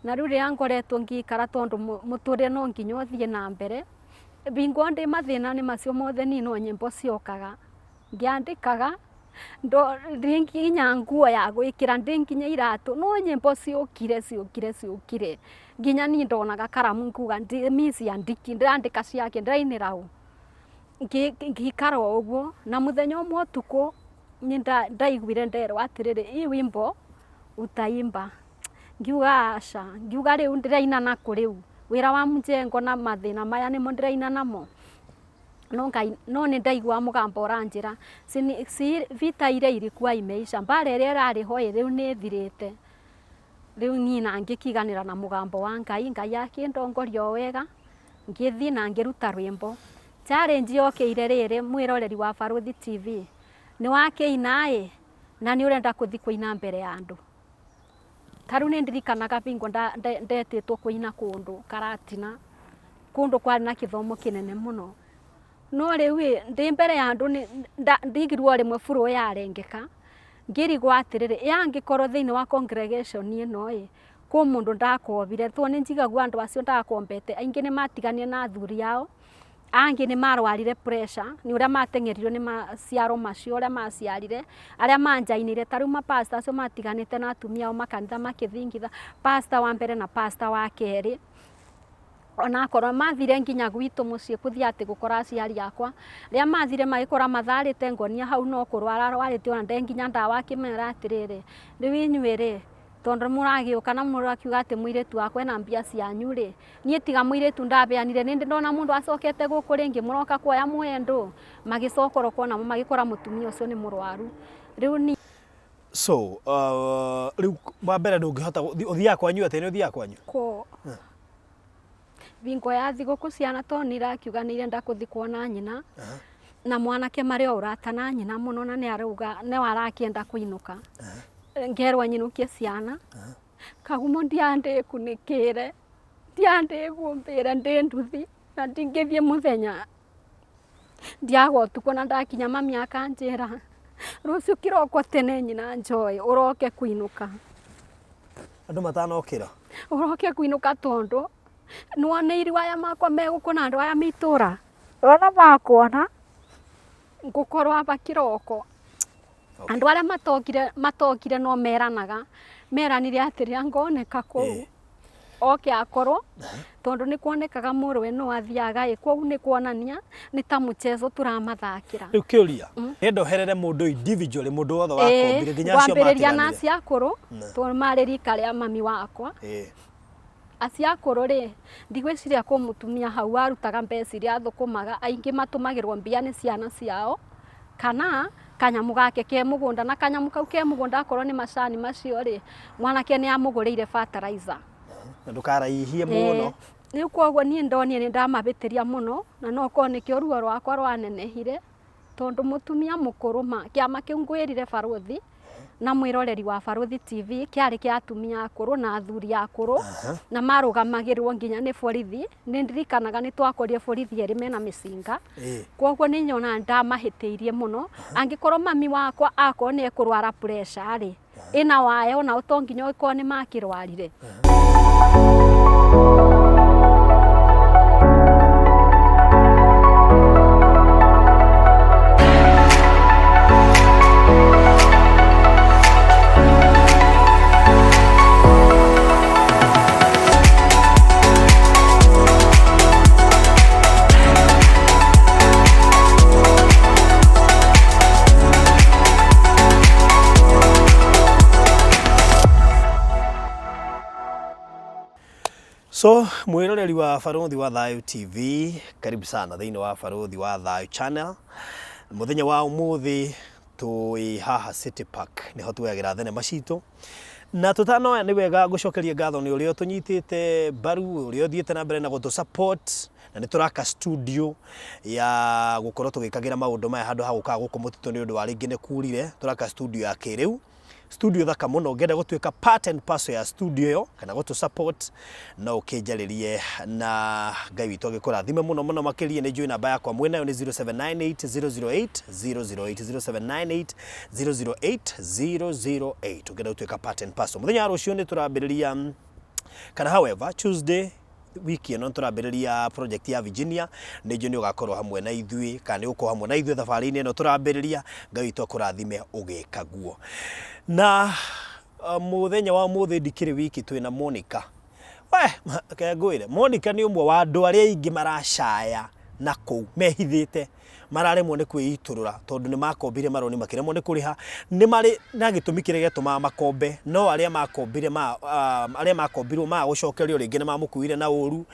Na rĩu rĩrĩa ngoretwo ngĩikara tondũ mũtũrĩre no nginya ũthiĩ na mbere, bingo ndĩ mathĩna-inĩ macio mothe niĩ no nyĩmbo ciokaga. Ngĩandĩkaga, ndĩ nginya nguo ya gwĩkĩra, ndĩ nginya iratũ, no nyĩmbo ciũkire ciũkire ciũkire, nginya niĩ ndonaga karamu ngauga mi siandiki, ndĩrandĩka ciakĩ, ndĩrainĩra ũ? Ngĩikara o ũguo, na mũthenya ũmwe ũtukũ nĩ ndaiguire nderwo atĩrĩrĩ, hii wimbo utaimba. Ngiuga aca, ngiuga rĩu ndĩraina nakũ rĩu? Wĩra wa mjengo na mathĩna maya nĩmo ndĩraina namo? No Ngai, no nĩ ndaiguaga mũgambo ũranjĩra, si vita ile ilikuwa imeisha, mbara ĩrĩa ĩrarĩ ho ĩ, rĩu nĩ ĩthirĩte. Rĩu niĩ na ngĩkiganĩra na mũgambo wa Ngai, Ngai akĩndongoria o wega. Ngĩthiĩ na ngĩruta rwĩmbo. Challenge yokĩire rĩrĩ mwĩroreri wa Barũthi TV, nĩ wakĩina ĩ, na nĩ ũrenda kũthiĩ kũina mbere ya andũ. Ta rĩu nĩ ndirikanaga bingo ndetĩtwo kũina kũndũ Karatina, kũndũ kwarĩ na kĩthomo kĩnene mũno. No rĩu ĩ, ndĩ mbere ya andũ ndigirwo o rĩmwe floor yarengeka, ngĩrigwo atĩrĩrĩ, ĩ angĩkorwo thĩinĩ wa congregation ĩno ĩ, Kwĩ mũndũ ndakobire, tondũ nĩ njigagua andũ acio ndakombete, aingĩ nĩ matiganire na athuri ao, angĩ nĩ marwarire pressure nĩ ũrĩa mateng'eririo nĩ maciaro macio ũrĩa maciarire, arĩa manjainire, ta rĩu ma pastor acio matiganĩte na atumia ao makanitha makĩthingitha, pastor wa mbere na pastor wa kerĩ, onakorwo mathire nginya gwitũ mũciĩ kũthiĩ atĩ gũkora aciari akwa, rĩrĩa mathire magĩkora matharĩte ngonia hau no kũrwara arwarĩte ona ndarĩ nginya ndawa akĩmera atĩrĩrĩ, rĩu inyuĩ rĩ, tondũ mũragĩũka na mũrakiuga atĩ mũirĩtu wakwa ena mbia cianyu rĩ, niĩ tiga mũirĩtu ndabeanire nĩ ndĩ ndona mũndũ acokete gũkũ rĩngĩ mũroka kuoya mwendũ? Magĩcoka oro kuona magĩkora mũtumia ũcio nĩ mũrwaru. Rĩu niĩ. So, rĩu wa mbere ndũngĩhota ũthiaga kwanyu atĩa? Nĩ ũthiaga kwanyu? Kũ bingo ya thigũkũ ciana tondũ nĩ irakiuga nĩ irenda kũthiĩ kuona nyina na mwanake marĩ o ũrata na nyina mũno na nĩ arauga no arakĩenda kũinũka ngerwo nyinũkie ciana kagumo ndiandĩkunĩkĩre ndiandĩhumbĩre ndĩ nduthi na ndingĩthiĩ mũthenya Ndiaga ũtukũ na ndakinya mami akanjĩra rũciũ kĩroko tene nyina Joy ũroke kũinũka. Andũ matanokĩra? Ũroke kũinũka tondũ nĩwoneirwo aya makwa me gũkũ na andũ aya me itũra wona makuona ngũkorwo aba kĩroko. Andũ arĩa matokire matokire no meranaga meranire atĩrĩ anga oneka kũu oke akorwo tondũ nĩ kuonekaga mũrũwe no athiaga ĩ kwoguo nĩ kuonania nĩ ta mchezo tũramathakĩra. Rĩu kĩũria nĩenda ũherere mũndũ individually mũndũ wothe wakombire nginya acio ngwambĩrĩria na matiganire. acio akũrũ tondũ marĩ rika rĩa mami wakwa. Acio akũrũ rĩ, ndigwĩciria kwĩ mũtumia hau warutaga mbeca iria athũkũmaga, aingĩ matũmagĩrwo mbia nĩ ciana ciao, kana kanyamũ gake ke mũgũnda, na kanyamũ kau ke mũgũnda akorwo nĩ macani macio rĩ, mwanake nĩ amũgũrĩire fertilizer. Na ndũkaraihie mũno. Rĩu koguo niĩ ndonire nĩ ndamahĩtĩria mũno, na no korwo nĩkĩo ruo rwakwa rwanenehire. Tondũ mũtumia mũkũrũ ma, kĩama kĩu ngwĩrire barũthi na mwĩroreri wa Barũthi TV kĩarĩ kĩa atumia akũrũ na athuri akũrũ na marũgamagĩrĩrwo nginya nĩ borithi. Nĩ ndirikanaga nĩ twakorire borithi erĩ mena mĩcinga. Koguo nĩ nyonaga ndamahĩtĩirie mũno. Angĩkorwo mami wakwa akorwo nĩ ekũrwara pressure rĩ, ĩna waya onao to nginya ũkorwo nĩ makĩrwarire. So mwiroreri wa Barũthi wa Thayũ TV, karibu sana thĩinĩ wa Barũthi wa Thayũ channel. Mũthenya wa ũmũthĩ tũĩ haha City Park nĩho tuoyagĩra thenema citũ na tũtanoya nĩ wega gũcokeria ngatho nĩ ũrĩa ũtũnyitĩte mbaru ũrĩa ũthiĩte na mbere na gũtũ support na nĩ tũraka studio ya gũkorwo tũgĩkagĩra maũndũ maya handũ ha gũkaga gũkũ mũtitũ nĩ ũndũ wa rĩngĩ nĩ kurire tũraka studio ya kĩrĩu studio thaka mũno ũngĩenda gũtuĩka part and parcel ya studio ĩyo kana gũtũ support no ũkĩnjarĩrie na Ngai witũ agĩkũrathime mũno mũno makĩria nĩ njũĩ namba yakwa mwĩ nayo nĩ 0798 008 008 0798 008 008 ũngĩenda gũtuĩka part and parcel mũthenya wa rũciũ nĩ tũrambĩrĩria. Kana however, Tuesday wiki ĩno tũrambĩrĩria project ya Virginia, nĩ njũĩ nĩ ũgakorwo hamwe na ithuĩ, kana nĩ ũgũkorwo hamwe na ithuĩ thabarĩ-inĩ ĩno tũrambĩrĩria. Ngai witũ akũrathime ũgĩka guo. Na mũthenya wa ũmũthĩ ndikĩrĩ wiki, twĩna Monica. We, reke ngwĩre, Monica nĩ ũmwe wa andũ arĩa aingĩ maracaya na kũu mehithĩte, mararemwo nĩ kwĩitũrũra tondũ nĩ makombire marũni makĩremwo nĩ kũrĩha. Nĩ marĩ na gĩtũmi kĩrĩa gĩatũmaga makombe, no arĩa makombire ma, arĩa makombirwo maga gũcokerio rĩngĩ nĩ mamũkuire na ũru,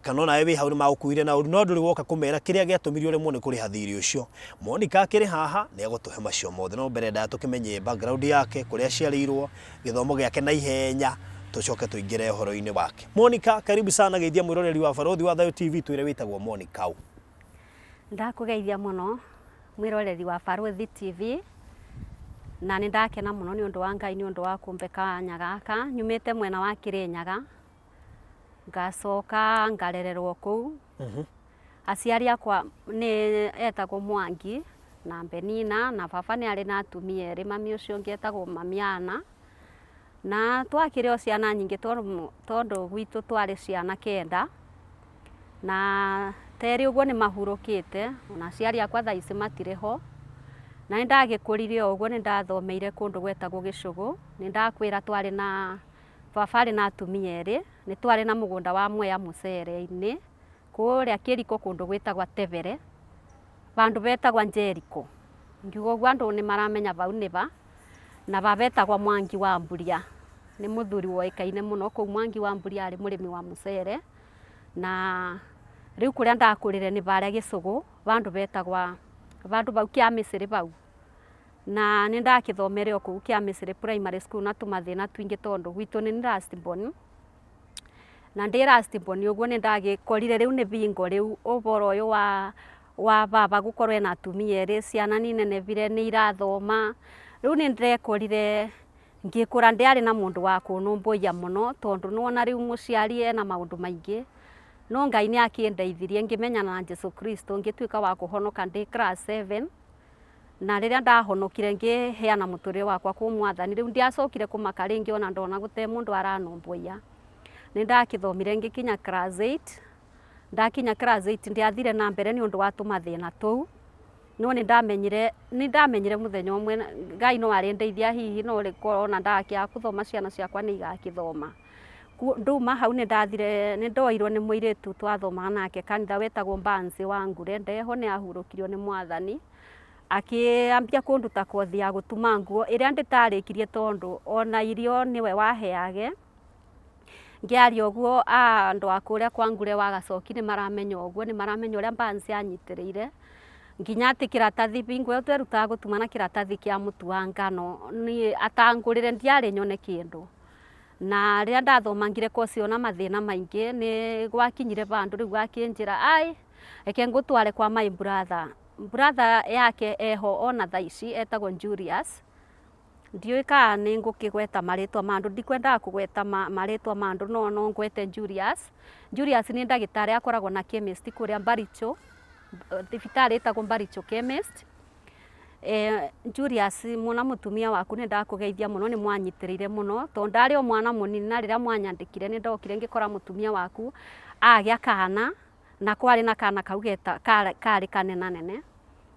kana onawe wĩ hau nĩ magũkuire na ũru, no ndũrĩ woka kũmera kĩrĩa gĩatũmire ũremwo nĩ kũrĩha thirĩ ũcio. Monica akĩrĩ haha nĩ egũtũhe macio mothe, no mbere endaga tũkĩmenye background yake, kũrĩa aciarĩirwo, gĩthomo gĩake na ihenya, tũcoke tũingĩre ũhoro-inĩ wake. Monica, karibu sana, geithia mwĩroreri wa Barũthi wa Thayũ TV, twĩre wĩtagwo Monica ũ. Ndakũgeithia mũno mwĩroreri wa Barũthi TV, na nĩ ndakena mũno nĩ ũndũ wa Ngai nĩ ũndũ wa kũmbe kanya gaka. Nyumĩte mwena wa Kĩrĩnyaga, ngacoka ngarererwo kũu. Aciari akwa nĩ etagwo Mwangi na Benina, na baba nĩ arĩ na atumia erĩ, mami ũcio ũngĩ etagwo mami Anna. Na twakĩrĩ o ciana nyingĩ tondũ gwitũ twarĩ ciana kenda, na terĩ ũguo nĩ mahurũkĩte, ona aciari akwa thaa ici matirĩ ho. Na nĩ ndagĩkũrire o ũguo, nĩ ndathomeire kũndũ gwetagwo Gĩcũgũ. Nĩ ndakwĩra twarĩ na baba arĩ na atumia erĩ, nĩ twarĩ na mũgũnda wa Mwea mũcere-inĩ, kũrĩa Kĩriko kũndũ gwĩtagwo Tebere, vandũ vetagwa Jericho. Ngiuga ũguo andũ nĩ maramenya vau nĩ va, na baba etagwa Mwangi wa Mburia, nĩ mũthuri woĩkaine mũno kũu. Mwangi wa Mburia arĩ mũrĩmi wa mũcere, na rĩu kũrĩa ndakũrĩre nĩ varĩa Gĩcũgũ, vandũ vetagwa vandũ vau kĩa Mĩsĩrĩ vau. Na nĩ ndakĩthomere o kũu kĩa Mĩsĩrĩ Primary School na tũmathĩna twingĩ tondũ gwitũ nĩ last born. Na ndĩ last born ũguo nĩ ndagĩkorire rĩu nĩ bingo rĩu ũboro ũyũ wa baba gũkorwo ena atumia erĩ, ciana nĩ inenevire, nĩ irathoma. Rĩu nĩ ndĩrekorire ngĩkũra ndiarĩ na mũndũ wa kũnũmbũiya mũno tondũ nĩwona rĩu mũciari ena maũndũ maingĩ. No Ngai nĩ akĩndeithirie ngĩmenyana na Jesu Kristo, ngĩtuĩka wa kũhonoka ndĩ class 7. Na rĩrĩa ndahonokire ngĩheana mũtũrĩre wakwa kwĩ Mwathani, rĩu ndiacokire kũmaka rĩngĩ ona ndona gũte mũndũ aranũmbũiya. Nĩ ndakĩthomire ngĩkinya class 8. Ndakinya class 8 ndiathire na mbere nĩ ũndũ wa tũmathĩna tũu. No nĩ ndamenyire mũthenya ũmwe Ngai no arĩndeithia, hihi no rĩkorwo ona ndakĩaga gũthoma ciana ciakwa nĩ igakĩthoma. Nduma hau nĩ ndathire, nĩ ndoirwo nĩ mũirĩtu twathomaga nake kanitha wetagwo Mbanzi wa Ngure. Ndeho nĩ ahurũkirio nĩ Mwathani, akĩambia kũnduta kothi ya gũtuma nguo ĩrĩa ndĩtarĩkirie tondũ ona irio nĩwe waheage. Ngĩaria ũguo andũ a kũrĩa kwa Ngure wa Gacoki nĩ maramenya ũguo, nĩ maramenya ũrĩa Mbanzi anyitĩrĩire nginya atĩ kĩratathi bingo ĩyo twerutaga gũtuma na kĩratathi kĩa mũtu wa ngano, niĩ atangũrĩre ndiarĩ nyone kĩndũ. Na rĩrĩa ndathomangire kosi ĩyo na mathĩna maingĩ, nĩ gwakinyire vandũ rĩu akĩnjĩra, ai, reke ngũtware kwa my brother. Brother yake eho ona thaa ici etagwo Julius. Ndiũĩ kana nĩ ngũkĩgweta marĩtwa ma andũ, ndikwendaga kũgweta marĩtwa ma andũ, no no ngwete Julius. Julius nĩ ndagĩtarĩ, akoragwo na chemist kũrĩa Mbaricho, thibitarĩ ĩtagwo Mbaricho Chemist. Julius mũna mũtumia waku nĩ ndakũgeithia mũno, nĩ mwanyitĩrĩire mũno tondũ ndarĩ o mwana mũnini, na rĩrĩa mwanyandĩkire nĩ ndokire ngĩkora mũtumia waku agĩa kana, na kwarĩ na kana kau karĩ kanenanene,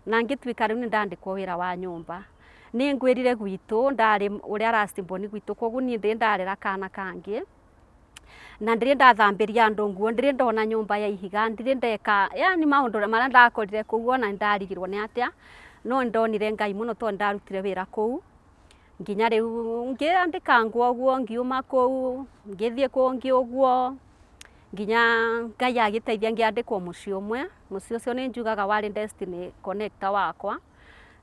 na ngĩtuĩka rĩu nĩ ndandĩkwo wĩra wa nyũmba. Nĩ ngwĩrire gwitũ ndarĩ ũrĩa last born gwitũ, koguo niĩ ndĩ ndarera kana kangĩ, na ndirĩ ndathambĩria andũ nguo, ndirĩ ndona nyũmba ya ihiga, ndirĩ ndeka yani maũndũ marĩa ndakorire kũu, ona ndarigirwo nĩ atĩa, no nĩndonire Ngai mũno tondũ ndarutire wĩra kũu nginya rĩu ngĩandĩka nguo ũguo, ngiuma kũu ngĩthiĩ kũngĩ ũguo nginya Ngai agĩteithia ngĩandĩkwo mũciĩ ũmwe. Mũciĩ ũcio nĩ njugaga warĩ destiny connector wakwa.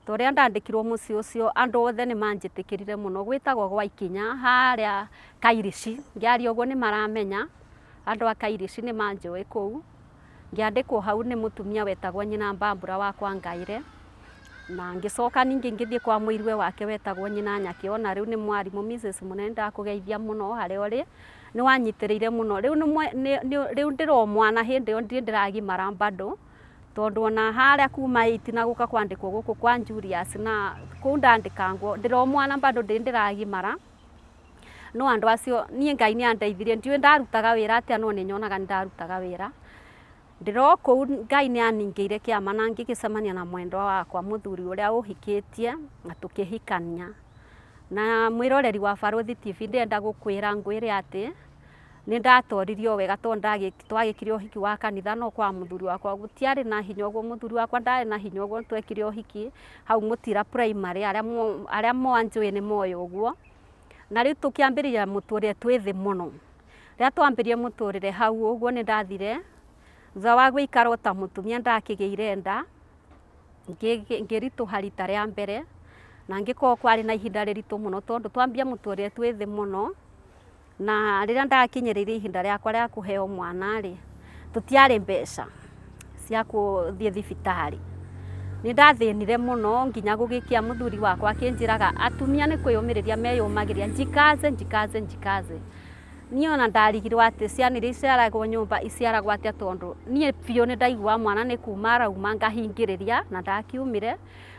Torĩa ndandĩkirwo mũciĩ ũcio andũ othe nĩ manjĩtĩkĩrire mũno, gwĩtagwo gwa Ikinya harĩa Kairici. Ngĩaria ũguo nĩ maramenya, andũ a Kairici nĩ manjũĩ kũu. Ngĩandĩkwo hau nĩ mũtumia wetagwo nyina Barbara wa kwa Ngaire, na ngĩcoka ningĩ ngĩthiĩ kwa mũirue wake wetagwo nyina Nyakĩ, ona rĩu nĩ mwarimũ Mrs Mũnene, ndakũgeithia mũno harĩa ũrĩ, nĩ wanyitĩrĩire mũno. Rĩu rĩu ndĩrĩ o mwana hĩndĩ ĩyo ndirĩ ndĩragimara bado, tondũ ona harĩa kuma 8 na gũka kwandĩkwo gũkũ kwa Julius na kũu ndandĩkangwo ndĩrĩ o mwana bado ndirĩ ndĩragimara. No andũ acio niĩ Ngai nĩ andeithirie, ndiũĩ ndarutaga wĩra atĩa no nĩ nyonaga nĩ ndarutaga wĩra. Ndĩrĩ o kũu Ngai nĩ aningĩire kĩama na ngĩgĩcemania na mwendwa wakwa mũthuri ũrĩa ũhikĩtie na tũkĩhikania. Na mwĩroreri wa Barũthi TV ndĩrenda gũkwĩra ngwĩre atĩ, nĩ ndatoririo wega tondũ twagĩkire ũhiki wa kanitha no kwa mũthuri wakwa gũtiarĩ na hinya ũguo, mũthuri wakwa ndarĩ na hinya ũguo, twekire ũhiki hau Mũtira Primary, arĩa manjũĩ nĩ moĩ ũguo. Na rĩu tũkĩambĩrĩria mũtũrĩre twĩ thĩ mũno. Rĩrĩa twambĩrĩirie mũtũrĩre hau ũguo nĩ ndathire, thutha wa gũikara o ta mũtumia ndakĩgĩire nda, ngĩritũha rita rĩa mbere, na ngĩkorwo kwarĩ na ihinda rĩritũ mũno tondũ twambia mũtũrĩre twĩ thĩ mũno, na rĩrĩa ndakinyĩrĩirie ihinda rĩakwa rĩa kũheo mwana rĩ, tũtiarĩ mbeca cia gũthiĩ thibitarĩ. Nĩ ndathĩnire mũno nginya gũgĩkĩa mũthuri wakwa akĩnjĩraga atumia nĩ kwĩyũmĩrĩria meyũmagĩrĩria, njikaze njikaze njikaze. Niĩ ona ndarigirwo atĩ ciana iria iciaragwo nyũmba iciaragwo atĩa tondũ niĩ biũ nĩ ndaiguaga mwana nĩ kuma arauma ngahingĩrĩria na ndakiumire.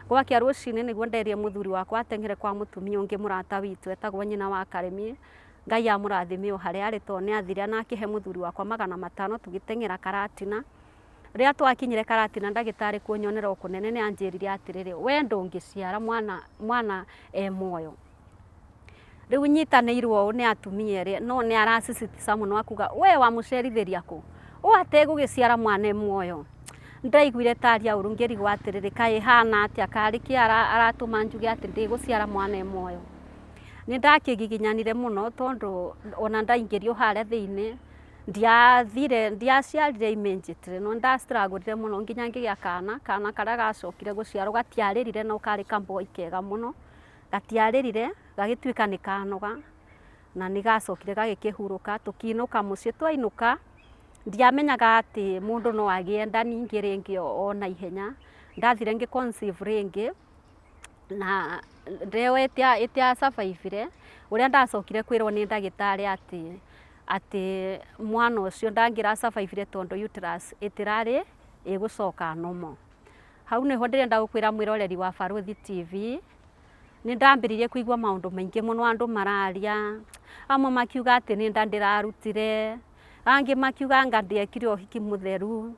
Gwakĩa rũcinĩ nĩguo nderire mũthuri wakwa ateng'ere kwa mũtumia ũngĩ mũrata witũ etagwo nyina wa Karĩmi, Ngai amũrathime o harĩa arĩ tondũ nĩ athire na akĩhe mũthuri wakwa 500 tũgĩteng'era Karatina. Rĩrĩa twakinyire Karatina ndagĩtarĩ kũnyonera o kũnene nĩ anjĩrire atĩrĩrĩ, we ndũngĩciara mwana, mwana e muoyo. Rĩu nyitanĩirwo ũũ nĩ atumia erĩ no nĩ arasisitiza mũno akuga we wamũcerithĩria kũ? Ũũ ategũgĩciara mwana e muoyo. Ndaiguire taria ũru ngĩrigwo atĩrĩrĩ kaĩ ĩhana atĩa karĩ kĩ aratũma njuge atĩ ndĩgũciara mwana e muoyo. Nĩ ndakĩgiginyanire mũno tondũ ona ndaingĩrio harĩa thĩinĩ ndiathire ndiaciarire immediately no nda struggle mũno nginya ngĩgĩa kana, kana karĩa gacokire gũciarwo gatiarĩrire no karĩ ka boy kega mũno. Gatiarĩrire, gagĩtuĩka nĩ kanoga, na nĩ gacokire gagĩkĩhurũka, tũkĩinũka mũciĩ. Twainũka, ndiamenyaga atĩ mũndũ no agĩe nda ningĩ rĩngĩ o na ihenya. Ndathire ngĩ conceive rĩngĩ, na nda ĩyo ĩtia survive ire, ũrĩa ndacokire kwĩrwo nĩ ndagĩtarĩ atĩ, atĩ mwana ũcio ndangĩra survive ire tondũ uterus ĩtĩrarĩ ĩgũcoka normal. Hau nĩho ndĩrenda gũkwĩra mwĩroreri wa Barũthi TV, nĩ ndambĩrĩirie kũigua maũndũ maingĩ mũno andũ mararia, amwe makiuga atĩ nĩ nda ndĩrarutire, angĩ makiuga anga ndiekire ũhiki mũtheru.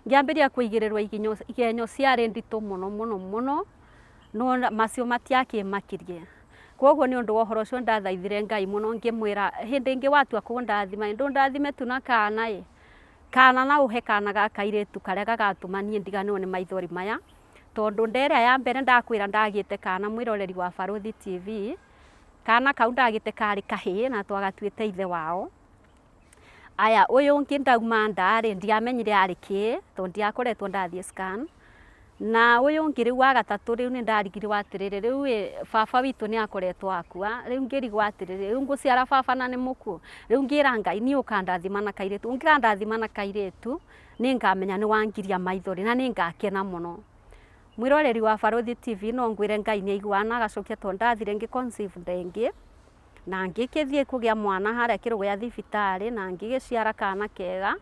Ngĩambĩrĩria kũigĩrĩrwo igenyo ciarĩ nditũ mũno mũno mũno, no macio matiakĩmakirie. Koguo nĩ ũndũ wa ũhoro ũcio ndathaithire Ngai mũno ngĩmwĩra hĩndĩ ĩngĩ watua kũndathima ĩ, ndũndathime tu na kana ĩ, Kana na ũhe kana ga kairĩtu karĩa gagatũma niĩ ndiganĩrwo nĩ maithori maya, tondũ nda ĩrĩa ya mbere ndakwĩra ndagĩte kana mwĩroreri wa Barũthi TV, kana kau ndagĩte karĩ kahĩĩ na twagatuĩte ithe wao. Aya, ũyũ ũngĩ ndauma nda rĩ, ndiamenyire arĩ kĩĩ, tondũ ndiakoretwo ndathiĩ scan. Na ũyũ ũngĩ rĩu wa gatatũ rĩu nĩ ndarigirwo atĩrĩrĩ, rĩu ĩ, baba witũ nĩ akoretwo akua, rĩu ngĩrigwo atĩrĩrĩ, rĩu ngũciara baba na nĩ mũkuũ? Rĩu ngĩra Ngai niĩ ũkandathima na kairĩtu, ũngĩkandathima na kairĩtu, nĩ ngamenya nĩ wangiria maithori na nĩ ngakena mũno. Mwĩroreri wa Barũthi TV no ngwĩre Ngai nĩ aiguaga na agacokia tondũ ndathire ngĩ conceive nda ĩngĩ, Na ngĩkĩthiĩ kũgĩa mwana harĩa Kĩrũgũya thibitarĩ na ngĩgĩciara kana kega.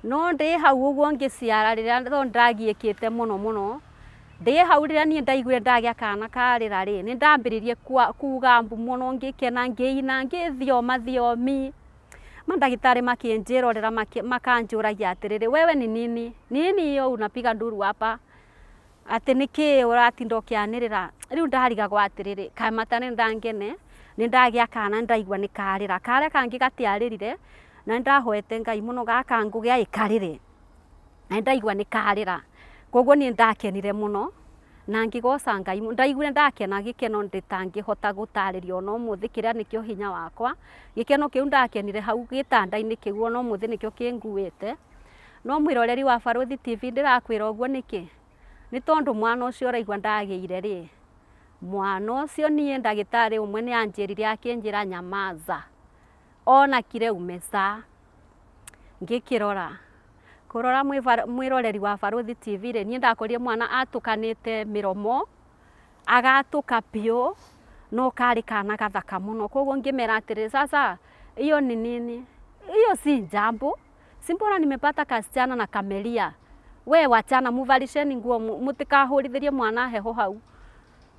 No ndĩ hau ũguo ngĩciara rĩrĩa tondũ ndagiĩkĩte mũno mũno, ndĩ hau rĩrĩa niĩ ndaiguire ndagĩa kana karĩra rĩ, nĩ ndambĩrĩirie kuga mbu mũno ngĩkena, ngĩina, ngĩthioma thiomi. Mandagĩtarĩ makĩnjĩrorera makanjũragia atĩrĩrĩ, wewe ni nini? Nini hiyo unapiga nduru hapa? Atĩ nĩkĩĩ ũratinda ũkĩanĩrĩra? Rĩu ndarigagwo atĩrĩrĩ, kaĩ matarenda ngene, nĩ ndagĩa kana nĩ ndaigua nĩ karĩra. Karĩa kangĩ gatiarĩrire, na nĩ ndahoete Ngai mũno gaka ngũgĩa ĩ karĩre, na nĩ ndaigua nĩ karĩra. Koguo niĩ nĩ ndakenire mũno, na ngĩgoca Ngai, ndaiguire ndakena gĩkeno ndĩtangĩhota gũtarĩria ona ũmũthĩ kĩrĩa nĩkĩo hinya wakwa. Gĩkeno kĩu ndakenire hau gĩtanda-inĩ kĩu ona ũmũthĩ nĩkĩo kĩnguĩte. No mwĩroreri wa Barũthi TV ndĩrakwĩra ũguo nĩkĩ? Nĩ tondũ mwana ũcio ũraigua ndagĩire rĩ, mwana ũcio niĩ ndagĩtarĩ ũmwe nĩ anjĩrire akĩnjĩra nyamaza, ona kile umezaa. Ngĩkĩrora, kũrora mwĩroreri wa Barũthi TV rĩ, niĩ ndakorire mwana atũkanĩte mĩromo, agatũka biũ, no karĩ kana gathaka mũno. Koguo ngĩmera atĩrĩrĩ, sasa hiyo ni nini? Hiyo si jambo. Si mbona nimepata kasichana na kamelia. We wachana muvalisheni nguo mutikahũrithĩrie mwana heho hau.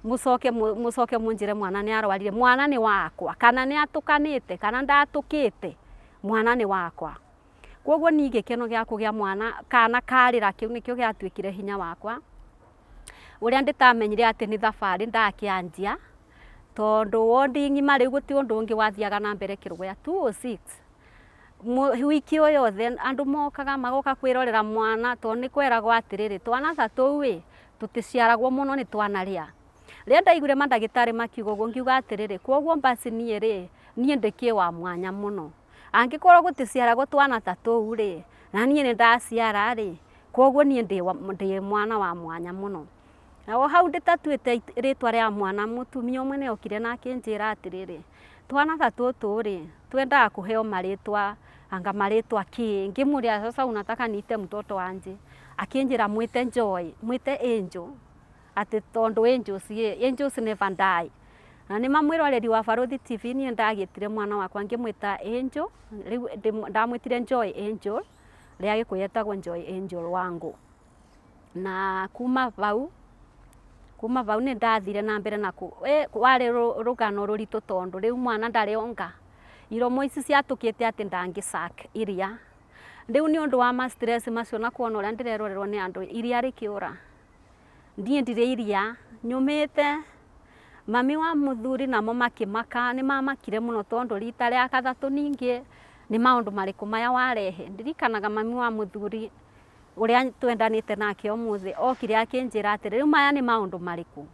Mũcoke mũcoke mũnjĩre mwana nĩ arwarire, mwana nĩ wakwa, kana nĩ atũkanĩte, kana ndatũkĩte, mwana nĩ wakwa. Kwoguo niĩ gĩkeno gĩa kũgĩa mwana kana karĩra kĩu nĩkĩo gĩatuĩkire hinya wakwa, ũrĩa ndĩtamenyire atĩ nĩ thabarĩ ndakĩanjia, tondũ wondi ng'ima rĩu gũtirĩ ũndũ ũngĩ wathiaga na mbere Kĩrũgũya 206. Wiki o yothe andũ mokaga magoka kwĩrorera mwana tondũ nĩ kweragwo atĩrĩrĩ, twana ta tũu ĩ, tũticiaragwo mũno nĩ twanarĩa. Rĩrĩa ndaiguire mandagĩtarĩ makiuga ũguo ngiuga atĩrĩrĩ, kwoguo basi niĩ rĩ, niĩ ndĩkĩĩ wa mwanya mũno. Angĩkorwo gũticiaragwo twana ta tũu rĩ, na niĩ nĩ ndaciara rĩ, kwoguo niĩ ndĩ mwana wa mwanya mũno. Na o hau ndĩtatuĩte rĩtwa rĩa mwana, mũtumia ũmwe nĩ okire na akĩnjĩra atĩrĩrĩ, twana ta tũtũ rĩ, twendaga kũheo marĩtwa, anga marĩtwa kĩ? Ngĩmũria sasa unataka niite mtoto aje? Akĩnjĩra mwĩte Joy, mwĩte Angel, atĩ tondũ angels ĩ, angels never die. Na nĩ ma mwĩroreri wa Barũthi TV niĩ ndagĩtire mwana wakwa ngĩmwĩta Angel, rĩu ndamwĩtire Joy Angel, rĩa Gĩkũyũ etagwo Joy Angel Wangũ. Na kuma hau, kuma hau nĩ ndathire na mbere na kũ, warĩ rũgano rũritũ tondũ rĩu mwana ndarĩ onga. Iromo ici ciatũkĩte atĩ ndangĩ suck iria. Rĩu nĩ ũndũ wa ma stress macio na kuona ũrĩa ndĩrerorerwo nĩ andũ, iria rĩkĩũra. Niĩ ndirĩ iria, nyũmĩte. Mami wa mũthuri namo makĩmaka, nĩ mamakire mũno tondũ rita rĩa gatatũ ningĩ nĩ maũndũ marĩkũ maya warehe. Ndirikanaga mami wa mũthuri ũrĩa twendanĩte nake ũmũthĩ, okire akĩnjĩra atĩrĩ, rĩu maya nĩ maũndũ marĩkũ?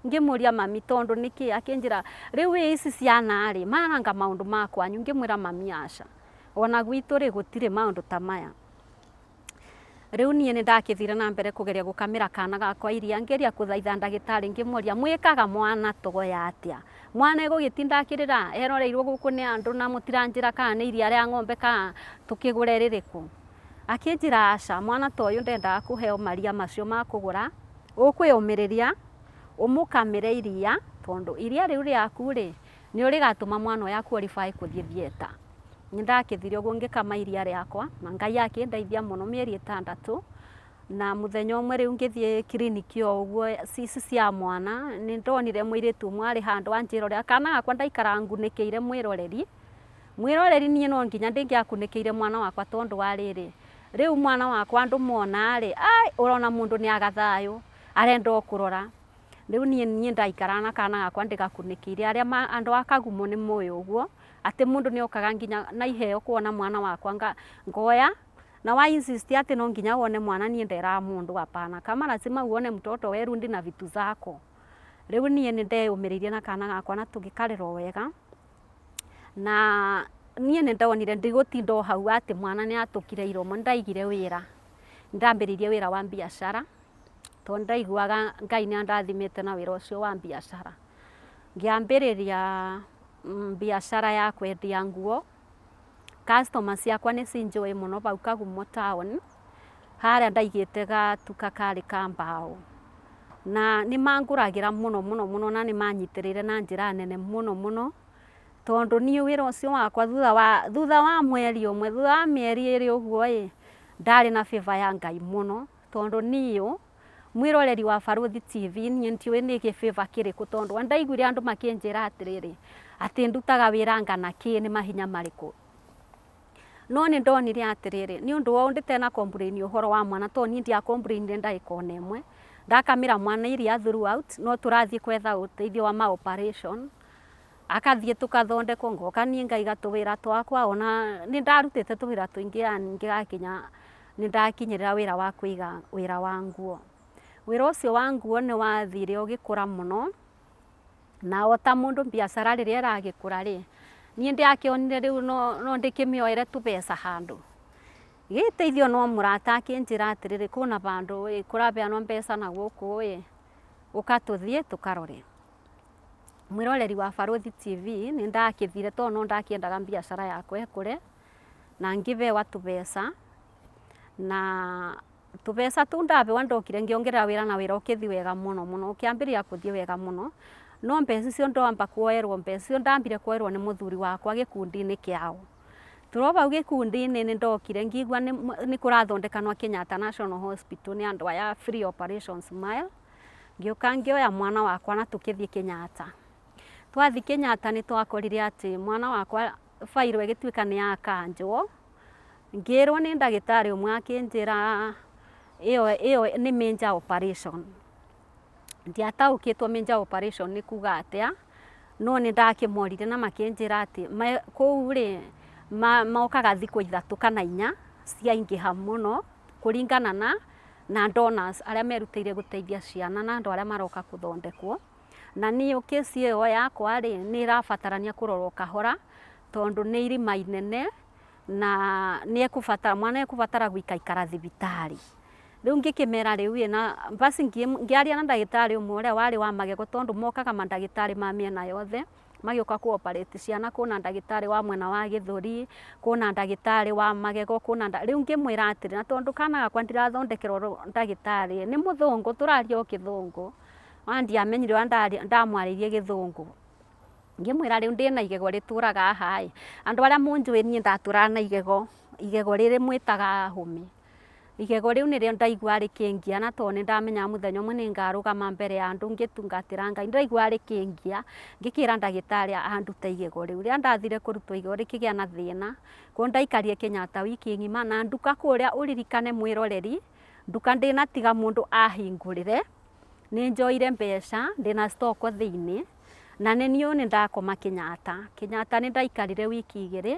Ngĩmũria mami tondũ nĩkĩ? Akĩnjĩra rĩu ĩ ici ciana rĩ, maya anga maũndũ ma kwanyu. Ngĩmwĩra mami aca, ona gwitũ rĩ gũtirĩ maũndũ ta maya. Rĩu niĩ nĩ ndakĩthire na mbere kũgeria gũkamĩra kana gakwa iria, ngĩgeria kũthaitha ndagĩtarĩ ngĩmoria mwĩkaga mwana toya atĩa? Mwana egũgĩtinda akĩrĩra eroreirwo gũkũ nĩ andũ na mũtiranjĩra kana nĩ iria rĩa ng'ombe kana tũkĩgũre rĩrĩkũ? Akĩnjĩra aca, mwana ta ũyũ ndendaga kũheo maria macio ma kũgũra, ũkwĩyũmĩrĩria ũmũkamĩre iria tondũ iria rĩu rĩaku rĩ, nĩrĩo rĩgatũma mwana ũyũ a qualify kũthiĩ theatre. Nĩ ndakĩthire ũguo ngĩkama iria rĩakwa na Ngai akĩndeithia mũno mĩeri ĩtandatũ, na mũthenya ũmwe rĩu ngĩthiĩ kiriniki o ũguo ici cia mwana, nĩ ndonire mũirĩtu ũmwe arĩ handũ anjĩra ũrĩa kana gakwa ndaikaraga ngunĩkĩire mwĩroreri, mwĩroreri niĩ no nginya ndĩngĩakunĩkĩire mwana wakwa tondũ wa rĩrĩ, rĩu mwana wakwa andũ mona rĩ, ai ũrona mũndũ nĩ aga thayũ, arenda o kũrora. Rĩu niĩ niĩ ndaikaraga na kana gakwa ndĩgakunĩkĩire, arĩa andũ a Kagumo nĩ moĩ ũguo, atĩ mũndũ nĩ okaga nginya na iheo kuona mwana wakwa ngoya, na wa insist atĩ no nginya wone mwana niĩ nderaga mũndũ hapana, kama lazima uone mtoto we rudi na vitu zako. Rĩu niĩ nĩ ndeyũmĩrĩirie na kana gakwa na tũgĩkarera o wega, na niĩ nĩ ndonire ndigũtinda o hau atĩ mwana nĩ atũkire iromo, nĩ ndaigire wĩra, nĩ ndambĩrĩirie wĩra wa biacara, tondũ nĩ ndaiguaga Ngai nĩ andathimĩte na wĩra ũcio wa biacara. Ngĩambĩrĩria biacara ya kwendia nguo, customer ciakwa nĩ cinjũĩ mũno hau Kagumo town, harĩa ndaigĩte gatuka karĩ ka mbaũ. Na nĩ mangũragĩra mũno mũno mũno na nĩ manyitĩrĩire na njĩra nene mũno mũno, tondũ niĩ wĩra ũcio wakwa thutha wa mweri ũmwe, thutha wa mĩeri ĩrĩ ũguo ĩ, ndarĩ na favour ya Ngai mũno, tondũ niĩ mwĩroreri wa Barũthi TV niĩ ndiũĩ nĩ gĩ favour kĩrĩkũ tondũ ndaiguire andũ makĩnjĩra atĩrĩrĩ, atĩ ndutaga wĩra anga na kĩ, nĩ mahinya marĩkũ. No nĩ ndonire atĩrĩrĩ, nĩ ũndũ wa ũũ ndĩtena complain ũhoro wa mwana tondũ niĩ ndia complain ndagĩka ona ĩmwe, ndakamĩra mwana iria throughout, no tũrathiĩ gwetha ũteithio wa ma operation, akathiĩ tũkathondekwo, ngoka niĩ ngaiga tũwĩra twakwa, ona nĩ ndarutĩte tũwĩra tũingĩ yani ngĩgakinya nĩ ndakinyĩrĩra wĩra wa kũiga wĩra wa nguo. Wĩra ũcio wa nguo nĩ wathire ũgĩkũra mũno, na o ta mũndũ biacara rĩrĩa ĩragĩkũra rĩ, niĩ ndiakĩonire rĩu no ndĩkĩmĩoere tũbeca handũ. Ngĩgĩteithio no mũrata akĩnjĩra atĩrĩrĩ, kwĩna handũ ĩ kũrabeanwo mbeca na gũkũ ĩ, ũka tũthiĩ tũkarore. Mwĩroreri wa Barũthi TV nĩ ndakĩthire tondũ no ndakĩendaga biacara yakwa ĩkũre, na ngĩbewa tũbeca, na tũbeca tũu ndabewa ndokire ngĩongerera wĩra na wĩra ũkĩthiĩ wega mũno mũno, ũkĩambĩrĩria kũthiĩ wega mũno, no mbeca icio ndamba kuoerwo mbeca icio ndambire kuoerwo nĩ mũthuri wakwa gĩkundi-inĩ kĩao. Tũrĩ o hau gĩkundi-inĩ nĩ ndokire ngĩigua nĩ kũrathondekanwo Kenyatta National Hospital nĩ andũ aya Free Operation Smile. Ngĩũka ngĩoya mwana wakwa na tũkĩthiĩ Kenyatta. Twathiĩ Kenyatta nĩ twakorire atĩ mwana wakwa bairũ ĩgĩtuĩka nĩ yakanjwo. Ngĩrwo nĩ ndagĩtarĩ ũmwe akĩnjĩra ĩyo ĩyo nĩ major operation. Ndiataũkĩtwo major operation nĩ kuga atĩa, no nĩ ndakĩmoririe na makĩnjĩra atĩ kũu rĩ, mokaga thikũ ithatũ kana inya ciaingĩha mũno kũringana na donors arĩa merutĩire gũteithia ciana na andũ arĩa maroka gũthondekwo. Na niĩ case ĩyo yakwa rĩ, nĩ ĩrabatarania kũrorwo kahora tondũ nĩ irima inene na nĩ ekũbatara, mwana ekũbatara gũikaikara thibitarĩ. Rĩu ngĩkĩmera rĩu ĩ na basi ngĩaria na ndagĩtarĩ ũmwe ũrĩa warĩ wa magego tondũ mokaga mandagĩtarĩ ma mĩena yothe magĩũka kũ operate ciana, kwĩna ndagĩtarĩ wa mwena wa gĩthũri, kwĩna ndagĩtarĩ wa magego, kwĩna rĩu ngĩmwĩra atĩrĩ, na tondũ kana gakwa ndirathondekerwo ndagĩtarĩ nĩ mũthũngũ tũraria o kĩthũngũ, ona ndiamenyire ũrĩa ndamwarĩirie gĩthũngũ. Ngĩmwĩra rĩu ndĩna igego rĩtũraga haha ĩ, andũ arĩa mũnjũĩ niĩ ndatũraga na igego, igego rĩrĩ mwĩtaga hũmĩ. Igego rĩu nĩrĩo ndaigua rĩkĩngia na tondũ nĩ ndamenyaga mũthenya ũmwe nĩ ngarũgama mbere ya andũ ngĩtungatĩra Ngai, ndĩraigua rĩkĩngia, ngĩkĩra ndagĩtarĩ andute igego rĩu. Rĩrĩa ndathire kũrutwo igego rĩkĩgĩa na thĩna, kwoguo ndaikarire Kenyatta wiki ng'ima na nduka kũrĩa ũririkane mwĩroreri, nduka ndĩnatiga mũndũ ahingũrĩre, nĩ njoire mbeca ndĩna stock thĩinĩ, na nĩ niĩ nĩ ndakoma Kenyatta. Kenyatta nĩ ndaikarire wiki igĩrĩ,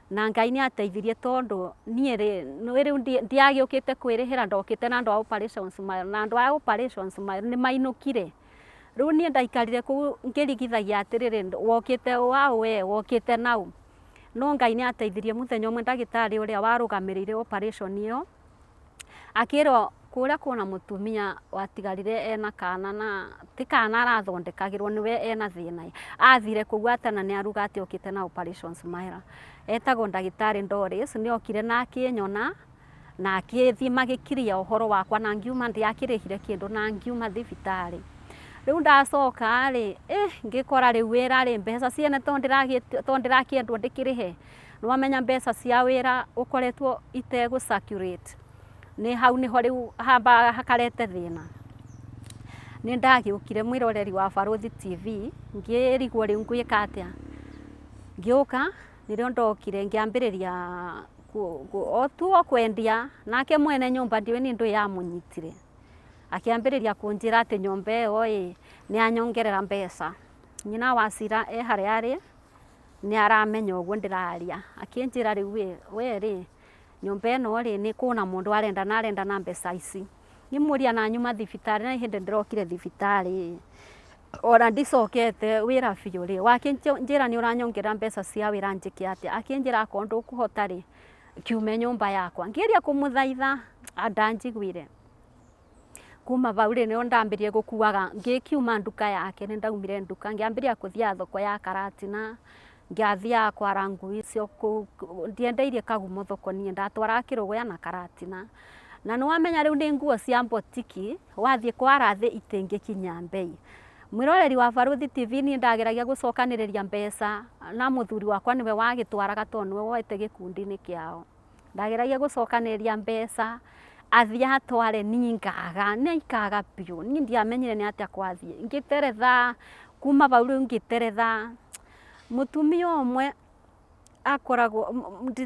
na Ngai nĩ ateithirie tondũ niĩ rĩ, nĩ rĩu ndiagĩũkĩte kwĩrĩhĩra ndokĩte na andũ a Operation Smile, na andũ a Operation Smile nĩ mainũkire. Rĩu niĩ ndaikarire kũu ngĩrigithagia atĩrĩrĩ, wokĩte waũ we, wokĩte naũ? No Ngai nĩ ateithirie mũthenya ũmwe ndagĩtarĩ ũrĩa warũgamĩrĩire operation ĩyo, Akĩrwo kũrĩa kwĩna mũtumia watigarire ena kana na ti kana arathondekagĩrwo nĩwe ena thĩna. Athire kũu atana nĩ aruga atĩ okĩte na Operation Smile. Etagwo ndagĩtarĩ Doris, nĩ okire na akĩnyona na akĩthiĩ magĩkiria ũhoro wakwa na ngiuma ndiakĩrĩhire kĩndũ na ngiuma thibitarĩ. Rĩu ndacoka rĩ, ngĩkora rĩu wĩra rĩ, mbeca ciene tondũ ndĩrakĩendwo ndĩkĩrĩhe. Nĩwamenya mbeca cia wĩra ũkoretwo itegũ circulate, nĩ hau nĩho rĩu hambaga hakarete thĩna. Nĩ ndagĩũkire mwĩroreri wa Barũthi TV, ngĩrigwo rĩu ngwĩka atĩa. Ngĩũka, nĩrĩo ndokire ngĩambĩrĩria o tu o kwendia, nake mwene nyũmba ndiũĩ nĩ ndũĩ yamũnyitire. Akĩambĩrĩria kũnjĩra atĩ nyũmba ĩyo ĩ, nĩ anyongerera mbeca. Nyina wa Cira e harĩa arĩ, nĩ aramenya ũguo ndĩraria. Akĩnjĩra rĩu ĩ, we rĩ, nyũmba ĩno rĩ, nĩ kwĩna mũndũ arenda na arenda na mbeca ici. Ngĩmũria na nyuma thibitarĩ na hĩndĩ ndĩrokire thibitarĩ ĩ, ona ndicokete wĩra biũ rĩ, wakĩnjĩra nĩ ũranyongerera mbeca cia wĩra njĩke atĩa? Akĩnjĩra akorwo ndũkũhota rĩ, kiume nyũmba yakwa. Ngĩgeria kũmũthaitha ndanjiguire. Kuma vau rĩ nĩho ndambĩrĩirie gũkuaga, ngĩkiuma nduka yake nĩ ndaumire nduka ngĩambĩrĩria kũthiaga thoko ya Karatina, ngĩathiaga kwara nguo icio kũu, ndiendeirie Kagumo thoko niĩ ndatwaraga Kĩrũgũya na Karatina. Na nĩ wamenya rĩu nĩ nguo cia mbotiki, wathiĩ kwara thĩ itingĩkinya mbei. Mwĩroreri wa Barũthi TV niĩ ndageragia gũcokanĩrĩria mbeca na mũthuri wakwa nĩwe wagĩtwaraga tondũ nĩwe woete gĩkundi-inĩ kĩao. Ndageragia gũcokanĩrĩria mbeca, athiĩ atware niĩ ngaga, niĩ ikaga biũ, niĩ ndiamenyire nĩ atĩa kwathiĩ, ngĩteretha, kuma hau rĩu ngĩteretha, mũtumia ũmwe akoragwo,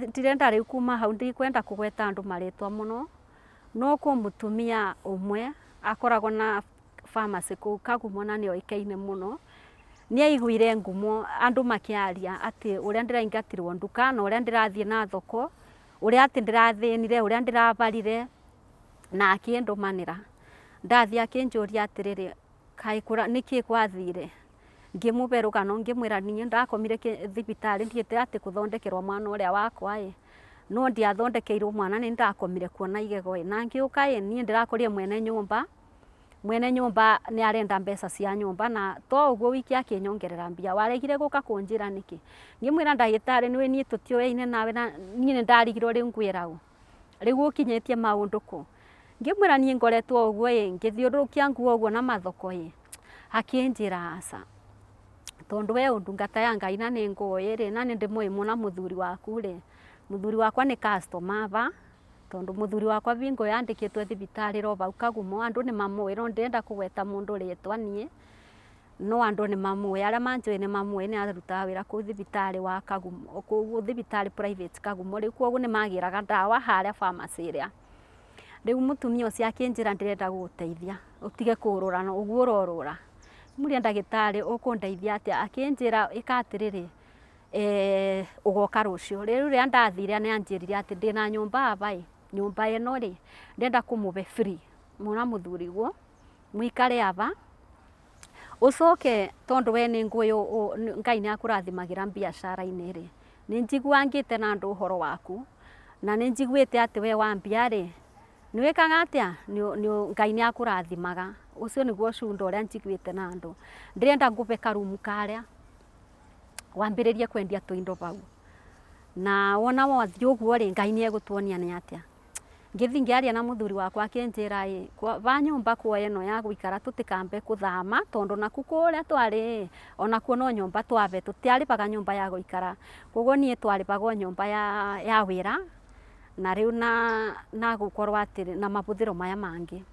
ndirenda rĩu kuma hau ndikwenda kũgweta andũ marĩtwa mũno, no kwĩ mũtumia ũmwe akoragwo na pharmacy kũu Kagumo na nĩ oĩkaine mũno, nĩ aiguire ngumo andũ makĩaria atĩ ũrĩa ndĩraingatirwo nduka na ũrĩa ndĩrathiĩ na thoko, ũrĩa atĩ ndĩrathĩnire, ũrĩa ndĩrabarire, na akĩndũmanĩra. Ndathiĩ akĩnjũria atĩrĩrĩ, kaĩ nĩkĩ gwathire? Ngĩmũbe rũgano ngĩmwĩra niĩ ndakomire thibitarĩ thiĩte atĩ gũthondekerwo mwana ũrĩa wakwa ĩ, no ndiathondekeirwo mwana nĩ ndakomire kuo na igego ĩ, na ngĩũka ĩ, niĩ ndĩrakorire mwene nyũmba Mwene nyũmba nĩ arenda mbeca cia nyũmba na to ũguo wiki akĩnyongerera mbia, waregire gũka kũnjĩra nĩkĩ? Ngĩmwĩra ndagĩtarĩ nĩũĩ niĩ tũtiũyaine nawe na niĩ nĩ ndarigirwo rĩu ngwĩra ũ? Rĩu ũkinyĩtie maũndũ kũ? Ngĩmwĩra niĩ ngoretwo ũguo ĩ, ngĩthiũrũrũkia nguo ũguo na mathoko ĩ, akĩnjĩra aca, tondũ we wĩ ndungata ya Ngai na nĩ ngũĩ rĩ, na nĩ ndĩmũĩ mũno mũthuri waku rĩ, mũthuri wakwa nĩ customer ba, Tondu muthuri wakwa bingo yandikitwe thibitari ro vau Kagumo, andu ni mamui, no ndirenda kugweta mundu ritwa nie, no andu ni mamui, aria manjui ni mamui, ni arutaga wira kuu thibitari wa Kagumo, kuu thibitari private Kagumo. Riu koguo ni magiraga ndawa haria pharmacy iria. Riu mutumia ucio akinjira, ndirenda guguteithia utige kurura na uguo urorura. Muria ndagitari, ukundeithia atia? Akinjira, ika atiriri, ugoka rucio. Riu riria ndathire, ni anjirire ati ndina nyumba ava i nyumba ino ri ndenda kumuve free muna muthuriguo mwikare ava, ucoke tondu we ni ngui Ngai ni akurathimagira biacara-ini ri, ni njiguangite na andu uhoro waku, na ni njiguite ati we wambia ri ni wikaga atia, Ngai ni akurathimaga. Ucio niguo cunda uria njiguite na andu. Ndirenda nguve karumu karia wambiririe kwendia tuindo vau, na wona wathii uguo ri, Ngai ni egutuonia ni atia. Ngithi ngiaria na muthuri wakwa, akinjira i va nyumba kwa ino ya guikara tutikambe kuthama, tondu naku kuria twari onakuo no nyumba twave, tutiarivaga nyumba ya guikara. Koguo nie twarivaga nyumba ya wira na riu na gukorwo atiri na mabuthiro maya mangi.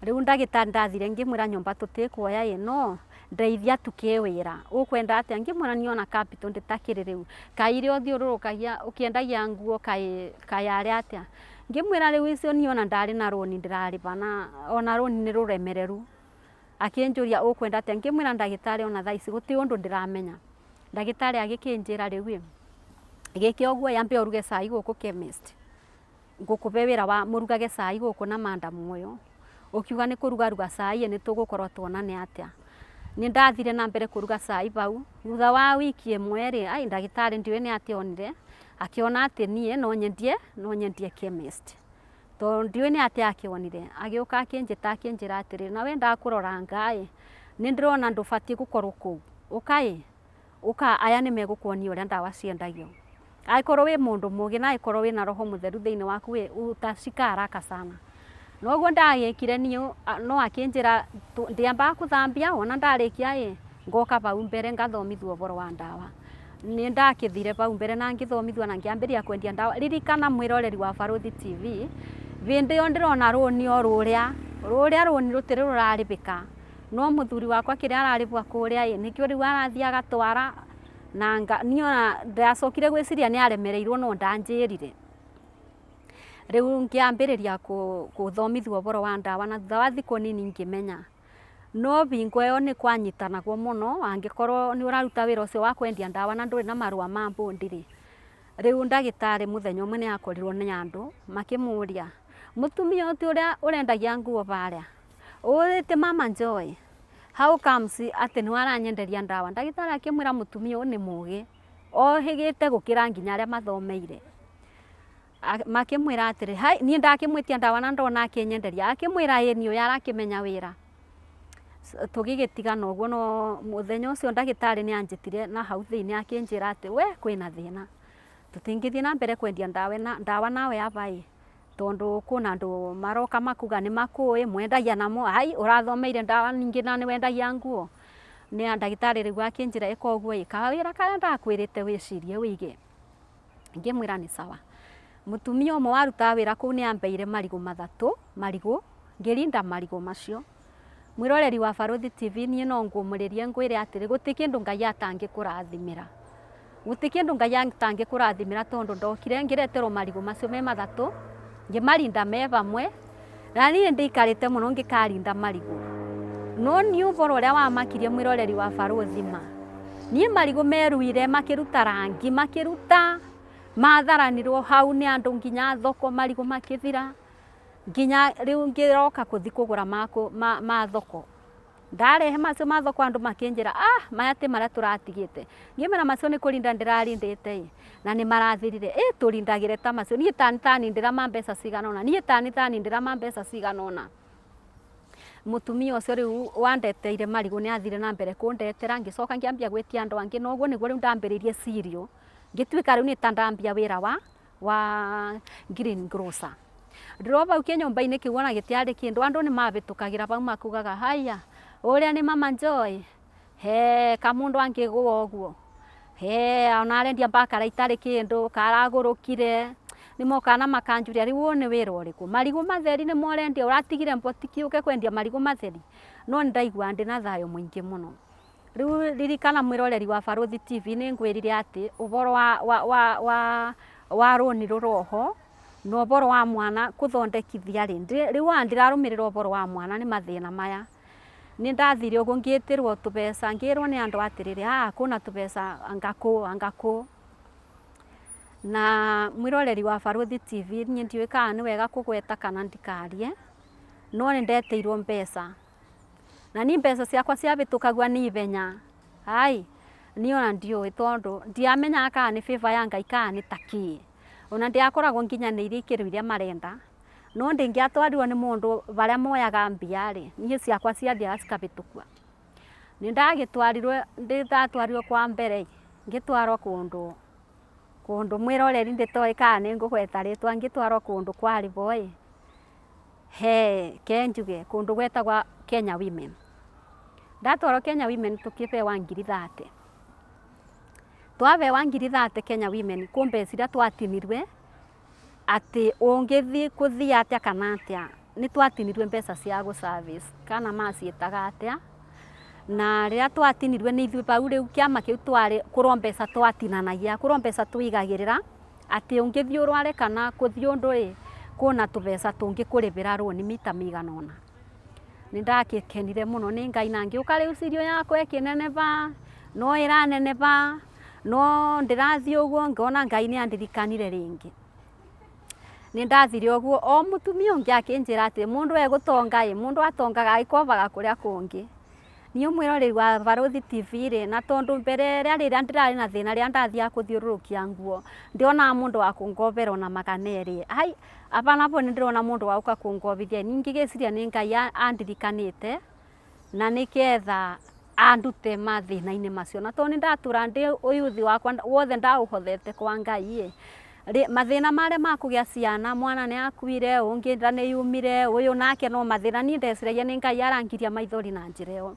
Riu ndagitari ndathire ngimwira, nyumba tutikuoya ino, ndeithia tu kiwira. Ukwenda atia? Ngimwira, niona capital nditakiri riu, kai iria uthiururukagia ukiendagia nguo kai kai aria atia. Ngimwira, riu icio niona ndari na roni ndirariva, na ona roni ni ruremereru. Akinjuria, ukwenda atia? Ngimwira, ndagitari, ona thaa ici guti undu ndiramenya. Ndagitari agikinjira, riu gike uguo, yambe uruge cai guku chemist, ngukuve wira wa murugage cai guku na madam uyu. Ukiuga ni kurugaruga cai, ni tugukorwo tuona ni atia. Ni ndathire na mbere kuruga cai vau. Thutha wa wiki imwe ri, ai, ndagitari ndiũĩ nĩ atia onire, akiona ati nie no nyendie chemist, tondu ndiũĩ nĩ atia akĩonire. Agĩũka akĩnjĩta, akĩnjĩra atĩrĩrĩ, nawe ndakũrora ngai nĩ ndĩrona ndũbatiĩ gũkorwo kũu, ũkai ũka aya nĩ megũkuonia ũrĩa ndawa ciendagio. Angĩkorwo wĩ mũndũ mũgĩ na angĩkorwo wĩna roho mũtheru thĩinĩ waku ĩ, utashika haraka sana. Noguo ndagĩkire niĩ, no akĩnjĩra ndiambaga kũthambia, wona ndarĩkia ĩ ngoka vau mbere ngathomithio ũhoro wa ndawa. Nĩ ndakĩthire vau mbere na ngĩthomithio na ngĩambĩrĩria kwendia ndawa. Ririkana, mwĩroreri wa Baruthi TV, hĩndĩ ĩyo ndĩrona rũni o rũrĩa rũrĩa, rũni rũtirĩ rũrarĩbĩka, no mũthuri wakwa kĩrĩa ararĩbwa kũrĩa ĩ nĩkĩo rĩu arathiĩ agatwara na niĩ ona ndacokire gwĩciria nĩ aremereirwo, no ndanjĩrire. Rĩu ngĩambĩrĩria gũthomithio ũhoro wa ndawa, na thutha wa thikũ nini ngĩmenya. No bingo ĩyo nĩ kwanyitanagwo mũno, angĩkorwo nĩ ũraruta wĩra ũcio wa kwendia ndawa na ndũrĩ na marũa ma bondi rĩ. Rĩu ndagĩtarĩ mũthenya ũmwe nĩ akorirwo nĩ andũ makĩmũria, mũtumia ũyũ ti ũrĩa ũrendagia nguo varĩa ũrĩte Mama Joy, how comes atĩ nĩwe aranyenderia ndawa? Ndagĩtarĩ akĩmwĩra, mũtumia ũyũ nĩ mũgĩ, ohĩgĩte gũkĩra nginya arĩa mathomeire. Makĩmwĩra atĩrĩ, hai, niĩ ndakĩmwĩtia ndawa na ndona akĩnyenderia. Akĩmwĩra, ĩ nĩ ũyũ arakĩmenya wĩra. Tũgĩgĩtigana ũguo. No mũthenya ũcio ndagĩtarĩ nĩ anjĩtire na hau thĩinĩ, akĩnjĩra atĩ we kwĩna thĩna, tũtingĩthiĩ na mbere kwendia ndawa na ndawa nawe ava ĩ, tondũ kwĩna andũ maroka makuga nĩ makũĩ mwendagia namo, ai ũrathomeire ndawa ningĩ na nĩ wendagia nguo. Nĩ ndagĩtarĩ rĩu akĩnjĩra, ĩka ũguo ĩ, kawĩra karĩa ndakwĩrĩte wĩcirie wĩige. Ngĩmwĩra nĩ sawa. Mũtumia ũmwe warutaga wĩra kũu nĩ ambeire marigũ 3, marigũ ngĩrinda marigũ macio. Mwĩroreri wa Baruthi TV, niĩ no ngũmũrĩrie ngwĩre atĩrĩ, gũtirĩ kĩndũ Ngai atangĩkũrathimĩra, gũtirĩ kĩndũ Ngai atangĩkũrathimĩra, tondũ ndokire ngĩreterwo marigũ macio me 3, ngĩmarinda me vamwe, na niĩ ndĩikarĩte mũno ngĩkarinda marigũ. No niĩ ũhoro ũrĩa wamakirie, mwĩroreri wa Baruthi, ma niĩ marigũ meruire makĩruta rangi, makĩruta matharanirwo hau nĩ andũ nginya thoko, marigũ makĩthira, nginya rĩu ngĩroka kũthi kũgũra ma thoko. Ndarehe macio ma thoko, andũ makĩnjĩra, ah, maya ti marĩa tũratigĩte. Ngĩmera, macio nĩ kũrinda ndĩrarindĩte ĩ, na nĩ marathirire ĩ, tũrindagĩre ta macio. Niĩ tani tani ndĩrama mbeca cigana ũna, niĩ tani tani ndĩrama mbeca cigana ũna. Mũtumia ũcio rĩu wandeteire marigũ nĩ athire na mbere kũndetera, ngĩcoka ngĩambia gwĩtia andũ angĩ, na ũguo nĩguo rĩu ndambĩrĩirie cereal, ngĩtuĩka rĩu nĩ ta ndambia wĩra wa green grocer. Ndĩro vau kĩnyũmba-inĩ kĩu ona gĩtiarĩ kĩndũ, andũ nĩ mabĩtũkagĩra vau makugaga, haya, ũrĩa nĩ Mama Joy, he kamũndũ angĩgũa ũguo, he ona arendia mbakara itarĩ kĩndũ karagũrũkire. Nĩ mokaga na makanjũria rĩu ũyũ nĩ wĩra ũrĩkũ? Marigũ matheri nĩmo ũrendia ũratigire mbotiki ũke kwendia marigũ matheri? No nĩ ndaiguaga ndĩna thayũ mũingĩ mũno. Rĩu ririkana mwĩroreri wa Barũthi TV nĩ ngwĩrire atĩ ũhoro wa, wa, wa, wa, wa rũni rũroho na ũhoro wa mwana kũthondekithia rĩ, rĩu ona ndirarũmĩrĩra ũhoro wa mwana nĩ mathĩna maya. Nĩ ndathire ũguo ngĩtĩrwo tũbeca ngĩrwo nĩ andũ atĩrĩrĩ, haha kwĩna tũbeca anga kũ anga kũ. Na mwĩroreri wa Barũthi TV niĩ ndiũĩ kana nĩ wega kũgweta kana ndikarie, no nĩ ndetĩirwo mbeca. Na niĩ mbeca ciakwa ciahĩtũkagua nĩ ihenya, ai, niĩ ona ndiũĩ tondũ ndiamenyaga kana nĩ favour ya Ngai kana nĩ ta kĩ. Ona ndiakoragwo nginyanĩirie ikĩro iria marenda, no ndingĩatwarirwo nĩ mũndũ barĩa moyaga mbia rĩ, niĩ ciakwa ciathiaga cikahĩtũkua. Nĩ ndagĩtwarirwo, ndatwarirwo kwa mbere ĩ, ngĩtwarwo kũndũ, kũndũ mwĩroreri nditoĩ kana nĩ ngũgweta rĩtwa, ngĩtwarwo kũndũ kwarĩ bo ĩ, he ke njuge kũndũ gwetagwo Kenya Women. Ndatwarwo Kenya Women tũkĩbewa ngiri 30. Twabewa ngiri 30 Kenya Women, kwĩ mbeca iria twatinirwe atĩ ũngĩthiĩ kũthiĩ atĩa kana atĩa, nĩ twatinirwe mbeca cia gũ service kana maciĩtaga atĩa, na rĩrĩa twatinirwe nĩ ithuĩ bau rĩu kĩama kĩu twarĩ kũrĩ o mbeca twatinanagia, kũrĩ o mbeca twaigagĩrĩra atĩ ũngĩthiĩ ũrware kana kũthiĩ ũndũ ĩ, kwĩna tũbeca tũngĩkũrĩbĩra rũni mita mĩigana ũna. Nĩ ndagĩkenire mũno nĩ Ngai na ngĩũka rĩu cirio yakwa ĩkĩneneba, no ĩraneneba, no ndĩrathiĩ ũguo ngona Ngai nĩ andirikanire rĩngĩ. Nĩ ndathire ũguo o mũtumia ũngĩ akĩnjĩra atĩ mũndũ egũtonga ĩ, mũndũ atongaga agĩkobaga kũrĩa kũngĩ. Niĩ mwĩroreri wa Barũthi TV rĩ, na tondũ mbere ĩrĩa rĩrĩa ndĩrarĩ na thĩna rĩrĩa ndathiaga kũthiũrũrũkia nguo, ndionaga mũndũ wa kũngobera ona magana erĩ. Ai, aba napo nĩ ndĩrona mũndũ wa gũka kũngobithia, niĩ ngĩgĩciria nĩ Ngai andirikanĩte na nĩgetha andute mathĩna-inĩ macio. Na tondũ nĩ ndatũra ndĩ ũyuthi wakwa wothe ndaũhothete kwa Ngai ĩ, Mathĩna marĩa ma kũgĩa ciana, mwana nĩ akuire, ũngĩ nda nĩ yumire, ũyũ nake no mathĩna. Niĩ ndeciragia nĩ Ngai arangiria maithori na njĩra ĩyo.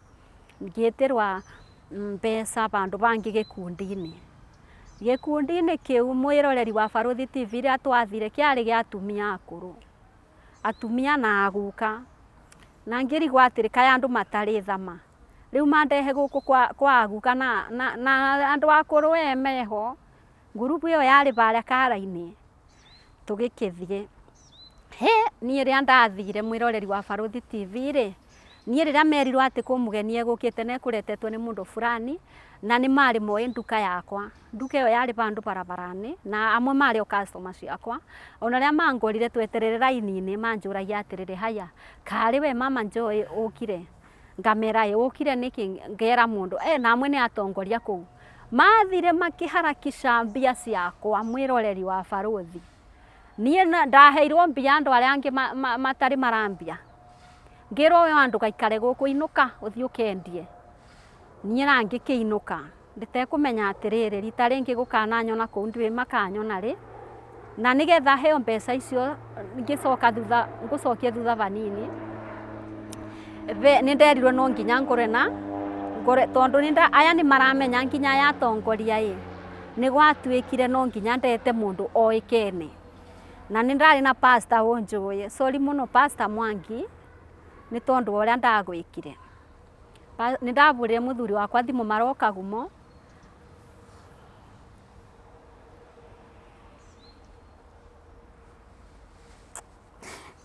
Ngĩtĩrwa mbeca bandũ bangĩ gĩkundi-inĩ. Gĩkundi-inĩ kĩu mwĩroreri wa Barũthi TV rĩrĩa twathire kĩarĩ gĩa atumia akũrũ, atumia na aguka. Na ngĩrigwo atĩrĩ, kaĩ andũ matarĩ tha ma? Rĩu mandehe gũkũ kwa aguka na andũ akũrũ we meho. Ngurubu ĩyo yarĩ barĩa kara-inĩ, tũgĩkĩthiĩ. Hĩ, niĩ rĩrĩa ndathire mwĩroreri wa Barũthi TV rĩ, niĩ rĩrĩa merirwo atĩ kwĩ mũgeni egũkĩte na ekũretetwo nĩ mũndũ fulani, na nĩ marĩ moĩ nduka yakwa. Nduka ĩyo yarĩ bandũ barabara-inĩ, na amwe marĩ o customer ciakwa. Ona rĩrĩa mangorire twetereire raini-inĩ manjũragia atĩrĩrĩ, haya, karĩ we mama Joy ũkire? Ngamera ĩ ũkire nĩkĩ ngera mũndũ e na amwe nĩ atongoria kũu. Mathire makĩharakisha mbia ciakwa mwĩroreri wa Barũthi. Niĩ ndaheirwo mbia andũ arĩa angĩ matarĩ marambia. Ngĩrwo we ndũgaikare gũkũ inũka ũthiĩ ũkendie. Niĩ na ngĩkĩinũka ndĩtekũmenya atĩrĩrĩ rita rĩngĩ gũkananyona kũu ndiũĩ makanyona rĩ. Na nĩgetha heo mbeca icio ngĩcoka thutha ngũcokie thutha vanini, nĩ nderirwo no nginya ngũre na ngũre tondũ aya nĩ maramenya nginya aya atongoria ĩ, nĩ gwatuĩkire no nginya ndete mũndũ oĩkaine. Na nĩ ndarĩ na pastor ũnjũĩ, sorry mũno pastor Mwangi nĩ tondũ wa ũrĩa ndagwĩkire. Nĩ ndahũrĩire mũthuri wakwa thimũ maroka gumo.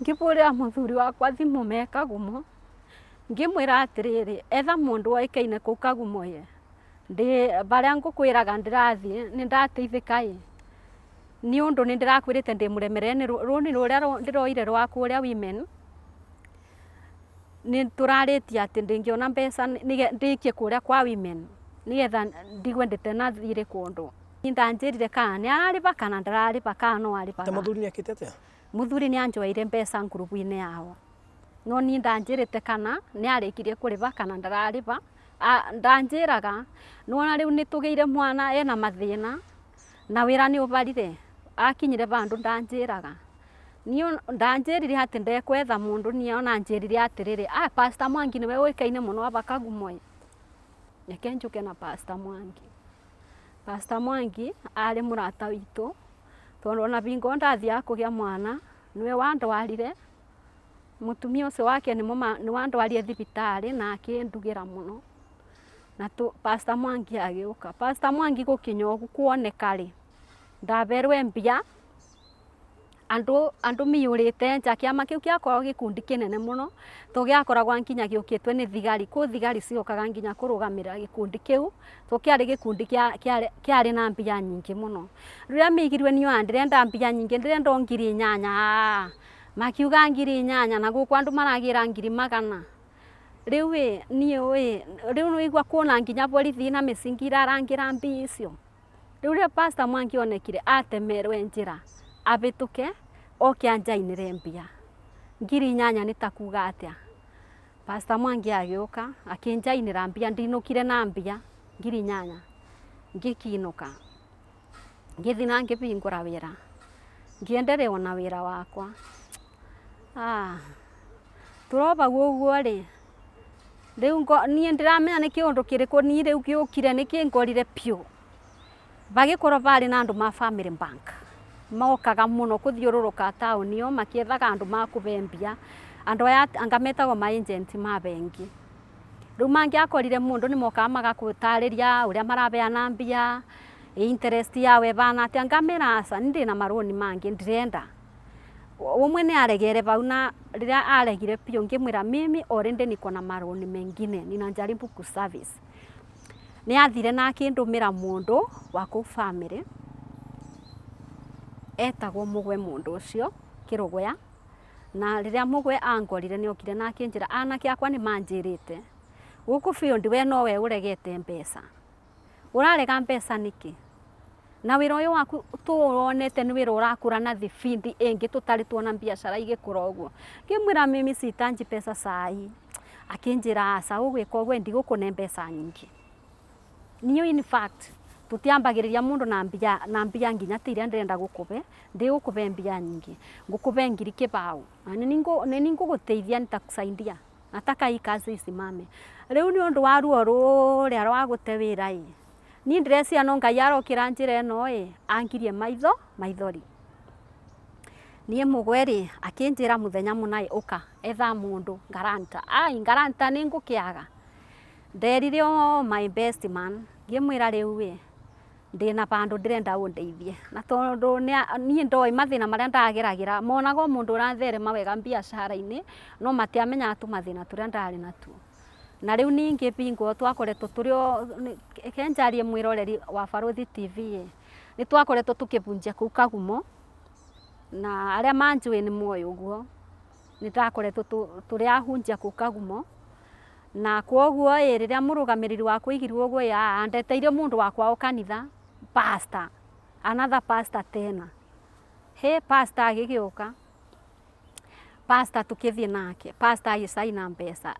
Ngĩhũrĩra mũthuri wakwa thimũ me Kagumo, ngĩmwĩra atĩrĩrĩ, etha mũndũ ũĩkaine kũu Kagumo ĩ, barĩa ngũkwĩraga ndĩrathiĩ nĩ ndateithĩka ĩ, nĩ ũndũ nĩ ndĩrakwĩrĩte ndĩ mũremerere nĩ rũni rũrĩa ndĩroire rwa kũrĩa Women. Nĩ tũrarĩtie atĩ ndĩngĩona mbeca ndĩkie kũrĩa kwa women nĩgetha ndigue ndĩtena thirĩ kũndũ. Ndanjĩrire kana nĩ ararĩba kana ndararĩba kana no arĩbaga. Ta mũthuri nĩ ekĩte atĩa? Mũthuri nĩ anjoeire mbeca ngurubu-inĩ yao. No niĩ ndanjĩrĩte kana nĩ arĩkirie kũrĩba kana ndararĩba. Ndanjĩraga, nĩwona rĩu nĩ tũgĩire mwana ena mathĩna na wĩra nĩ ũbarire, akinyire bandũ ndanjĩraga. Niĩ ndanjĩrire atĩ ndekwetha mũndũ niĩ ona anjĩrire atĩrĩrĩ, ah Pastor Mwangi nĩwe ũĩkaine mũno aba Kagumo ĩ, reke njũke na Pastor Mwangi. Pastor Mwangi arĩ mũrata witũ, Tondu ona bingo ndathiaga kugia mwana niwe wandwarire, mutumia ucio wake nĩ wandwarire thibitari na akindugira muno. Na Pastor Mwangi agiuka. Pastor Mwangi gukinya ugu kuoneka ri, ndaberwe mbia andu miyurite nja. Kiama kiu giakoragwo gikundi kinene muno, to giakoragwa nginya giukitwe ni thigari. Ku thigari ciokaga nginya kurugamirira gikundi kiu, to kiari gikundi kiari na mbia nyingi muno. Riria migirwe nioa ndirenda mbia nyingi, ndirenda o 8,000. Makiuga 8,000 na guku andu maragira 100,000. Riu ĩ niĩ ĩ riu nĩwaigua kuona nginya borithi na micingi irarangira mbia icio. Riu riria Pastor Mwangi onekire atemerwe njira abituke oke anjainire mbia 8,000 nĩ ta kuga atia. Pastor Mwangi agiuka akinjainira mbia, ndinukire na mbia 8,000 ngikinuka ngithi na ngibingura wira ngienderea na wira wakwa. Turoba uguo ri riu nie ndiramenya ni kiundu kiriku ni riu giukire ni kingorire piu. Bagikorwo bari na andu ma Family Bank mokaga muno kuthiururuka tauni iyo makiethaga andu ma kubembia, andu aya anga metagwo ma agent ma bengi. Riu mangiakorire mundu ni mokaga magakutariria uria marabeana mbia, interest yawe ibana atia. Ngamera aca ni ndina maroni mangi ndirenda. Umwe ni aregere bau, na riria aregire piu ngimwira mimi already niko na maroni mengine ninajaribu ku service. Ni athire na akindumira mundu wa kuu family etagwo Mugwe, mundu ucio Kiruguya. Na riria Mugwe angorire ni okire na akinjira anake akwa ni manjirite guku field we nowe uregete mbeca, urarega mbeca niki? Na wira uyu waku tuwonete ni wira urakura na thibindi ingi tutari tuona biacara igikura uguo. Ngimwira mimi sihitaji pesa sahi. Akinjira aca ugwika uguo ndigukune mbeca nyingi. Niyo in fact tutiambagiriria mundu na mbia nginya ti iria ndirenda gukube, ndigukube mbia nyingi, ngukube 20,000 na nini nguguteithia, nitakusaidia, nataka hii kazi isimame. Riu ni undu wa ruo ruria rwa gute wira ii, ni ndirecia no Ngai arokira njira ino ii angirie maitho maithori. Nie Mugwe ri akinjira muthenya muna uka etha mundu guarantor. Ai, guarantor ni ngukiaga. Nderire o my best man, ngimwira riu ii ndina bandu ndirenda undeithie, na tondu nie ndoi mathina maria ndageragira, monaga o mundu uratherema wega biacara-ini no matiamenyaga tumathina turia ndari natuo. Na riu ningi bingo twakoretwo turi o kenjarie mwiroreri wa Baruthi TV, ni twakoretwo tukibunjia kuu Kagumo, na aria manjui ni moĩ uguo ni ndakoretwo turi ahunjia kuu Kagumo. Na kwoguo ĩ riria murugamiriri wakwa aigirwe uguo ĩ andeteire mundu wa kwao kanitha, pastor, another pastor tena. He pastor agigiuka, pastor tukithie nake, pastor agicaina mbeca.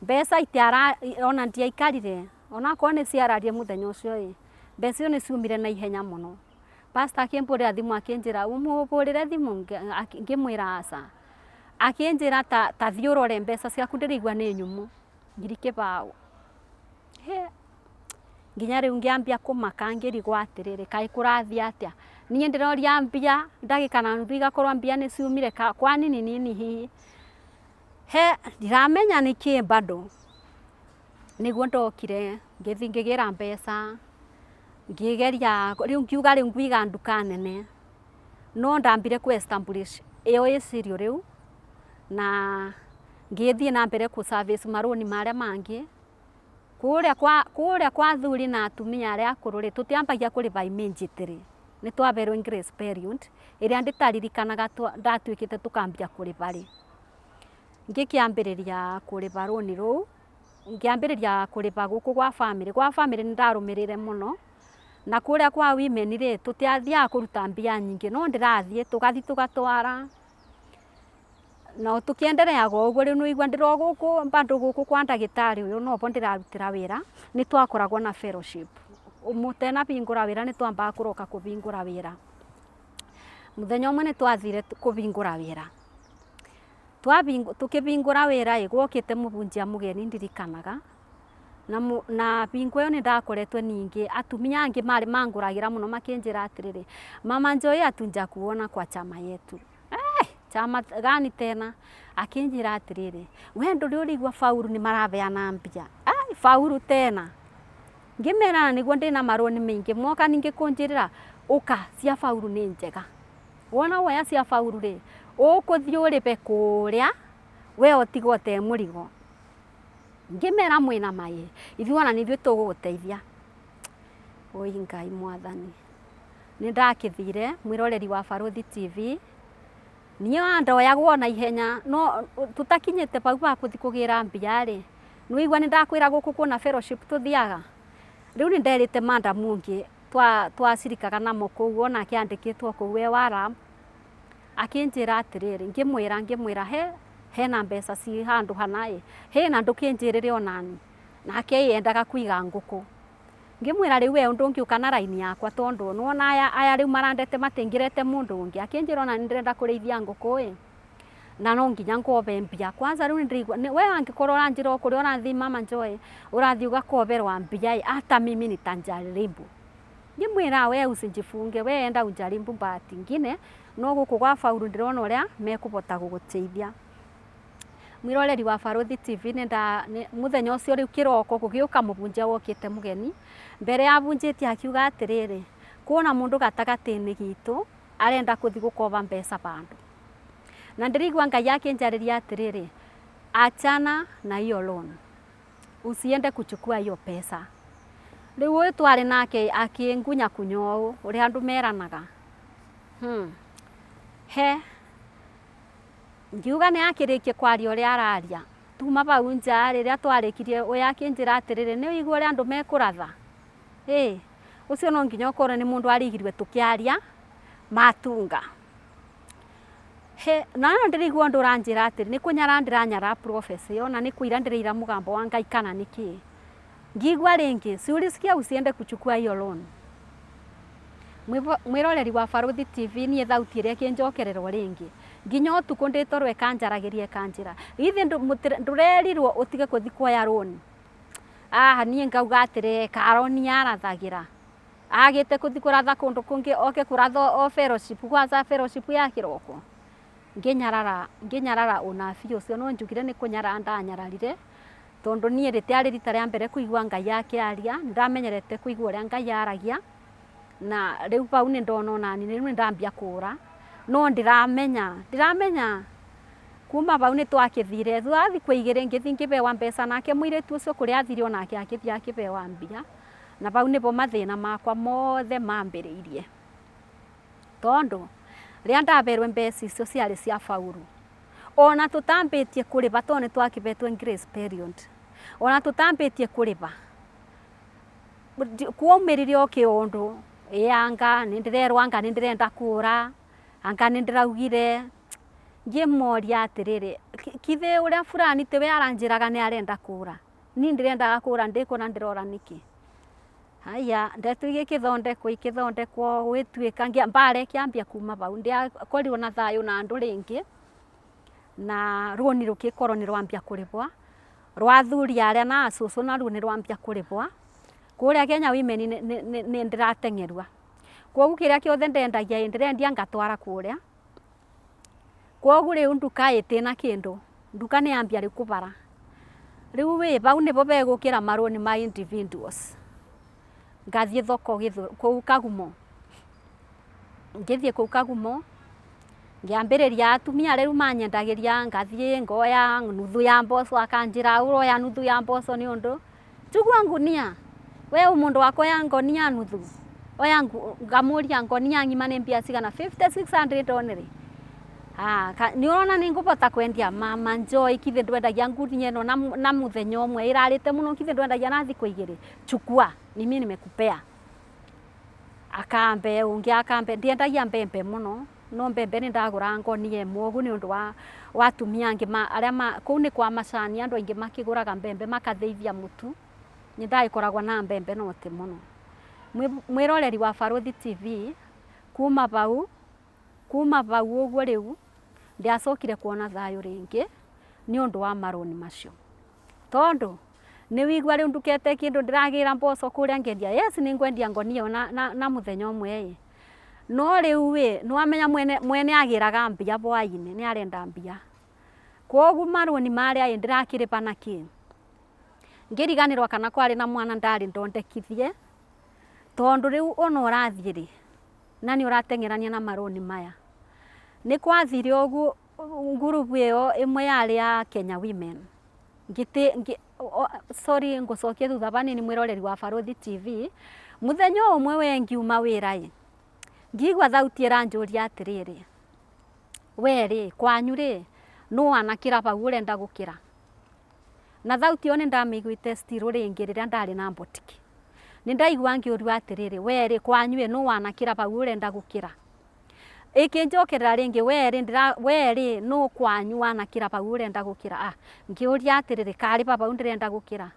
Mbeca itiara ona ndiaikarire onakorwo ni ciararie muthenya ucio ĩ mbeca icio ni ciumire na ihenya muno. Pastor akimbũrĩra thimu akinjira umuburire thimu, ngimwira aca. Akinjira ta thiĩ ũrore mbeca ciaku ndĩraigua nĩ nyũmũ 20,000. He nginya rĩu ngĩambia kũmaka ngĩrigwo atĩrĩrĩ, kaĩ kũrathiĩ atĩa? Niĩ ndĩroria mbia ndagĩka na nuthu igakorwo mbia nĩ ciumire, kwani ni nini hihi? He ndiramenya nĩkĩ bado. Nĩguo ndokire ngĩthiĩ ngĩgĩra mbeca ngĩgeria rĩu ngiuga rĩu ngwiga nduka nene, no ndambire ku establish ĩyo ĩ cereal rĩu, na ngĩthiĩ na mbere ku service marũni marĩa mangĩ. Kũrĩa kwa athuri na atumia arĩa akũrũ rĩ, tũtiambagia kũrĩba immediately, nĩ twaberwo grace period ĩrĩa ndĩtaririkanaga ndatuĩkĩte tũkambia kũrĩba rĩ. Ngĩkĩambĩrĩria kũrĩba rũni rũu, ngĩambĩrĩria kũrĩba gũkũ gwa family. Gwa family nĩ ndarũmĩrĩire mũno, na kũrĩa kwa women rĩ tũtiathiaga kũruta mbia nyingĩ, no ndĩrathiĩ tũgathiĩ tũgatwara no tukiendereaga ũguo. Rĩu nĩwaigua ndĩro gũkũ bado gũkũ kwa ndagĩtarĩ ũyũ nobo ndĩrarutĩra wĩra. Nĩ twakoragwo na fellowship mũtenabingũra wĩra, nĩ twambaga kũroka kũbingũra wĩra. Mũthenya ũmwe nĩ twathire kũbingũra wĩra, tukĩbingũra wĩra ĩ gwokĩte mũbunjia mũgeni ndirikanaga. Na na bingo ĩyo nĩ ndakoretwe ningĩ atumia angĩ marĩ mangũragĩra mũno makĩnjĩra atĩrĩrĩ, Mama Joy hatunja kuona kwa chama yetu. Eh, chama gani tena? Akĩnjĩra atĩrĩrĩ, we ndũrĩ ũrĩigua Faulu nĩ marabeana mbia. Ai, Faulu tena. Ngĩmera na nĩguo ndĩna marũni maingĩ moka ningĩ kũnjĩrĩra ũka cia Faulu nĩ njega. Wona woya cia Faulu rĩ, ũkũthiĩ ũrĩbe kũrĩa we ũtigwo te mũrigo. Ngĩmera mwĩna maĩ, ithuĩ ona nĩ ithuĩ tũgũgũteithia. Oi Ngai mwathani. Nĩ ndakĩthire mwĩroreri wa Barũthi TV, niĩ ndoyagwo na ihenya no tũtakinyĩte bau ba kũthi kũgĩra mbia rĩ, nĩwaigua nĩ ndakwĩra gũkũ kwĩna fellowship tũthiaga. Rĩu nĩ nderĩte madam ũngĩ twacirikaga namo kũu onake andĩkĩtwo kũu e wa ram, akĩnjĩra atĩrĩrĩ, ngĩmwĩra ngĩmwĩra he hena mbeca ci handũ hana ĩ, hĩ na ndũkĩnjĩrĩre onani. Nake endaga kũiga ngũkũ. Ngĩmwĩra rĩu we ndũngĩũka na raini yakwa tondũ nĩwona aya aya rĩu marandete matingĩrete mũndũ ũngĩ. Akĩnjĩra ona nĩ ndĩrenda kũrĩithia ngũkũ ĩ, na no nginya ngombe mbia. Kwanza rĩu nĩndĩraigua we angĩkorwo ũranjĩra o kũrĩa ũrathiĩ Mama Joy, ũrathiĩ ũgakomberwa mbia ĩ, hata mimi nitajaribu. Ngĩmwĩra we usijifunge, we enda ujaribu bahati ingine, no gũkũ gwa Faulu ndĩrona ũrĩa mekũbota gũgũteithia. Mwĩroreri wa Barũthi TV nĩ nda mũthenya ũcio rĩu kĩroko gũgĩũka mũbunjia wokĩte mũgeni, mbere ya abunjĩtie akiuga atĩrĩrĩ, kwĩna mũndũ gatagatĩ-inĩ gitũ arenda kũthi gũkoba mbeca bandũ. Na ndĩraigua Ngai akĩnjarĩria atĩrĩrĩ, achana na hiyo loan. Usiende kuchukua hiyo pesa. Rĩu ũyũ twarĩ nake akĩngunya kunya ũũ ũrĩa andũ meranaga. He ngiuga nĩ akĩrĩkie kwaria ũrĩa araria. Tuma bau nja rĩrĩa twarĩkirie ũyũ akĩnjĩra atĩrĩrĩ, nĩ ũigua ũrĩa andũ mekũratha? Ĩ, ũcio no nginya ũkorwo nĩ mũndũ arigirwe tũkĩaria matunga. He, na no ndĩraigua ũndũ ũranjĩra atĩrĩ, nĩ kũnyara ndĩranyara prophecy ĩyo na nĩ kũira ndĩraira mũgambo wa Ngai kana nĩ kĩĩ. Ngĩigua rĩngĩ, si ulisikia usiende kuchukua hiyo loan. Mwĩroreri wa Barũthi TV niĩ thauti ĩrĩa ĩkĩnjokerera o rĩngĩ. Nginya ũtukũ ndĩ toro ĩkanjaragĩria ĩkanjĩra, githĩ ndũrerirwo ũtige kũthi kuoya loan? Haha niĩ ngauga atĩrĩ, Karoni arathagĩra. Agĩte kũthi kũratha kũndũ kũngĩ oke kũratha o fellowship, kwanza fellowship ya kĩroko. Ngĩnyarara ngĩnyarara ũnabii ũcio no njugire nĩ kũnyarara ndanyararire, tondũ niĩ rĩtiarĩ rita rĩa mbere kũigua Ngai akĩaria, nĩ ndamenyerete kũigua ũrĩa Ngai aragia, na rĩu bau nĩ ndona onani rĩu nĩ ndambia kũra, no ndiramenya ndiramenya kuma bau nĩ twakĩthire, thutha wa thikũ igĩrĩ ngĩthiĩ ngĩbewa mbeca nake mũirĩtu ũcio kũrĩa athire onake akĩthiĩ akĩbewa mbia, na bau nĩbo mathĩna makwa mothe mambĩrĩirie. Tondũ rĩrĩa ndaberwe mbeca icio ciarĩ cia Faulu, ona tũtambĩtie kũrĩba tondũ nĩ twakĩbetwe grace period, ona tũtambĩtie kũrĩba, kwaumĩrire o kĩũndũ, ĩ anga nĩ ndĩrerwo anga nĩ ndĩrenda kũra, anga nĩ ndĩraugire, ngĩmoria atĩrĩrĩ, kithĩ ũrĩa fulani tiwe aranjĩraga nĩ arenda kũra, niĩ ndĩrendaga kũra ndĩkuona ndĩrora nĩkĩ? Haya, ndeto igĩkĩthondekwo ikĩthondekwo gwĩtuĩka mbara ĩkĩambia kuma bau, ndiakorirwo na thayũ na andũ rĩngĩ, na rũni rũgĩkorwo nĩ rwambia kũrĩbwa, rwa athuri arĩa na acũcũ naruo nĩ rwambia kũrĩbwa, kũrĩa Kenya Women nĩ ndĩrateng'erua, kwoguo kĩrĩa kĩothe ndendagia ĩ ndĩrendia ngatwara kũrĩa, kwoguo rĩu nduka ĩtĩna kĩndũ, nduka nĩ yambia rĩu kũbara, rĩu ĩ bau nĩbo begũkĩra marũni ma individuals, ngathiĩ thoko kũu Kagumo, ngĩthiĩ kũu Kagumo, ngĩambĩrĩria atumia rĩu manyendagĩria ngathiĩ ngoya nuthu ya mboco akanjĩra ũroya nuthu ya mboco nĩ ũndũ chukua ngunia we ũ mũndũ wa kuoya ngonia nuthu oya ngamũria ngonia ng'ima nĩ mbia cigana 5600 only. Ah, nĩ ũrona nĩ ngũbota kwendia Mama Joy kithĩ ndwendagia ngunia ĩno na mũthenya ũmwe ĩrarĩte mũno kithĩ ndwendagia na thikũ igĩrĩ chukua ni mimi nimekupea. Akambe ũngĩ akambe ndiendagia mbembe mũno no mbembe nĩ ndagũraga ngonia ĩmwe ũguo nĩ ũndũ wa atumia angĩ arĩa kũu nĩ kwa macani andũ aingĩ makĩgũraga mbembe makathĩithia mũtu, nĩ ndagĩkoragwo na mbembe no ti mũno. Mwĩroreri wa Barũthi TV kuma bau ũguo rĩu ndiacokire kuona thayũ rĩngĩ nĩ ũndũ wa marũni macio, tondũ Nĩ wigua rĩu ndukete kĩndũ ndĩragĩra mboco kũrĩa ngendia. Yes nĩ ngwendia ngonia ĩyo na mũthenya ũmwe ĩ. No rĩu ĩ, nĩ wamenya mwene mwene agĩraga mbia hwainĩ, nĩ arenda mbia. Kwoguo marũni marĩa ĩ ndĩrakĩrĩba na kĩ? Ngĩriganĩrwo kana kwarĩ na mwana ndarĩ ndondekithie, tondũ rĩu ona ũrathiĩ rĩ, na nĩ ũrateng'erania na marũni maya. Nĩ kwathire ũguo ngurubu ĩyo ĩmwe yarĩ ya Kenya Women, ngĩtĩ sorry ngũcokie thutha hanini mwĩroreri wa Barũthi TV, mũthenya ũmwe we ngiuma wĩra ĩ, ngĩigua thauti ĩranjũria atĩrĩrĩ, we rĩ, kwanyu rĩ, nũ wanakĩra hau ũrenda gũkĩra? Na thauti ĩyo nĩ ndamĩiguĩte still rĩngĩ rĩrĩa ndarĩ na mbotiki. Nĩ ndaigua ngĩũrio atĩrĩrĩ, we rĩ, kwanyu ĩ, nũ wanakĩra hau ũrenda gũkĩra? Ĩkĩnjokerera rĩngĩ, we rĩ, we rĩ, nũ kwanyu wanakĩra hau ũrenda gũkĩra? Ah, ngĩũria atĩrĩrĩ, karĩ ba hau ndĩrenda gũkĩra?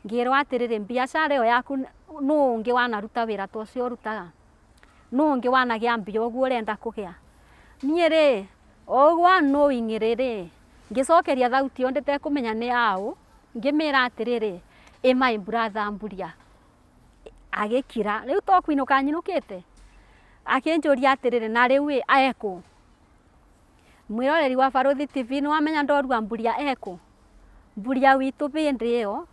Ngĩrwo atĩrĩrĩ, biacara ĩyo yaku nũ ũngĩ wanaruta wĩra ta ũcio ũrutaga? Nũ ũngĩ wanagĩa mbia ũguo ũrenda kũgĩa? Niĩ rĩ, o ũguo unknowingly rĩ, ngĩcokeria thauti ĩyo ndĩtekũmenya nĩ yaũ, ngĩmĩra atĩrĩrĩ, ĩ my brother Mburia. Agĩkira, rĩu to kũinũka nyinũkĩte? Akĩnjũria atĩrĩrĩ, na rĩu ĩ, ekũ? Mwĩroreri wa Barũthi TV nĩ wamenya ndorua Mburia ekũ? Mburia witũ hĩndĩ ĩyo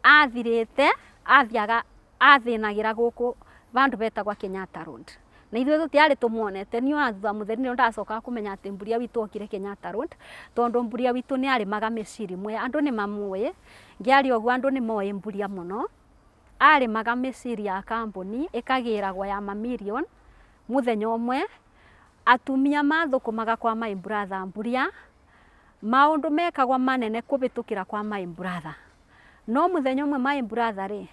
athirĩte, athiaga athĩnagĩra gũkũ vandũ vetagwa Kenyatta Road. Na ithuĩ tũtiarĩ tũmuonete, niĩ ona thutha mũtheri nĩrĩo ndacokaga kũmenya atĩ Mburia witũ okire Kenyatta Road, tondũ Mburia witũ nĩ arĩmaga mĩciri mwea, andũ nĩ mamũĩ, ngĩaria ũguo andũ nĩ moĩ Mburia mũno. Arĩmaga mĩciri ya kambuni ĩkagĩragwo ya ma million mũthenya ũmwe, atumia mathũkũmaga kwa my brother Mburia, maũndũ mekagwo manene kũhĩtũkĩra kwa my brother. No mũthenya ũmwe my brother rĩ,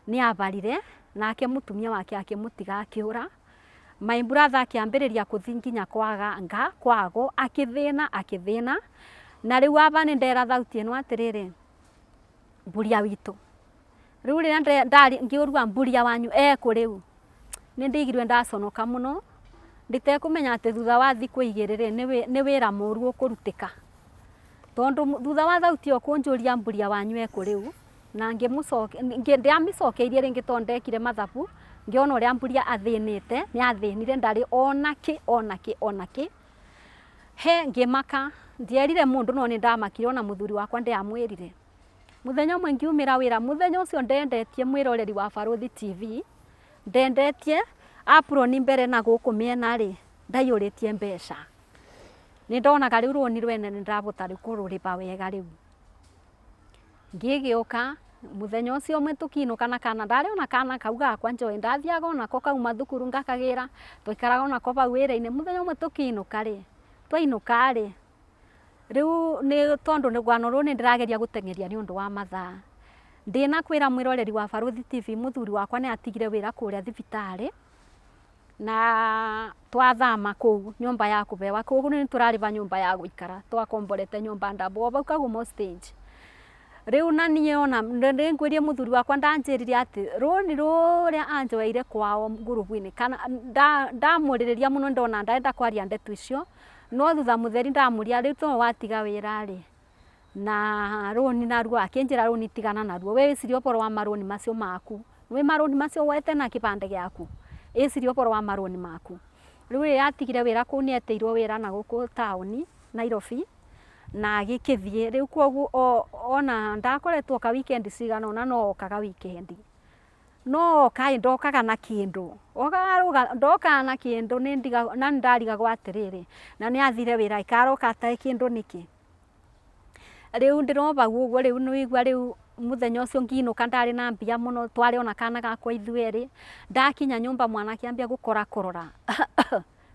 nĩ abarire, nake mũtumia wake akĩmũtiga akĩũra. My brother akĩambĩrĩria kũthiĩ nginya kwa nga kwago, akĩthĩna akĩthĩna, na rĩu aba nĩ ndera thauti ĩno atĩrĩrĩ, Mburia witũ, rĩu rĩrĩa ngĩũrua Mburia wanyu ekũ rĩu, nĩ ndaiguire ndaconoka mũno, nditekũmenya atĩ thutha wa thikũ igĩrĩ rĩ, nĩ wĩra mũru ũkũrutĩka. Tondũ thutha wa thauti ĩyo kũnjũria Mburia wanyu ekũ rĩu, na ndiamĩcokeirie rĩngĩ tondũ ndekire mathabu, ngĩona ũrĩa Mburia athĩnĩte, nĩ athĩnire ndarĩ ona kĩ ona kĩ ona kĩ. He ngĩmaka, ndierire mũndũ no nĩ ndamakire ona mũthuri wakwa ndiamwĩrire. Mũthenya ũmwe ngiumĩra wĩra, mũthenya ũcio ndendetie mwĩroreri wa Barũthi TV, ndendetie apron mbere na gũkũ mĩena rĩ, ndaiyũrĩtie mbeca. Nĩ ndonaga rĩu rũni rwene nĩ ndĩrahota rĩu kũrũrĩba wega rĩu. Ngĩgĩũka mũthenya ũcio ũmwe tũkĩinũka na kana, ndarĩ ona kana kau gakwa njoĩ, ndathiaga onako kauma thukuru ngakagĩra, twaikaraga onako bau wĩra-inĩ. Mũthenya ũmwe tũkĩinũka rĩ, twainũka rĩ, rĩu nĩ tondũ rũgano rũrũ nĩ ndĩrageria gũteng'eria nĩ ũndũ wa mathaa. Ndĩnakwĩra mwĩroreri wa Barũthi TV mũthuri wakwa nĩ atigire wĩra kũrĩa thibitarĩ, na twathama kũu nyũmba ya kũbewa kũu nĩ tũrarĩba nyũmba ya gũikara twakomborete nyũmba ndambo o bau Kagumo stage. Rĩu na niĩ ona nĩ ngwĩrie mũthuri wakwa ndanjĩrire atĩ rũni rũrĩa anjoeire kwao ngurubu-inĩ kana ndamũrĩrĩria mũno ndona ndarenda kwaria ndeto icio, no thutha mũtheri ndamũria rĩu to watiga wĩra rĩ, na rũni naruo akĩnjĩra rũni tigana naruo we wĩcirie ũhoro wa marũni macio maku, wĩ marũni macio woete na kĩbandĩ gĩaku, ĩcirie ũhoro wa marũni maku. Rĩu rĩrĩa atigire wĩra kũu nĩ etĩirwo wĩra na gũkũ taũni Nairobi, na agĩkĩthiĩ rĩu koguo ona ndakoretwo oka weekend cigana ũna no okaga weekend. No oka ĩ ndokaga na kĩndũ, okaga ndokaga na kĩndũ na nĩ ndarigagwo atĩrĩrĩ, na nĩ athire wĩra ĩ karoka atarĩ kĩndũ nĩkĩ? Rĩu ndĩro bau ũguo rĩu nĩ waigua rĩu mũthenya ũcio ngĩinũka ndarĩ na mbia mũno twarĩ ona kana gakwa ithuĩ erĩ, ndakinya nyũmba mwana akĩambia gũkora korora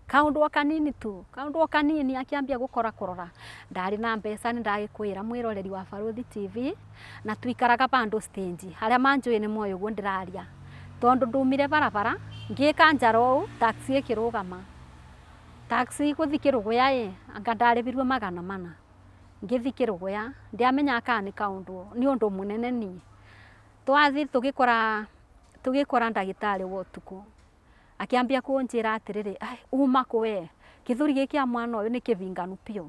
kaũndũ o kanini tu, kaũndũ o kanini akĩambia gũkora korora. Ndarĩ na mbeca nĩ ndagĩkwĩra mwĩroreri wa Barũthi TV, na tũikaraga bandũ stage, arĩa manjũĩ nĩ moĩ ũguo ndĩraria. Tondũ ndumire barabara, ngĩka njara ũũ, taxi ĩkĩrũgama. Taxi gũthiĩ Kĩrũgũya ĩ, anga ndarĩbirwo 400. Ngĩthiĩ Kĩrũgũya, ndiamenyaga kana nĩ kaũndũ, nĩ ũndũ mũnene niĩ. Twathiĩ tũgĩkora tũgĩkora ndagĩtarĩ wa ũtukũ. Akĩambia kũnjĩra atĩrĩrĩ, uma kũ we? Gĩthũri gĩkĩ kĩa mwana ũyũ nĩ kĩbinganu biũ.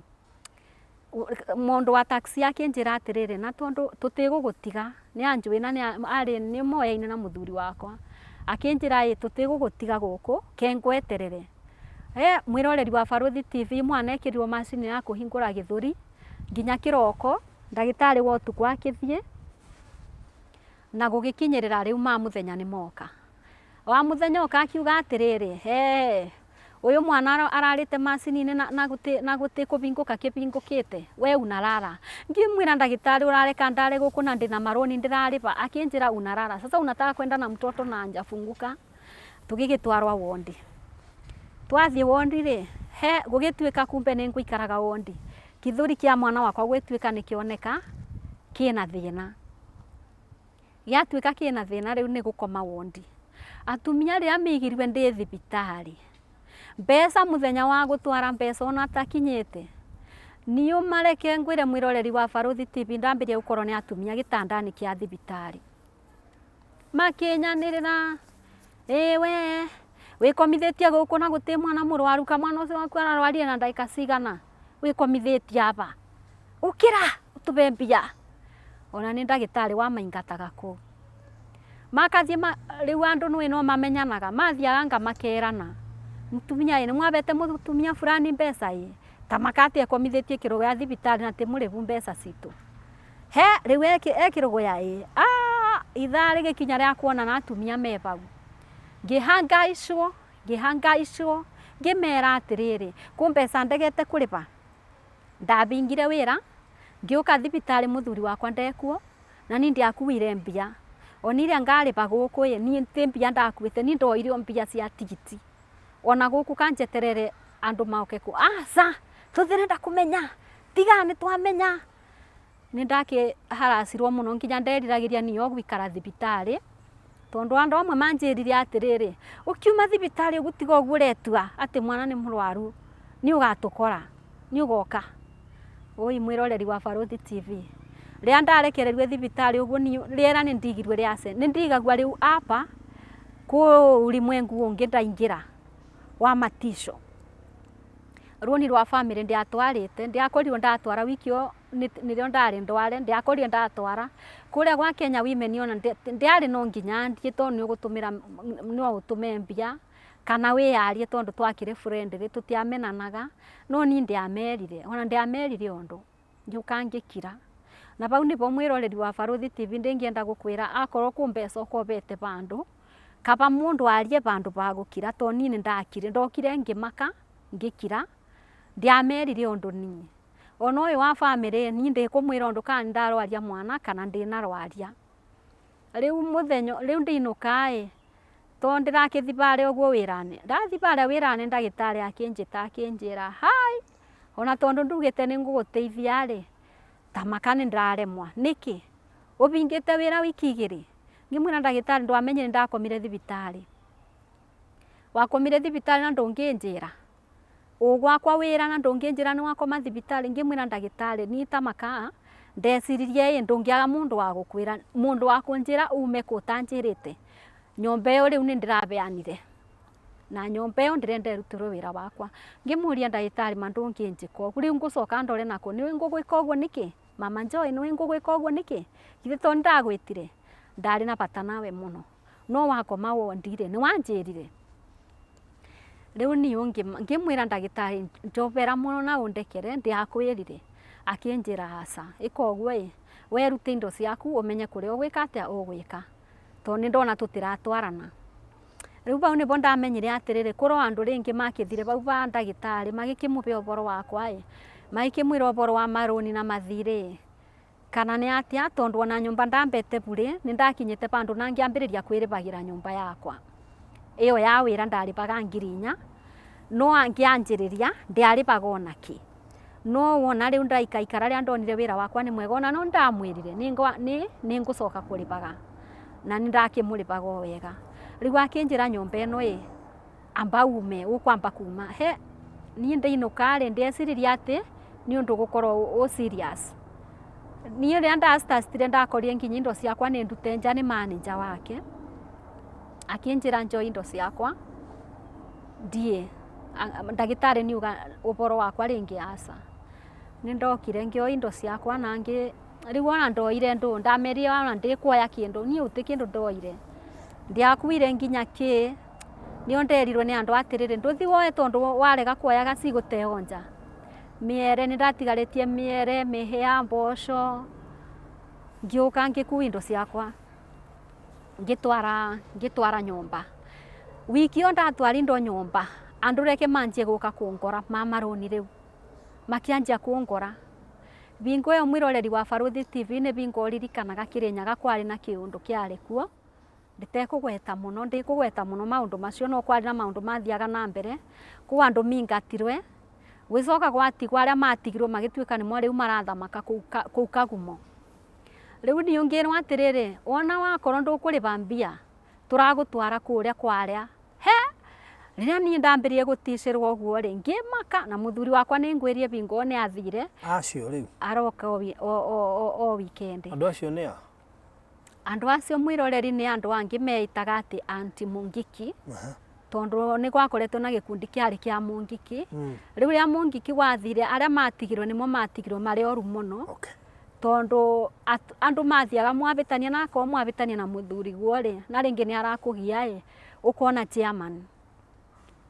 Mundu wa taxi akinjira atiriri, na tondu tutigugutiga ni anjui na ari ni moyaine na muthuri wakwa, akinjira ii tutigugutiga guku ke ngweterere. Mwiroreri wa Baruthi TV, mwana ekirirwo macini ya kuhingura githuri nginya kiroko, ndagitari wa utuku akithie na gugikinyirira riu ma muthenya ni moka. Wa muthenya oka akiuga atiriri, he uyu mwana ararite macini-ini na guti kuvinguka kivingukite, we unarara. Ngimwira ndagitari urareka ndare guku na ndina maroni ndirariva. Akinjira unarara sasa, unataka kwenda na mtoto na anjafunguka. Tugigitwarwa wondi. Twathie wondi ri, he gugituika kumbe ni nguikaraga wondi. Kithuri kia mwana wakwa gwituika ni kioneka kina thina, giatuika kina thina, riu ni gukoma wondi. Atumia aria migirwe ndi thibitari, mbeca muthenya wa gutwara mbeca ona atakinyite niu mareke ngwire. Mwiroreri wa Baruthi TV, ndambirie gukorwo ni atumia gitandani kia thibitari makinyanirira, ĩĩ we wĩkomithitie gũkũ na gũtĩ mwana mũrwaru, ka mwana ũcio waku ararwarire na ndagĩka cigana, wĩkomithitie aba, ũkĩra ũtũbe mbia. Ona nĩ ndagĩtarĩ wamaingataga kũu makathiĩ rĩu andũ nĩũĩ no mamenyanaga, mathiaga nga makerana, mũtumia ĩ nĩ mwabete mũtumia fulani mbeca ĩ ta makati ekomithĩtie kĩrũgo ya thibitarĩ na ti mũrĩbu mbeca citũ. He rĩu e kĩrũgũ ya ĩ ithaa rĩgĩkinya rĩa kuonana, atumia me bau, ngĩhangaicwo ngĩhangaicwo, ngĩmera atĩrĩrĩ, kũ mbeca ndegete kũrĩba, ndabingire wĩra ngĩũka thibitarĩ, mũthuri wakwa ndekuo na ni ndiakuire mbia ona iria ngarĩba gũkũ ĩ, niĩ ti mbia ndakuĩte, ni ndoire o mbia cia tigiti ona gũkũ kanjeterere andũ maoke kũ aca tũtirenda kũmenya, tiga nĩ twamenya. Nĩ ndakĩharacirwo mũno nginya nderiragĩria niĩ o gũikara thibitarĩ, tondũ andũ amwe manjĩrire atĩrĩrĩ, ũkiuma thibitarĩ ũgũtiga ũguo ũretua atĩ mwana nĩ mũrwaru, nĩ ũgatũkora, nĩ ũgoka. Oi mwĩroreri wa Baruthi TV, rĩrĩa ndarekererio thibitarĩ ũguo niĩ rĩera nĩ ndigirwe rĩace, nĩ ndigagua rĩu apa kũ ulimwengu ũngĩ ndaingĩra wa matisho. Rũni rwa family ndiatwarĩte, ndiakorirwo ndatwara wiki ĩyo nĩrĩo ndarĩ ndware, ndiakorire ndatwara kũrĩa gwa Kenya Women, ona ndiarĩ no nginya ndiĩ, tondũ nĩ ũgũtũmĩra no ũtũme mbia kana wĩyarie, tondũ twakĩrĩ friendly, tũtiamenanaga, no niĩ ndiamerire, ona ndiamerire ũndũ, ngĩũka ngĩkira. Na bau nĩbo mwĩroreri wa Baruthi TV ndĩngĩenda gũkwĩra, akorwo kũ mbeca ũkobete bandũ, kaba mũndũ arie bandũ ba gũkira, tondũ niĩ nĩ ndakire, ndokire ngĩmaka ngĩkira, ndiamerire ũndũ niĩ. Ona ũyũ wa family niĩ ndĩkũmwĩra ũndũ kana ndarwaria mwana kana ndinarwaria. Rĩu mũthenya rĩu ndinũka ĩ, tondũ ndĩrakĩthi barĩa ũguo wĩra-inĩ, ndathi barĩa wĩra-inĩ ndagĩtarĩ akĩnjĩta akĩnjĩra hai, ona tondũ ndugĩte nĩ ngũgũteithia rĩ, ta maka nĩ ndĩraremwa nĩkĩ ũbingĩte wĩra wiki igĩrĩ. Ngĩmwĩra ndagĩtarĩ ndwamenyire ndakomire thibitarĩ, wakomire thibitarĩ na ndũngĩnjĩra ũgwakwa wĩra na ndũngĩnjĩra nĩ wakoma thibitarĩ. Ngĩmwĩra ndagĩtarĩ niĩ ta maka ndeciririe ĩ ndũngĩaga mũndũ wa gũkwĩra, mũndũ wa kũnjĩra ume kũ ũtanjĩrĩte. Nyũmba ĩyo rĩu nĩ ndĩrabeanire na nyũmba ĩyo ndĩrenda ĩrutĩrwo wĩra wakwa. Ngĩmũria ndagĩtarĩ ma ndũngĩnjĩka ũguo, rĩu ngũcoka ndore nakũ, nĩũĩ ngũgwĩka ũguo nĩkĩ mama Joy, nĩũĩ ngũgwĩka ũguo nĩkĩ, githĩ to nĩndagwĩtire, ndarĩ na bata nawe mũno, no wakoma wondi rĩ nĩ wanjĩrire. Rĩu niĩ ngĩmwĩra ndagĩtarĩ njobera mũno na ũndekere ndiakwĩrire. Akĩnjĩra aca, ĩka ũguo ĩ, werute indo ciaku ũmenye kũrĩa ũgwĩka atĩa ũgwĩka, tondũ nĩ ndona tũtiratwarana. Rĩu bau nĩbo ndamenyire atĩrĩrĩ, kũrwo andũ rĩngĩ makĩthire bau ba ndagĩtarĩ magĩkĩmũbe ũboro wakwa ĩ, magĩkĩmwĩra ũboro wa marũni na mathirĩ kana nĩ atĩa, tondũ ona nyũmba ndambete burĩ nĩ ndakinyĩte bandũ na ngĩambĩrĩria kwĩrĩbagĩra nyũmba yakwa ĩyo ya wĩra, ndarĩbaga 4,000, no ngĩanjĩrĩria ndiarĩbaga ona kĩ. No wona rĩu ndaikaikara, rĩrĩa ndonire wĩra wakwa nĩ mwega, ona no ndamwĩrire nĩ ngũcoka kũrĩbaga, na nĩ ndakĩmũrĩbaga o wega. Rĩu akĩnjĩra nyũmba ĩno ĩ amba ume, ũkwamba kuma. He niĩ ndĩinũka rĩ, ndeciririe atĩ nĩ ũndũ gũkorwo ũ serious. Niĩ rĩrĩa ndacitacitire, ndakorire nginya indo ciakwa nĩ ndute nja nĩ manager wake, akĩnjĩra njoe indo ciakwa ndiĩ ndagĩtarĩ nĩ uga ũboro wakwa rĩngĩ aca. Nĩ ndokire ngĩoya indo ciakwa na ngĩ rĩu ona ndoire ndũ ndamerire ona ndikuoya kĩndũ niĩ gũtirĩ kĩndũ ndoire. Ndiakuire nginya kĩ nĩo nderirwo nĩ andũ atĩrĩrĩ ndũthi woe tondũ warega kuoyaga cigũteo nja. Mĩere nĩ ndatigarĩtie mĩere, mĩhĩa, mboco, ngĩũka ngĩkua indo ciakwa ngĩtwara ngĩtwara nyũmba. Wiki ĩyo ndatwara indo nyũmba andũ reke manjie gũka kũngora ma marũni rĩu makĩanjia kũngora. Bingo ĩyo mwĩroreri wa Barũthi TV nĩ bingo ũririkanaga Kĩrĩnyaga kwarĩ na kĩũndũ kĩarĩ kuo nditekũgweta mũno ndikũgweta mũno maũndũ macio no kwarĩ na maũndũ mathiaga na mbere kũu andũ mingatirwe gwicoka gwatigwo arĩa matigirwo magĩtuĩka nĩmo rĩu marathamaka kũu Kagumo. Rĩu niĩ ngĩrwo atĩrĩrĩ wona wakorwo ndũkũrĩba mbia tũragũtwara kũrĩa kwa arĩa he rĩrĩa niĩ ndambĩrĩrie gũticĩrwo ũguo rĩ ngĩmaka na mũthuri wakwa nĩ ngwĩrie bingo nĩ athire Acio rĩu aroka o weekend. Andũ acio nĩ a? Andũ acio mwĩroreri nĩ andũ angĩ meĩtaga atĩ anti Mũngiki tondũ nĩ gwakoretwo na gĩkundi kĩarĩ kĩa Mũngiki. Rĩu rĩrĩa Mũngiki wathire arĩa matigirwo nĩmo matigirwo marĩ oru mũno. Tondũ andũ mathiaga mwabĩtania na akorwo mwabĩtania na mũthuriguo rĩ na rĩngĩ nĩ arakũgia ĩ ũkona chairman.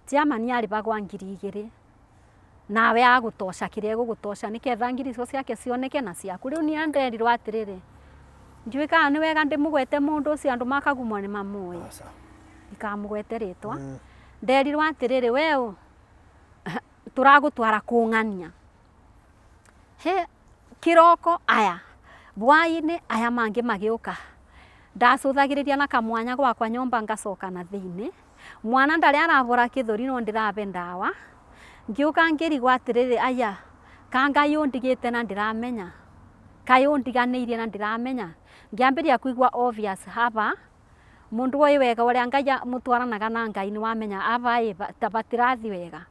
Chairman arĩbagwa 2000 nawe agũtoca kĩrĩa egũgũtoca nĩketha ngiri icio ciake cioneke na ciaku. Rĩu niĩ nderirwo atĩrĩrĩ ndiũĩ kana nĩ wega ndĩmũgwete mũndũ ũcio andũ makagumwo nĩ mamũĩ. Ndikamũgwete rĩtwa. Nderirwo atĩrĩrĩ we ũ tũragũtwara kũng'ania. He kĩroko aya hwaĩ-inĩ aya mangĩ magĩũka. Ndacũthagĩrĩria na kamwanya gwakwa nyũmba ngacoka na thĩinĩ. Mwana ndarĩ arabora kĩthũri no ndĩrabe ndawa. Ngĩũka ngĩrigwo atĩrĩrĩ aya ka Ngai ũndigĩte na ndiramenya kaĩ ũndiganĩirie na ndiramenya. Ngĩambĩrĩria kũigua obvious haba mũndũ oĩ wega ũrĩa Ngai mũtwaranaga na Ngai nĩ wamenya aba ĩ ta batirathi wega.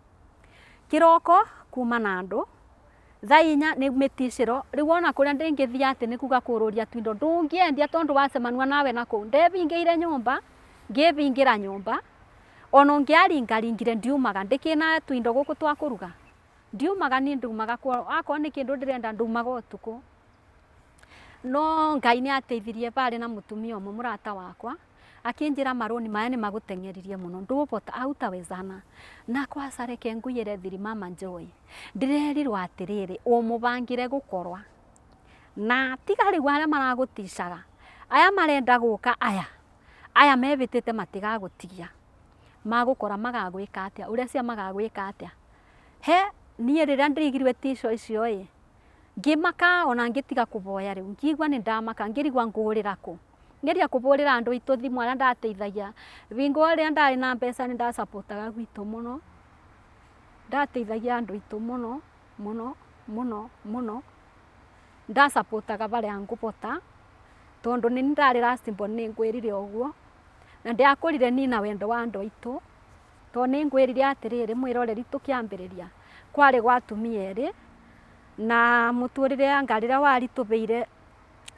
Kĩroko kuma na andũ thaa inya nĩ mĩticĩro rĩu ona kũrĩa ndĩngĩthiĩ atĩ nĩ kuga kũrũria tuindo ndũngĩendia tondũ wacemanua nawe na kũu. Ndebingĩire nyũmba ngĩbingĩra nyũmba ona ũngĩaringaringire ndiumaga ndĩkĩna tuindo gũkũ twa kũruga ndiumaga niĩ ndumaga akorwo nĩ kĩndũ ndĩrenda ndumaga ũtukũ. No Ngai nĩ ateithirie barĩ na mũtumia ũmwe mũrata wakwa akĩnjĩra marũni maya nĩ magũteng'eririe mũno ndũbota hautawezana na kwaca reke nguyĩre thiri mama Joy ndĩrerirwo atĩrĩrĩ ũmũbangĩre gũkorwa na tiga rĩu arĩa maragũticaga aya marenda gũka aya aya mebĩtĩte matigagũtigia magũkora magagwĩka atĩa ũrĩa cia magagwĩka atĩa. He niĩ rĩrĩa ndĩigirwe tico icio ĩ ngĩmaka ona ngĩtiga kũboya rĩu ngĩigua nĩ ndamaka ngĩrigwa ngũrĩra kũ. Ngeria kũbũrĩra andũ aitũ thimũ arĩa ndateithagia bingo rĩrĩa ndarĩ na mbeca nĩ ndacapotaga gwitũ mũno ndateithagia andũ aitũ mũno mũno mũno mũno ndacapotaga barĩa ngũbota tondũ nĩ ndarĩ last born nĩ ngwĩrire ũguo na ndiakũrire niĩ na wendo wa andũ aitũ tondũ nĩ ngwĩrire atĩrĩrĩ mwĩroreri tũkĩambĩrĩria kwarĩ gwa atumia erĩ na mũtũrĩre anga rĩrĩa waritũbĩire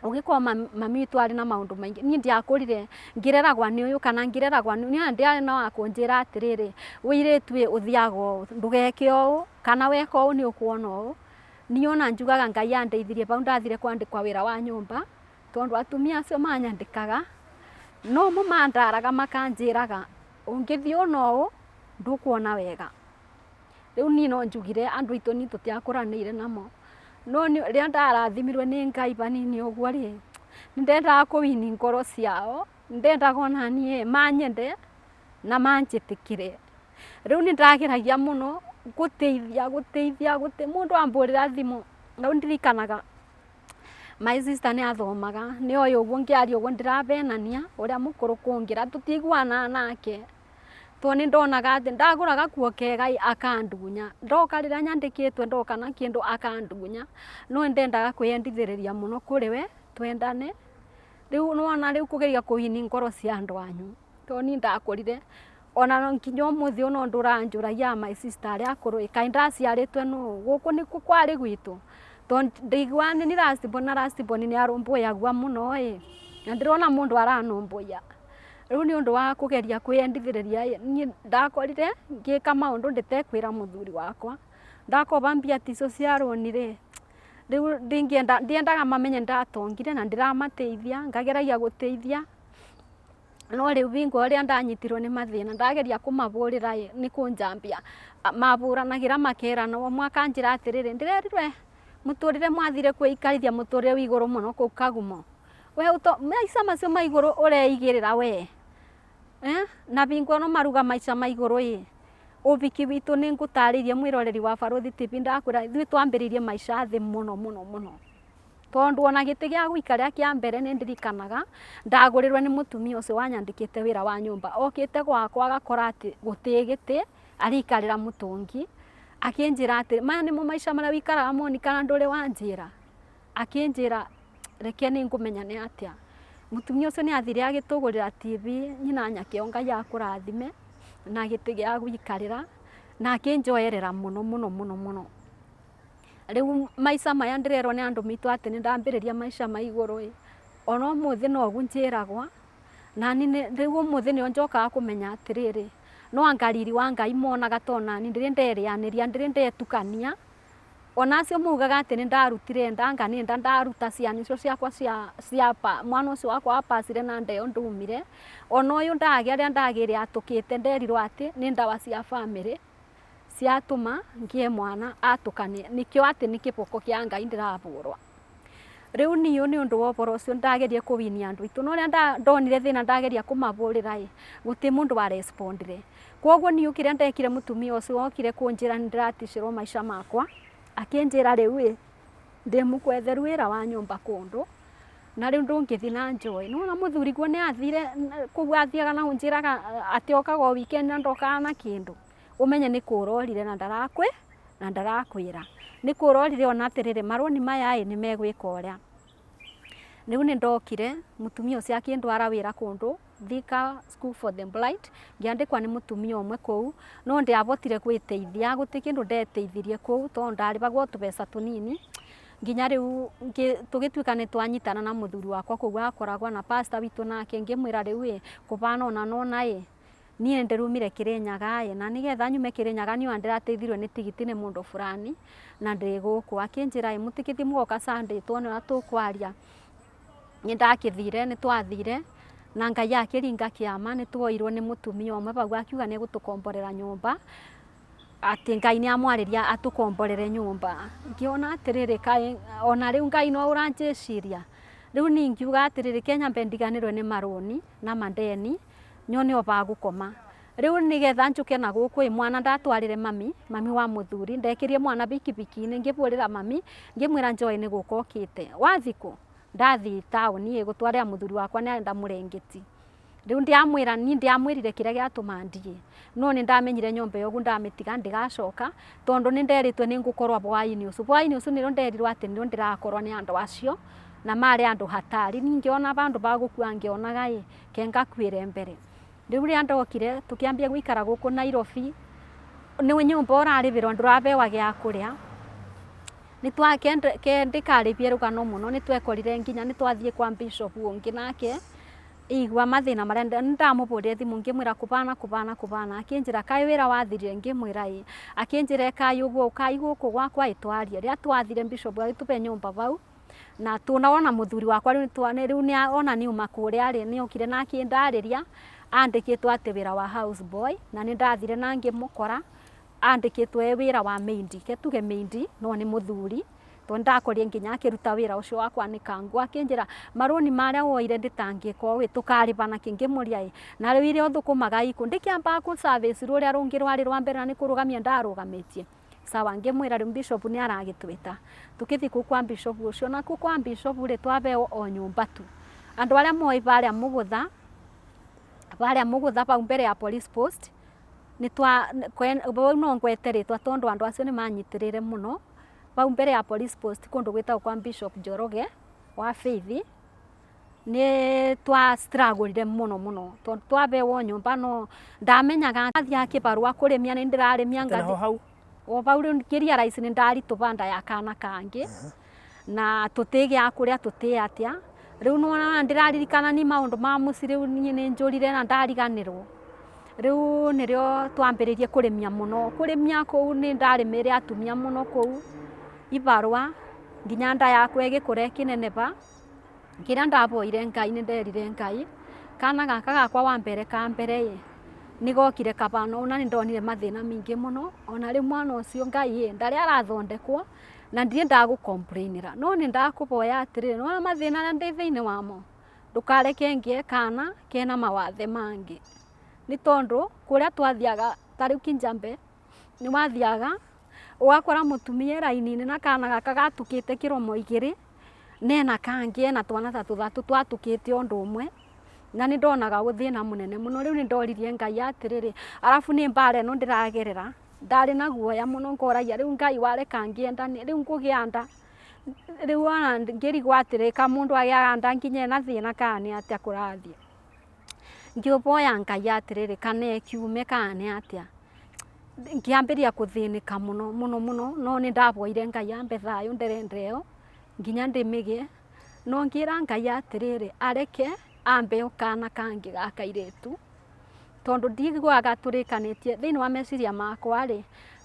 ũgĩkorwo mami witũ arĩ na maũndũ maingĩ niĩ ndiakũrire ngĩreragwa nĩ ũyũ kana ngĩreragwa nĩ ũyũ ndiarĩ na wa kũnjĩra atĩrĩrĩ ũirĩtu ĩ ũthiaga ũũ ndũgeke ũũ kana weka ũũ nĩ ũkuona ũũ. Niĩ ona njugaga Ngai andeithirie bau ndathire kwandĩkwa wĩra wa nyũmba tondũ atumia acio manyandĩkaga no mo mandaraga makanjĩraga ũngĩthiĩ ũũ na ũũ ndũkuona wega. Rĩu niĩ no njugire andũ aitũ niĩ tũtiakũranĩire namo no rĩrĩa ndarathimirwe nĩ Ngai banini ũguo rĩ nĩ ndendaga kũwini ngoro ciao ndendaga ona niĩ manyende na manjĩtĩkĩre. Rĩu nĩ ndageragia mũno gũteithia gũteithia mũndũ ambũrĩra thimũ rĩu ndirikanaga my sister nĩ athomaga nĩ oĩ ũguo ngĩaria ũguo ndĩrabenania ũrĩa mũkũrũ kũngĩra tũtiiguanaga nake tondũ nĩ ndonaga atĩ ndagũra gakuo kega akandunya ndoka rĩrĩa nyandĩkĩtwe ndoka na kĩndũ akandunya no nĩ ndendaga kwĩyendithĩrĩria mũno kũrĩ we twendane. Rĩu nĩwona rĩu kũgeria kũwini ngoro cia andũ anyu tondũ niĩ ndakũrire ona nginya ũmũthĩ ũyũ no ndũranjũragia my sister arĩa akũrũ ĩ kaĩ ndaciarĩtwe nũ gũkũ nĩkuo kwarĩ gwitũ tondũ ndaiguaga nĩ last born na last born nĩ arũmbũyagua mũno ĩ na ndĩrona mũndũ aranũmbũiya. Rĩu nĩ ũndũ wa kũgeria kwĩyendithĩrĩria ĩ niĩ ndakorire ngĩka maũndũ ndĩtekwĩra mũthuri wakwa. Ndakoba mbia ta icio cia rũni rĩ, rĩu ndingĩenda ndiendaga mamenye ndatongire na ndĩramateithia, ngageragia gũteithia, no rĩu bingo ũrĩa ndanyitirwo nĩ mathĩna ndageria kũmabũrĩra ĩ, nĩ kũnjambia mabũranagĩra makerana, ũmwe akanjĩra atĩrĩrĩ, ndĩrerirwe mũtũrĩre mwathire kwĩikarithia mũtũrĩre wĩ igũrũ mũno kũu Kagumo, we ũto maica macio ma igũrũ ũreigĩrĩra we, eh, na bingo ĩno maruga maica ma igũrũ ĩ, ũbiki witũ nĩ ngũtarĩirie mwĩroreri wa Barũthi TV ndakwĩra ithuĩ twambĩrĩirie maica thĩ mũno mũno mũno. Tondũ ona gĩtĩ gĩa gũikarĩra kĩa mbere nĩ ndirikanaga ndagũrĩrwo nĩ mũtumia ũcio wanyandĩkĩte wĩra wa nyũmba. Okĩte gwakwa agakora atĩ gũtĩ gĩtĩ, araikarĩra mũtũngi, akĩnjĩra atĩ maya nĩmo maica marĩa ũikaraga Monica na ndũrĩ wanjĩra? Akĩnjĩra reke nĩ ngũmenya nĩ atĩa. Mũtumia ũcio nĩ athire agĩtũgũrĩra TV, nyina Nyakĩo Ngai akũrathime, na gĩtĩ gĩa gũikarĩra, na akĩnjoerera mũno mũno mũno mũno. Rĩu maica maya ndĩrerwo nĩ andũ maitũ atĩ nĩ ndambĩrĩria maica ma igũrũ ĩ, ona ũmũthĩ noguo njĩragwa, nani rĩu ũmũthĩ nĩo njokaga kũmenya atĩrĩrĩ, no anga riri wa Ngai monaga tondũ nani ndirĩ nderĩanĩria, ndirĩ ndetukania, ona acio maugaga atĩ nĩ ndarutire nda anga nĩ nda ndaruta ciana icio ciakwa cia mwana ũcio wakwa wa pasire na nda ĩyo ndaumire, ona ũyũ ndagĩa rĩrĩa ndagĩire atũkĩte nderirwo atĩ nĩ ndawa cia bamĩrĩ. Ciatũma ngĩe mwana atũkane nĩkĩo atĩ nĩ kĩboko kĩa Ngai ndĩrabũrwa. Rĩu niũ nĩ ũndũ wa ũboro ũcio ndageria kũwinia andũ aitũ no ũrĩa ndonire thĩna ndageria kũmabũrĩra ĩ, gũtirĩ mũndũ wa respondire. Kwoguo niũ kĩrĩa ndekire mũtumia ũcio okire kũnjĩra nĩ ndĩraticĩrwo maica makwa, akĩnjĩra rĩu ĩ, ndĩ mũkwetheru wĩra wa nyũmba kũndũ, na rĩu ndũngĩthiĩ na njũĩ. Nĩ wona mũthuriguo nĩ athire kũu athiaga na ũnjĩraga atĩ okaga o weekend na ndokaga na kĩndũ. Ũmenye nĩ kũra orire na ndarakwĩ na ndarakwĩra. Nĩ kũra orire ona atĩrĩrĩ marũni maya ĩ nĩ megwĩka ũrĩa. Rĩu nĩ ndokire mũtumia ũcio akĩndwara wĩra kũndũ Thika School for the Blind, ngĩandĩkwa nĩ mũtumia ũmwe kũu, no ndiahotire gwĩteithia gũtirĩ kĩndũ ndeteithirie kũu tondũ ndarĩhagwo o tũbeca tũnini. Nginya rĩu tũgĩtuĩka nĩ twanyitana na mũthuri wakwa kũu akoragwo na pastor witũ nake ngĩmwĩra rĩu ĩ kũbana ũna na ũna ĩ, Niĩ nĩndĩrumire Kĩrĩnyaga ĩ, na nĩgetha nyume Kĩrĩnyaga niĩ ona ndĩrateithirio nĩ tigiti nĩ mũndũ fulani na ndĩ gũkũ. Akĩnjĩra ĩ, mũtikĩthiĩ mũgoka Sunday tuone ũrĩa tũkwaria. Nĩndakĩthire, nĩtwathire na Ngai akĩringa kĩama, nĩtwoirwo nĩ mũtumia ũmwe bau akiuga nĩegũtũkomborera nyũmba, atĩ Ngai nĩamwarĩria atũkomborere nyũmba. Ngĩona atĩrĩrĩ kaĩ ona rĩu Ngai no ũranjĩciria? Rĩu niĩ ngiuga atĩrĩrĩ, reke nyambe ndiganĩrwo nĩ marũni na mandeni. nyone o va gũkoma. Rĩu nĩgetha njũke na gũkũ ĩ, mwana ndatwarĩre mami, mami wa mũthuri, ndekĩrie mwana bikibiki-inĩ, ngĩbũrĩra mami, ngĩmwĩra Joy nĩ gũka okĩte. Wathiĩ kũ? Ndathiĩ taũni ĩ, gũtwarĩra mũthuri wakwa nĩ arenda mũrengeti. Rĩu ndiamwĩra, niĩ ndiamwĩrire kĩrĩa gĩatũma ndiĩ, no nĩ ndamenyire nyũmba ĩyo ũguo ndamĩtiga ndigacoka, tondũ nĩ nderitwe nĩ ngũkorwo hwainĩ ũcio. Hwainĩ ũcio nĩrĩo nderirwo atĩ nĩrĩo ndĩrakorwo nĩ andũ acio, na marĩ andũ hatari. Niĩ ngĩona handũ ha gũkua ngĩonaga ĩ, Reke ngakuĩre mbere. Rĩu rĩrĩa ndokire tũkĩambia gũikara gũkũ Nairobi, nĩ nyũmba ũrarĩhĩrwo ndũrabewa gĩa kũrĩa. Ke ndĩkarĩhie rũgano mũno nĩ twekorire nginya nĩ twathiĩ kwa bishop ũngĩ nake aigua mathĩna marĩa, nĩ ndamũhũrĩire thimũ ngĩmwĩra kũbana kũbana kũbana, akĩnjĩra kaĩ wĩra wathirire? Ngĩmwĩra ĩĩ. Akĩnjĩra ĩkai ũguo ũkai gũkũ gwakwa ĩ twarie. Rĩrĩa twathire bishop agĩtũbe nyũmba bau. Na tũna mũthuri wakwa rĩu rĩu ona niuma kũrĩa arĩ nĩ okire na akĩndarĩria andĩkĩtwo atĩ wĩra wa house boy na nĩ ndathire na ngĩmũkora andĩkĩtwo e wĩra wa maid, reke tuge maid no nĩ mũthuri tondũ nĩ ndakorire nginya akĩruta wĩra ũcio wa kwanĩka nguo akĩnjĩra marũni marĩa woire ndĩtangĩka ũũ ĩ tũkarĩba nakĩ ngĩmũria ĩ na rĩu iria ũthũkũmaga ikũ ndĩkĩambaga kũ service rũrĩa rũngĩ rwarĩ rwa mbere na nĩ kũrũgamia ndarũgamĩtie. Sawa, ngĩmwĩra rĩu bishop nĩ aragĩtwĩta. Tũkĩthiĩ kũu kwa bishop ũcio, na kũu kwa bishop rĩ, twabeo o nyũmba tu. Andũ arĩa moĩ barĩa Mũgũtha, barĩa Mũgũtha bau mbere ya police post, nĩ twa, bau no ngwete rĩtwa tondũ andũ acio nĩ manyitĩrĩire mũno. Bau mbere ya police post kũndũ gwĩtagwo kwa Bishop Njoroge wa Faith, Nĩ twa struggle ire mũno mũno tondũ twabewo nyũmba no ndamenyaga ndathiaga kĩbarũa kũrĩmia nĩ ndĩrarĩmia Atĩ naho ngathi hau o bau rĩu ngĩ realize nĩ ndaritũba nda ya kana kangĩ na tũtĩ gĩa kũrĩa tũtĩ atĩa rĩu nĩwona ndĩraririkana ni maũndũ ma mũciĩ rĩu niĩ nĩ njũrire na ndariganĩrwo. Rĩu nĩrĩo twambĩrĩirie kũrĩmia mũno. Kũrĩmia kũu nĩ ndarĩmĩire atumia mũno kũu ibarũa nginya nda yakwa ĩgĩkũra ĩkĩneneba. Kĩrĩa ndaboire Ngai nĩ nderire Ngai, kana gaka gakwa wa mbere ka mbere ĩ, nĩ gokire kabana ũũ na nĩ ndonire mathĩna maingĩ mũno, ona rĩu mwana ũcio Ngai ĩ, ndarĩ arathondekwo na ndirĩ ndagũ complain ĩra. No nĩ ndakũboya atĩrĩrĩ, nĩ wona mathĩna marĩa ndĩ thĩinĩ wamo, ndũkareke ngĩe kana kena mawathe mangĩ. Nĩ tondũ kũrĩa twathiaga ta rĩu Kinjambe, nĩ wathiaga ũgakora mũtumia e raini-inĩ na kana gaka gatũkĩte kĩromo igĩrĩ, na ena kangĩ ena twana ta tũthatũ twatũkĩte ũndũ ũmwe, na nĩ ndonaga wĩ thĩna mũnene mũno. Rĩu nĩ ndoririe Ngai atĩrĩrĩ, arabu nĩ mbara ĩno ndĩragerera, ndarĩ na guoya mũno ngoragia rĩu Ngai wareka ngĩe nda rĩu ngũgĩa nda, rĩu ona ngĩrigwo atĩrĩ ka mũndũ agĩaga nda nginya ena thĩna kana nĩ atĩa kũrathiĩ. Ngĩhoya Ngai atĩrĩrĩ, kana ĩkiume kana nĩ atĩa, ngĩambĩrĩria kũthĩnĩka mũno mũno mũno, no nĩ ndahoire Ngai ambe thayũ ndere ĩyo nginya ndĩmĩgĩe, no ngĩra Ngai atĩrĩrĩ, areke ambe o kana kangĩ ga kairĩtu, tondũ ndiguaga tũrĩkanĩtie, thĩinĩ wa meciria makwa rĩ,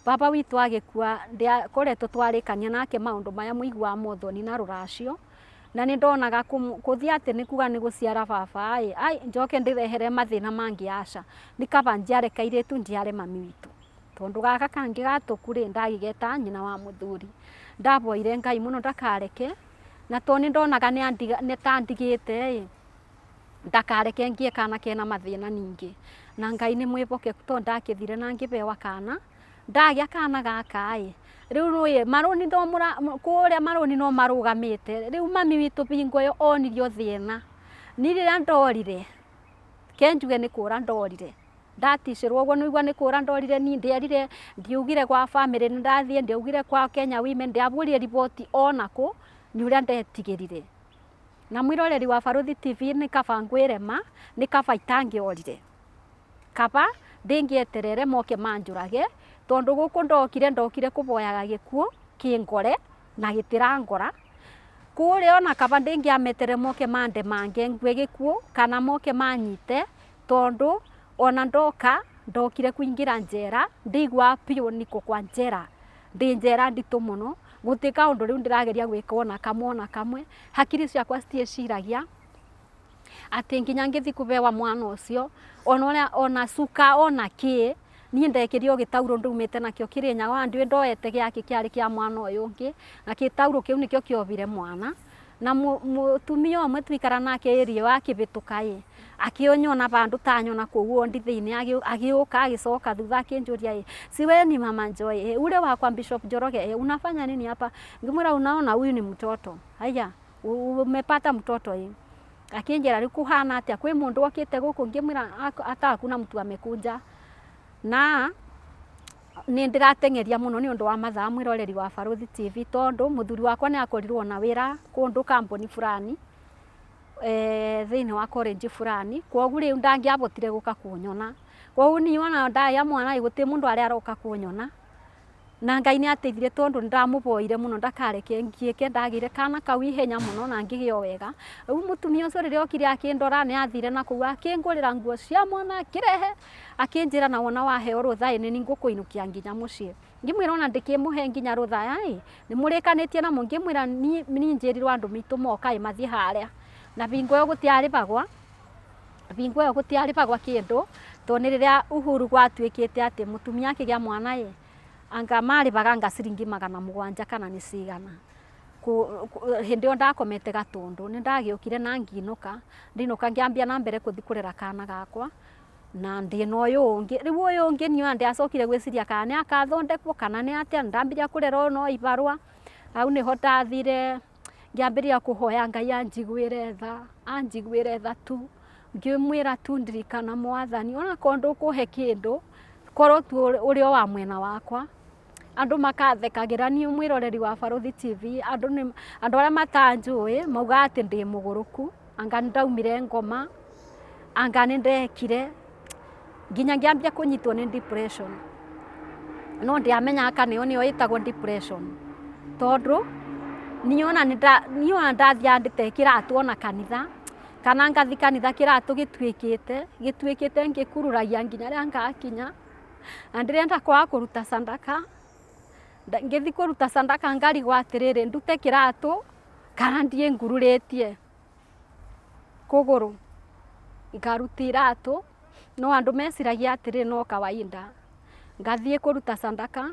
baba witũ agĩkua ndiakoretwo twarĩkania nake maũndũ maya mũiguaga mothoni na rũracio. Na nĩ ndonaga kũthiĩ atĩ nĩ kuga nĩ gũciara baba ĩ, ai njoke ndĩrehere mathĩna mangĩ aca. Nĩ kaba njiare kairĩtu njiare mami witũ. Tondũ gaka kangĩ gatũku rĩ, ndagĩgeta nyina wa mũthuri. Ndaboire Ngai mũno ndakareke, na tondũ nĩ ndonaga nĩ ta andigĩte ĩ, ndakareke ngĩe kana kena mathĩna ningĩ. Na Ngai nĩ mwĩhokeku tondũ ndakĩthire na ngĩbewa kana. Ndagĩa kana gaka ĩ, rĩu nĩũĩ marũni no mũra kũrĩa marũni no marũgamĩte, rĩu mami witũ bingo ĩyo onirio thĩna, niĩ rĩrĩa ndorire, reke njuge nĩ kũra ndorire, ndaticĩrwo ũguo nĩwaigua nĩ kũra ndorire niĩ ndierire, ndiaugire gwa bamĩrĩ nĩ ndathiĩ, ndiaugire kwa Kenya Women, ndiabũrire riboti ona kũ, nĩ ũrĩa ndetigĩrire. Na mwĩroreri wa Barũthi TV nĩ kaba ngwĩre ma, nĩ kaba itangĩorire. Kaba ndĩngĩeterere moke manjũrage, tondũ gũkũ ndokire, ndokire kũboyaga gĩkuũ kĩngore na gĩtirangora. Kũrĩa ona kaba ndĩngĩameterere moke mandemange ngue gĩkuũ kana moke manyite, tondũ ona ndoka, ndokire kũingĩra njera, ndĩiguaga biũ niko kwa njera, ndĩ njera nditũ mũno, gũtirĩ kaũndũ rĩu ndĩrageria gwĩka ona kamwe ona kamwe, hakiri ciakwa citiĩciragia. Atĩ nginya ngĩthiĩ kũbewa mwana ũcio, ona ũrĩa ona cuka ona kĩ, niĩ ndekĩrire o gĩtaurũ ndaumĩte nakĩo Kĩrĩnyaga ona ndiũĩ ndoete gĩakĩ kĩarĩ kĩa mwana ũyũ ũngĩ, na gĩtaurũ kĩu nĩkĩo kĩobire mwana. Na mũtumia ũmwe twaikara nake area ĩyo akĩhĩtũka ĩ, akĩnyona handũ ta anyona kũu wondi thĩinĩ agĩũka agĩcoka thutha akĩnjũria ĩ, si we ni mama Joy ĩ, ule wa kwa Bishop Njoroge ĩ, unafanya nini hapa? Ngĩmwĩra unaona huyu ni mtoto, haiya. Umepata mtoto ĩ? Akĩnjĩra rĩu kũhana atĩa, kwĩ mũndũ okĩte gũkũ? Ngĩmwĩra hata hakuna mtu amekuja. Na nĩ ndĩrateng'eria mũno nĩ ũndũ wa mathaa mwĩroreri wa Barũthi TV tondũ mũthuri wakwa nĩ akorirwo na wĩra kũndũ kambuni fulani thĩinĩ wa college fulani, kwoguo rĩu ndangĩahotire gũka kũnyona. Kwoguo niĩ ona ndagĩa mwana ĩ gũtirĩ mũndũ arĩa aroka kũnyona. Na Ngai nĩ ateithirie tondũ nĩ ndamũboire mũno ndakareke ngiĩke, ndagĩire kana kau ihenya mũno na ngĩgĩa o wega. Rĩu mũtumia ũcio rĩrĩa okire akĩndora nĩ athire na kũu akĩngũrĩra nguo cia mwana akĩrehe, akĩnjĩra na wona waheo rũtha ĩ nĩ niĩ ngũkũinũkia nginya mũciĩ. Ngĩmwĩra ona ndĩkĩmũhe nginya rũtha ĩ, nĩ mũrĩkanĩtie na ngĩmwĩra niĩ njĩrirwo andũ mitũ moka ĩ mathiĩ harĩa. Na bingo ĩyo gũtiarĩbagwa. Hingo ĩyo gũtiarĩhagwo kĩndũ, tondũ nĩ rĩrĩa Uhuru gwatuĩkĩte atĩ mũtumia akĩgĩa mwana ĩ, anga marĩhaga anga ciringi 700 kana nĩ cigana. Hĩndĩ ĩyo ndakomete Gatũndũ, nĩ ndagĩũkire na ngĩinũka, ndinũka ngĩambia na mbere gũthiĩ kũrera kana gakwa, na ndĩna ũyũ ũngĩ. Rĩu ũyũ ũngĩ niĩ ona ndiacokire gwĩciria kana nĩ agathondekwo kana nĩ atĩa, nĩndambirie kũrera ũyũ no ibarũa, hau nĩho ndathire. Ngĩambĩrĩria kũhoya Ngai anjiguĩre tha, anjiguĩre tha tu, ngĩmwĩra tu ndirikana Mwathani, onakorwo ndũkũhe kĩndũ, korwo tu ũrĩ o wa mwena wakwa. Andũ makathekagĩra niĩ mwĩroreri wa Barũthi TV, andũ nĩ, andũ arĩa matanjũĩ maugaga atĩ ndĩ mũgũrũku, anga nĩ ndaumire ngoma, anga nĩ ndekire, nginya ngĩambia kũnyitwo nĩ depression. No ndiamenyaga kana ĩyo nĩyo ĩtagwo depression, tondũ niĩ ona nĩ niĩ ona ndathiaga ndĩte kĩratũ ona kanitha, Kana ngathi kanitha kĩratũ gĩtuĩkĩte, gĩtuĩkĩte ngĩkururagia nginya rĩrĩa ngakinya. Na ndĩrenda kwaga kũruta sadaka, ngĩthi kũruta sadaka ngarigwo atĩrĩrĩ, ndute kĩratũ kana ndiĩ ngururĩtie kũgũrũ. Ngaruta iratũ, no andũ meciragia atĩrĩrĩ no kawaida. Ngathiĩ kũruta sadaka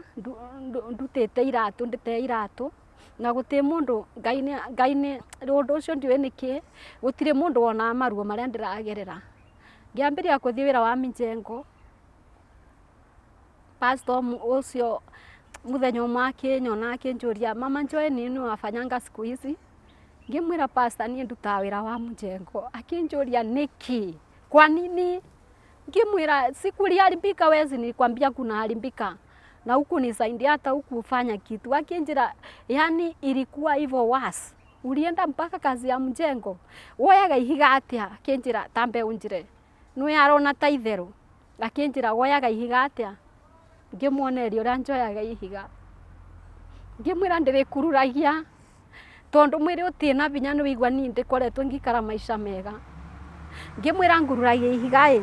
ndutĩte iratũ, ndĩte iratũ. Na gũtirĩ mũndũ, Ngai nĩ, Ngai nĩ, ũndũ ũcio ndiũĩ nĩkĩ, gũtirĩ mũndũ wonaga maruo marĩa ndĩragerera. Ngĩambĩrĩria gũthiĩ wĩra wa mjengo, pastor ũcio mũthenya ũmwe akĩnyona akĩnjũria, mama Joy nini unafanyanga siku hizi? Ngĩmwĩra pastor niĩ ndutaga wĩra wa mjengo. Akĩnjũria nĩkĩ? Kwa nini? Ngĩmwĩra siku iliharibika wezi, nilikwambia kunaharibika na hukunisaidia hata hukufanya kitu. Akinjira yani ilikuwa hivyo worse. Ulienda mpaka kazi ya mjengo. Woyaga ihiga atia? Akinjira tambe unjire. Nĩ arona ta itherũ. Akinjira woyaga ihiga atia? Ngĩmuonereria ũrĩa njoyaga ihiga. Ngĩmwĩra ndĩrĩkururagia tondu mwiri utina vinya ni wigua ni ndikoretwo ngikara maica mega. Ngimwira ngururagia ihiga i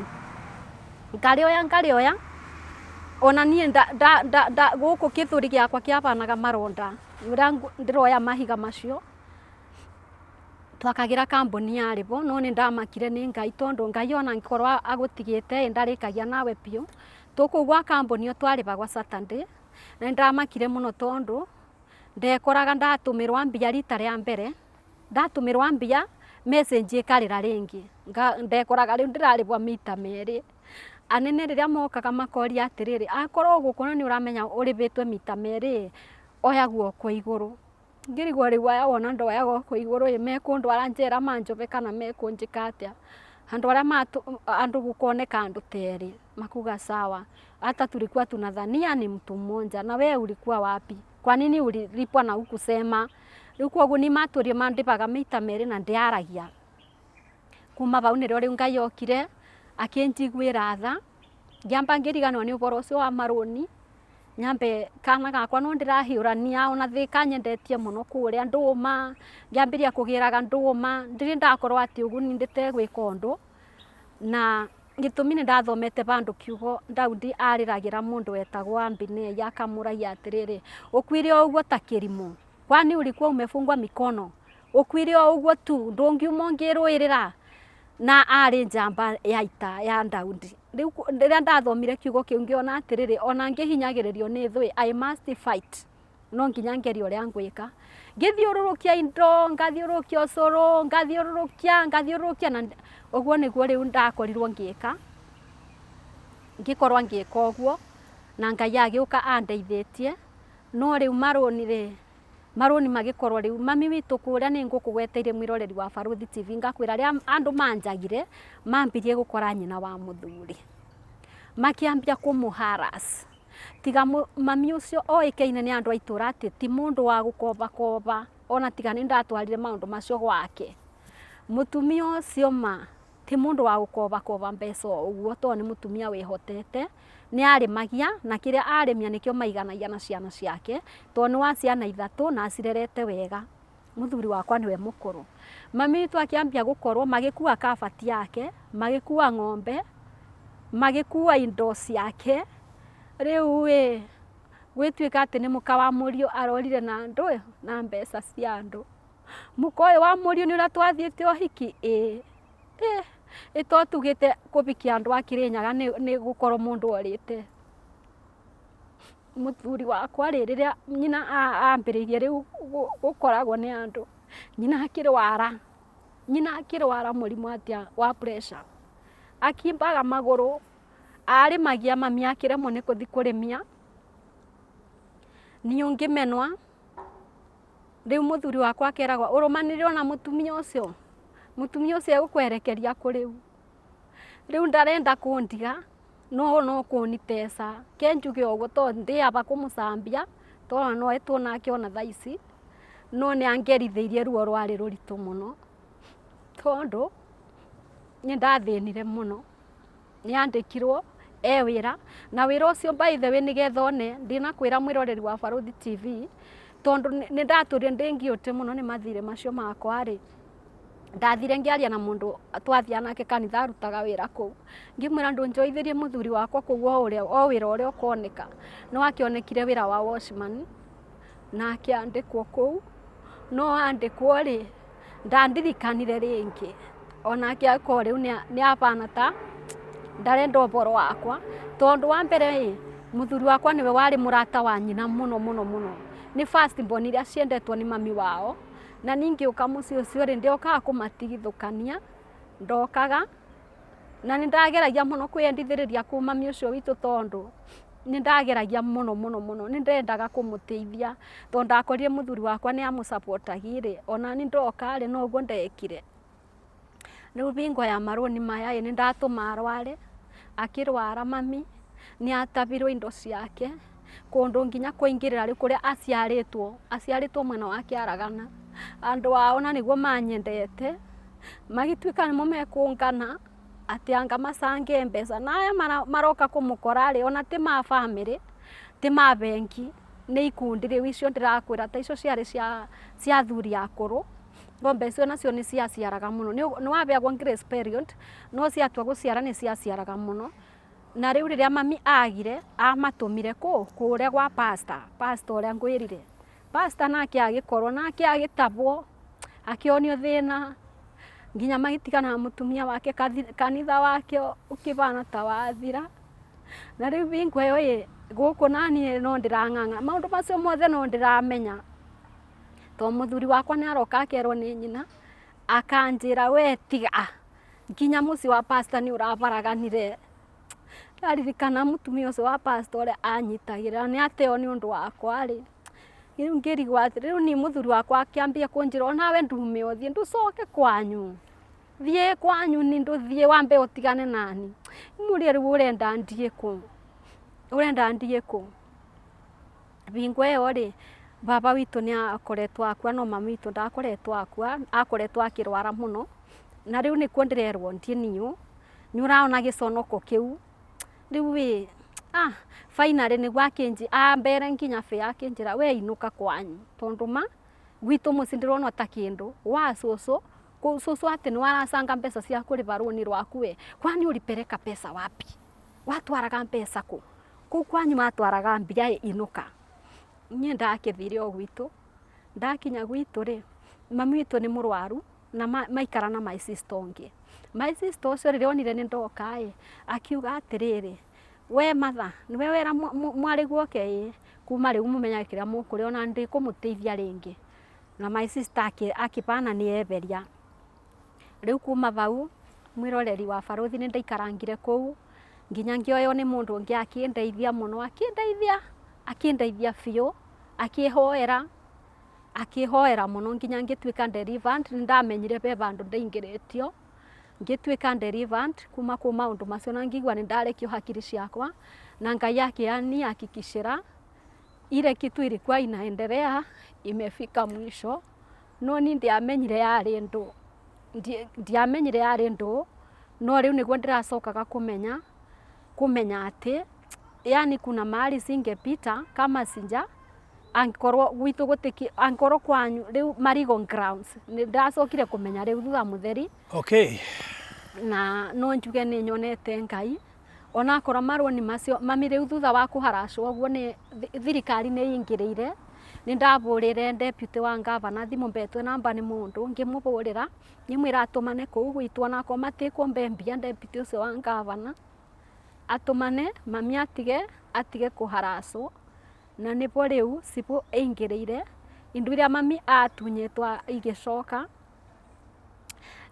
ngarioya ngarioya ona nie nda, nda, nda, nda, guku kithuri giakwa kiabanaga maronda uria ndiroya mahiga macio. Twakagira kambuni yarĩ bo no nĩ ndamakire nĩ Ngai tondu Ngai ona angĩkorwo agũtigĩte ĩ ndarĩkagia nawe biũ. Tũkũu gwa kambuni ĩyo twarĩbagwa Saturday na nĩ ndamakire mũno tondu ndekoraga ndatũmĩrwa mbia rita rĩa mbere, ndatũmĩrwa mbia message ĩkarĩra rĩngĩ, ndekoraga rĩu ndĩrarĩbwa maita merĩ. Anene rĩrĩa mokaga makoria atĩrĩrĩ, akorwo ũgũkũ na nĩ ũramenya ũrĩbĩtwe maita merĩ ĩ, oya guoko igũrũ. Ngĩrigwo rĩu aya wona ndoya guoko igũrũ ĩ, mekũndwara njera manjobe kana mekũnjĩka atĩa? Andũ arĩa andũ gũkoneka andũ ta erĩ, makuga sawa, hata tulikuwa tunadhania ni mtu mmoja na wewe ulikuwa wapi? Kwa nini ulilipwa na hukusema? Rĩu koguo niĩ matũrire mandĩbaga maita merĩ na ndiaragia. Kuma bau nĩrĩo rĩu Ngai okire akĩnjiguĩra tha, ngĩamba ngĩriganĩrwo nĩ ũboro ũcio wa marũni, nyambe kana gakwa no ndĩrahiũrania ona thĩ kanyendetie mũno kũrĩa ndũma, ngĩambĩrĩria kũgĩraga ndũma, ndirĩ ndakorwo atĩ ũguo niĩ ndĩtegwĩka ũndũ, na gĩtũmi nĩ ndathomete bandũ kiugo Daudi arĩragĩra mũndũ wetagwo Abineri akamũragia atĩrĩrĩ, ũkuire o ũguo ta kĩrimũ, kwani ulikuwa umefungwa mikono? Ũkuire o ũguo tu, ndũngiuma ũngĩrũĩrĩra? Na arĩ njamba ya ita ya Daudi. Rĩu rĩrĩa ndathomire kiugo kĩu ngĩona atĩrĩrĩ, ona ngĩhinyagĩrĩrio nĩ thũ I must fight. No nginya ngerie ũrĩa ngwĩka. Ngĩthiũrũrũkia indo, ngathiũrũrũkia ũcũrũ, ngathiũrũrũkia, ngathiũrũrũkia na ũguo nĩguo rĩu ndakorirwo ngĩka. Ngĩkorwo ngĩka ũguo, na Ngai agĩũka andeithĩtie, no rĩu marũni rĩ, marũni magĩkorwo rĩu, mami witũ kũrĩa nĩ ngũkũgweteire mwĩroreri wa Barũthi TV, ngakwĩra rĩrĩa andũ manjagire, mambirie gũkora nyina wa mũthuri. Makĩambia kũmũ harass. Tiga mami ũcio oĩkaine nĩ andũ a itũra atĩ ti mũndũ wa gũkobakoba, ona tiga nĩ ndatwarire maũndũ macio gwake. Mũtumia ũcio ma ti mũndũ wa gũkobakoba mbeca o ũguo tondũ nĩ mũtumia wĩhotete, nĩ arĩmagia na kĩrĩa arĩmia nĩkĩo maiganagia na ciana ciake, tondũ nĩ wa ciana ithatũ na acirerete wega. Mũthuri wakwa nĩwe mũkũrũ. Mami witũ akĩambia gũkorwo magĩkua kabati yake, magĩkua ng'ombe, magĩkua indo ciake. Rĩu ĩ, gwĩtuĩka atĩ nĩ mũka wa mũriũ arorire na andũ na mbeca cia andũ. Mũka ũyũ wa mũriũ nĩ ũrĩa twathiĩte ũhiki? Ĩĩ. Ĩ to tugĩte kũhikia andũ a Kĩrĩnyaga nĩ gũkorwo mũndũ orĩte. Mũthuri wakwa rĩ, rĩrĩa nyina ambĩrĩirie rĩu gũkoragwo nĩ andũ, nyina akĩrwara, nyina akĩrwara mũrimũ atĩa wa pressure, akimbaga magũrũ, arĩmagia mami akĩremwo nĩ gũthiĩ kũrĩmia, niĩ ngĩmenwa, rĩu mũthuri wakwa akeragwo ũrũmanĩrĩrwo na mũtumia ũcio, mũtumia ũcio egũkwerekeria kũ rĩu? Rĩu ndarenda kũndiga no no kũnitesa ke njuge ũguo tondũ ndĩaba kũmũcambia tondũ ona no etwo nake ona thaa ici, no nĩ angerithĩirie ruo rwarĩ rũritũ mũno, tondũ nĩ ndathĩnire mũno. Nĩ andĩkirwo e wĩra, na wĩra ũcio by the way nĩgetha one, ndinakwĩra mwĩroreri wa Barũthi TV, tondũ nĩ ndatũrire ndĩ guilty mũno nĩ mathirĩ macio makwa rĩ. Ndathire ngĩaria na mũndũ twathiaga nake kanitha arutaga wĩra kũu, ngĩmwĩra ndũnjoitherie mũthuri wakwa kũu o ũrĩa o wĩra ũrĩa ũkoneka. No akĩonekire wĩra wa watchman na akĩandĩkwo kũu, no andĩkwo rĩ, ndandirikanire rĩngĩ. Onake akorwo rĩu nĩ abana ta ndarenda ũboro wakwa, tondũ wa mbere ĩ, mũthuri wakwa nĩwe warĩ mũrata wa nyina mũno mũno mũno. Nĩ first born iria ciendetwo nĩ mami wao. Na niĩ ngĩũka mũciĩ ũcio rĩ, ndiokaga kũmatigithũkania, ndokaga na nĩ ndageragia mũno kwĩyendithĩrĩria kwĩ mami ũcio witũ tondũ nĩ ndageragia mũno mũno mũno, nĩ ndendaga kũmũteithia tondũ ndakorire mũthuri wakwa nĩ amũ support agi rĩ, ona niĩ ndoka rĩ, noguo ndekire. Rĩu bingo ya marũni maya ĩ, nĩ ndatũma arware, akĩrwara mami, nĩ atabirwo indo ciake, kũndũ nginya kũingĩrĩra rĩu kũrĩa aciarĩtwo, aciarĩtwo mwena wa Kĩaragana. Andũ ao na nĩguo manyendete, magĩtuĩka nĩmo mekũngana, atĩ anga macange mbeca, na aya maroka kũmũkora rĩ, ona ti ma bamĩrĩ, ti ma bengi, nĩ ikundi rĩu icio ndĩrakwĩra ta icio ciarĩ cia athuri akũrũ. Ng'ombe icio nacio nĩ ciaciaraga mũno. Nĩ waheagwo grace period, no ciatua gũciara nĩ ciaciaraga mũno. Na rĩu rĩrĩa mami agire, amatũmire kũ? Kũrĩa gwa pastor, pastor ũrĩa ngwĩrire. Pastor nake agĩkorwo, nake agĩtabwo, akĩonio thĩna, nginya magĩtigana na mũtumia wake, kanitha wake ũkĩhana ta wathira. Na rĩu hingo ĩyo ĩ, gũkũ naniĩ no ndĩrang'ang'ana, maũndũ macio mothe no ndĩramenya. To mũthuri wakwa nĩ aroka akerwo nĩ nyina, akanjĩra we tiga, nginya mũciĩ wa pastor nĩ ũrabaraganire. Ndaririkana mũtumia ũcio wa pastor ũrĩa anyitagĩrĩra nĩ ateo nĩ ũndũ wakwa rĩ, rĩu ngĩrigwo atĩrĩ, rĩu niĩ mũthuri wakwa akĩambia kũnjĩra onawe ndume ũthiĩ, ndũcoke kwanyu, thiĩ kwanyu nĩ ndũthiĩ wambe ũtigane nani. Ngĩmũria rĩu ũrenda ndiĩ kũ? Ũrenda ndiĩ kũ? Hingo ĩyo rĩ, baba witũ nĩ akoretwo akua no mami witũ ndakoretwo akua, akoretwo akĩrwara mũno, na rĩu nĩkuo ndĩrerwo ndiĩ niũ, nĩ ũraona gĩconoko kĩu, rĩu ĩ, ah, finally nĩguo akĩnjĩra, ambere nginya fare akĩnjĩra we inũka kwanyu, tondũ ma, gwitũ mũciĩ ndĩrona ta kĩndũ, gwa cũcũ, cũcũ atĩ nĩwe aracanga mbeca cia kũrĩha rũni rwaku we, kwani ulipeleka pesa wapi? Watwaraga mbeca kũ? Kũu kwanyu matwaraga mbia ĩ inũka. Niĩ ndakĩthire o gwitũ, ndakinya gwitũ rĩ, mami witũ nĩ mũrwaru na maikara na my sister ũngĩ. My sister ũcio rĩrĩa onire nĩ ndoka ĩ, akiuga atĩrĩrĩ, we Martha, nĩwe wera mwarĩguo oke ĩĩ, kuma rĩu mũmenyage kĩrĩa mũkũrĩa ona ndikũmũteithia rĩngĩ. Na my sister akĩbana nĩ eberia. Rĩu kuma hau mwĩroreri wa Barũthi nĩ ndaikarangire kũu nginya ngĩoywo nĩ mũndũ ũngĩ akĩndeithia mũno, akĩndeithia, akĩndeithia biũ, akĩhoera, akĩhoera mũno nginya ngĩtuĩka delivered, nĩ ndamenyire he handũ ndaingĩrĩtio, ngĩtuĩka delivered kuma kwĩ maũndũ macio na ngĩigua nĩ ndarekio hakiri ciakwa, na Ngai akĩnihakikishĩra ile kitu ilikuwa inaendelea imefika mwisho. No niĩ ndiamenyire yarĩ ndũ, ndiamenyire yarĩ ndũ, no rĩu nĩguo ndĩracokaga kũmenya, kũmenya atĩ yani kuna mahali singepita kama sija angĩkorwo gwitũ gũtĩ angĩkorwo kwanyu rĩu marigo grounds, nĩ ndacokire kũmenya rĩu thutha mũtheri. Na no njuge nĩ nyonete Ngai. Onakorwo marũni macio mami rĩu thutha wa kũharacwo ũguo nĩ thirikari nĩ ĩingĩrĩire, nĩ ndahũrĩre deputy wa ngavana thimũ mbetwe namba nĩ mũndũ, ngĩmũhũrĩra ngĩmwĩra atũmane kũu gwitũ onakorwo matikũmbe mbia deputy ũcio wa ngavana, atũmane mami atige atige kũharacwo, na nĩbo rĩu cibũ ĩingĩrĩire, indo iria mami atunyĩtwo igĩcoka.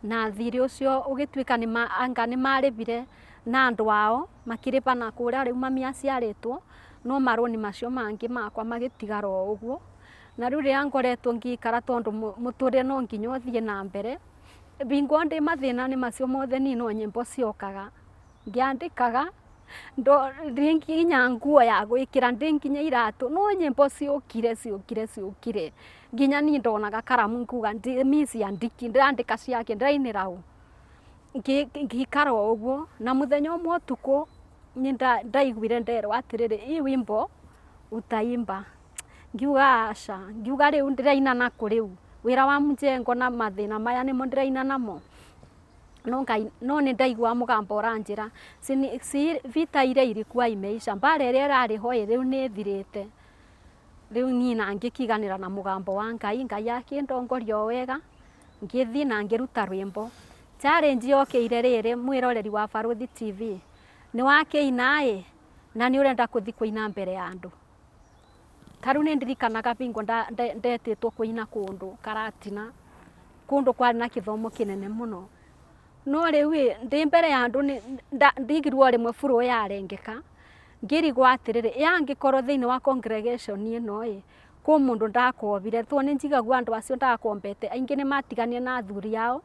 Na thirĩ ũcio ũgĩtuĩka nĩ anga nĩ marĩhire na andũ ao, makĩrĩha na kũrĩa rĩu mami aciarĩtwo, no marũni macio mangĩ makwa magĩtigara o ũguo. Na rĩu rĩrĩa ngoretwo ngĩikara tondũ mũtũrĩre no nginya ũthiĩ na mbere, hingo ndĩ mathĩna-inĩ macio mothe niĩ no nyĩmbo ciokaga. Ngĩandĩkaga, ndĩ nginya nguo ya gwĩkĩra, ndĩ nginya iratũ, no nyĩmbo ciũkire ciũkire ciũkire, nginya niĩ ndonaga karamu ngauga mi siandiki, ndĩrandĩka ciake, ndĩrainĩra ũ? Ngĩikara o ũguo, na mũthenya ũmwe ũtukũ nĩ ndaiguire nderwo atĩrĩrĩ, hii wimbo utaimba. Ngiuga aca, ngiuga rĩu ndĩraina nakũ rĩu? Wĩra wa mjengo na mathĩna maya nĩmo ndĩraina namo. No Ngai, no nĩ ndaigua mũgambo ũranjĩra, si, si vita ile ilikuwa imeisha, mbara ĩrĩa ĩrarĩ ho ĩ, rĩu nĩ ĩthirĩte. Rĩu niĩ na ngĩkiganĩra na mũgambo wa Ngai, Ngai akĩndongoria o wega, ngĩthiĩ na ngĩruta rwĩmbo. Challenge yokĩire rĩrĩ mwĩroreri wa Barũthi TV, nĩ wakĩina ĩ, na nĩ ũrenda kũthiĩ kũina mbere ya andũ. Ta rĩu nĩ ndirikanaga bingo ndetĩtwo kũina kũndũ Karatina, kũndũ kwarĩ na kĩthomo kĩnene mũno. No rĩu ĩ, ndĩ mbere ya andũ ndigirwo o rĩmwe floor yarengeka, ngĩrigwo atĩrĩrĩ, ĩ angĩkorwo thĩinĩ wa congregation ĩno ĩ, kwĩ mũndũ ndakobire, tondũ nĩ njiguaga andũ acio ndakombete aingĩ nĩ matiganire na athuri ao,